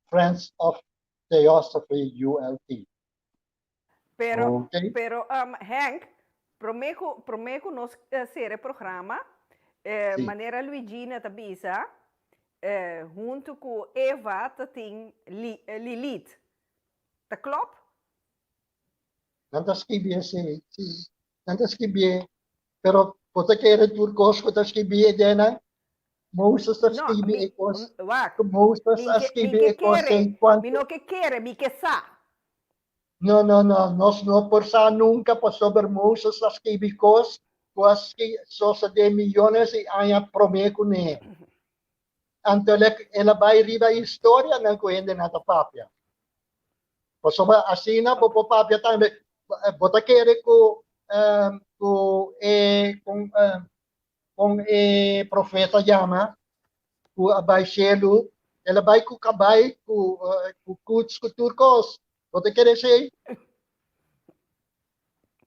Friends of Theosophy ULT. Pero, Ok. pero um, Henk, promé ku, promé ku nos eh, sera e programa, eh, Sí. manera Luigina ta bisa, eh, huntu ku Eva ta tin Li, eh, Lilith. Ta klop? Nan ta skibié, sí, sí. Nan ta skibié. Pero bo ta kere tur kos ku ta skibié den nan? Moses ta No, skibi mi, e kos. wak, Ku Moses mi a ke, mi skibi ke e kos kere, ei kuantu. mi no ke kere, mi ke sa. No, no, no, nos no por sa nunka pasobra Moses a skibi kos ku a sosodé miyones di aña promé kuné. Anto el a bai riba historianan ku hendenan ta papia. Pasobra asina bo por papia tambe. Bo ta kere ku ku e kon kon e profeta yama ku a bai shelu, el a bai ku kabai, ku ku kuts, ku tur kos. Bo ta kere esei?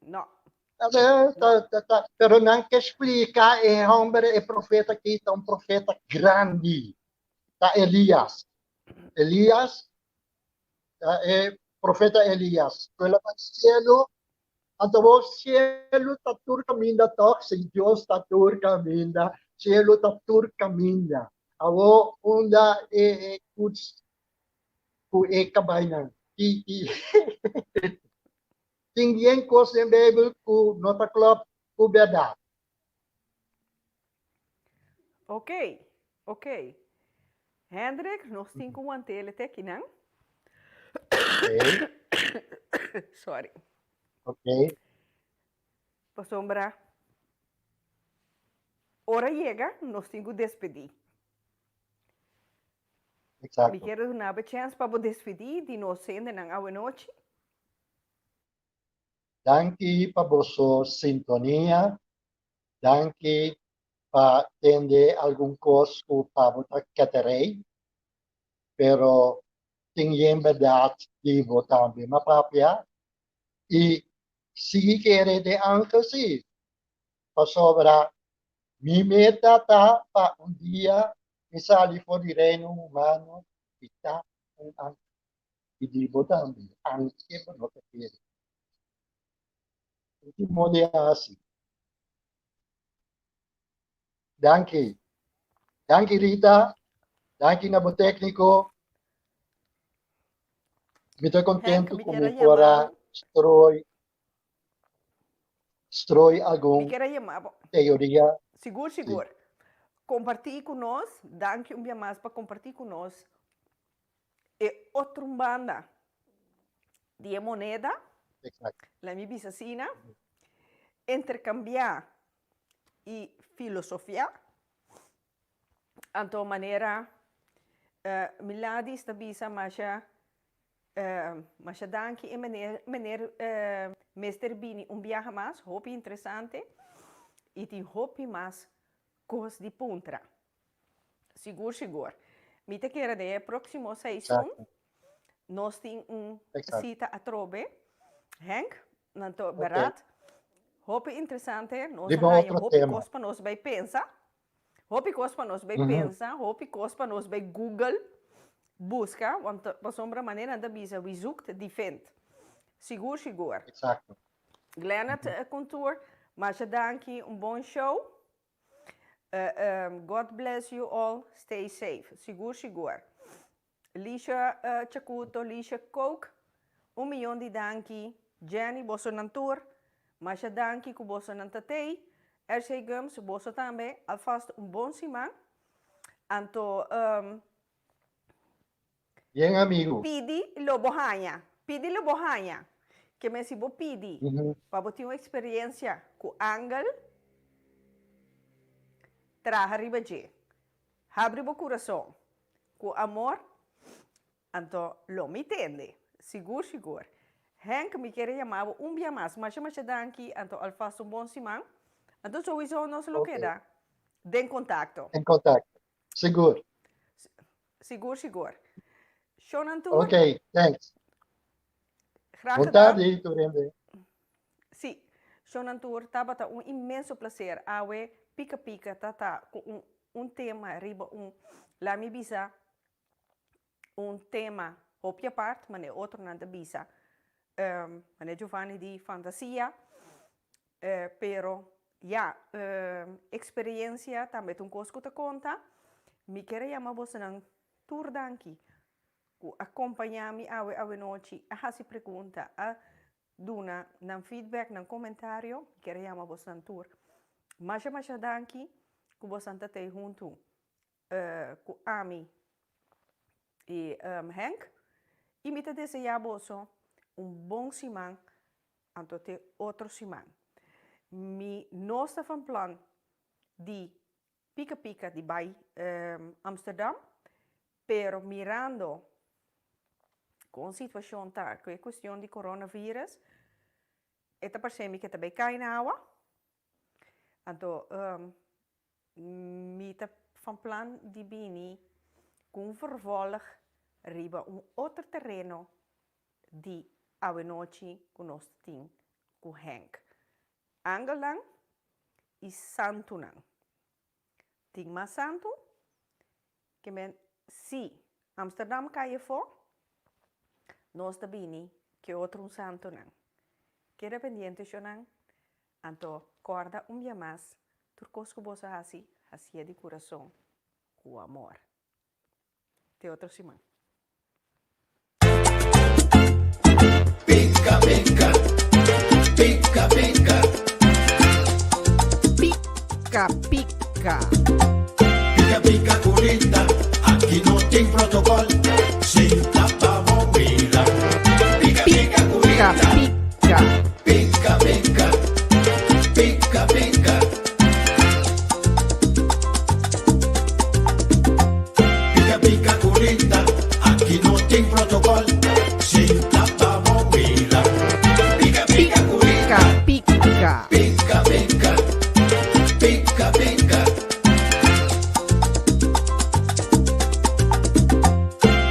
No. Ta, ta, ta, pero nan ke splika e hòmber, e profeta aki ta un profeta grandi. Ta Elias. Elias Ta e profeta Elias. Ku el a bai cielo, anto bo cielo ta tur kaminda tòg? Si Dios ta tur kaminda, cielo ta tur kaminda. Awor unda e e kuts ku e kabainan? Ki ki tin bien kos den Beibel ku no ta klòp ku bèrdat. Ok, ok. Hendrik, nos tin ku wantele te akinan. Ok. Sorry. Ok. Pasobra ora yega, nos tin ku despedí. Exacto. Mi kier duna bo chèns pa bo despedí di nos hendenan awenochi. Danki pa boso sintonia. Danki pa tende algun kos ku pa bo ta keterei, pero tin yen bèrdat di bo tambe. Ma papia i sigui kere den angel si, pasobra mi meta ta pa un dia mi sali for di reino humano i ta un angel. I di bo tambe, anke bo no ta kere. Un tin moda di hasi. Danki. Danki Rita. Danki na bo tékniko. Mi ta Henk, kontentu mi ku kier mi a por yama a bo. strooi strooi Mi algun kier a yama bo. teoria. Sigur, Sí. sigur. Kompartí ku nos. Danki un bia mas pa kompartí ku nos e otro banda di e moneda. Exacto. Laat mi bisa asina. Interkambiá i filosofiá. Anto manera Miladis ta bisa masha masha danki e meneer meneer. Mester bini un biaha mas, hopi interesante i tin hopi mas kos di puntra. Sigur sigur. Mi ta kere den e próksimo seizoen nos tin un sita atrobe. Henk, anto bèrdat, hopi interesante, nos a haña hopi kos pa nos bai pensa. Hopi kos pa nos bai pensa, hopi kos pa nos bai google, buska, want pasobra manera nan ta bisa, wie zoekt, die vindt. Sigur sigur. Exacto. Glennet Contour, masha danki, un bon show. God bless you all, stay safe. Sigur sigur. Lisha Chacuto, Lisha Kook, un miyon di danki. Jenny, bosonan tur, masha danki ku bosonan ta tei. RC Gums, boso tambe, alvast un bon siman. Anto, Bien amigo. Pidi lo bo haña. Pidi lo bo haña. Ke men si bo pidi pa bo tin un eksperensia ku angel, traha riba dje. Habri bo kurason ku amor, anto lo mi tende. Sigur sigur. Henk, mi kere yama bo un bia mas. Masha masha danki, anto alvast un bon siman. Anto souiso nos lo keda den kontakto. Den kontakto. Sigur. Sigur sigur. Shonan tur. Ok, thanks. Graag Bon gedaan. tardi, tur hende. Sí, Shonan tur, tabata un inmenso placer awe Pika Pika ta ta ku un un tema riba un laat mi bisa un tema hopi apart, mane otronan ta bisa, mane Giovanni di fantasia, pero ya, experiencia tambe ta un cos cu ta conta. Mi kier a yama bosonan tur danki cu a compaña mi awe awenochi, a haci pregunta, a duna nan feedback, nan comentario. Mi kier a yama bosonan tur masha masha danki cu bosonan ta tey hunto cu ami y Henk y mi ta desea boso un bon siman anto te otro siman. Mi no sta van plan di pica pica di bay Amsterdam pero mirando con situacion ta cu e cuestion di coronavirus e ta parce mi ke ta bay cay na awa anto Mi ta van plan di bini ku un vervolg riba un otro tereno di awenochi ku nos ta tin ku Henk. Angelnan i santunan. Tin mas santu? Ke men si Amsterdam kai afó, nos ta bini ke otro un santunan. Keda pendiente shownan. Anto kòrda un bia mas, tur kos ku boso hasi, hasié di kurason ku amor. Te otro siman. Pika pika, pika pika. Pika pika. Pika pika kurita, aki no tin protokòl. Sinta pa bo mira. Pika pika Pika kurita. pika. Pika pika, pika pika. Pika pika kurita, aki no tin protokòl. Sinta pa bo mira. Pika pika kurita. Pika pika. Pika pika, pika pika.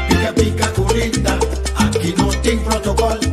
Pika pika kurita, aki no tin protokòl.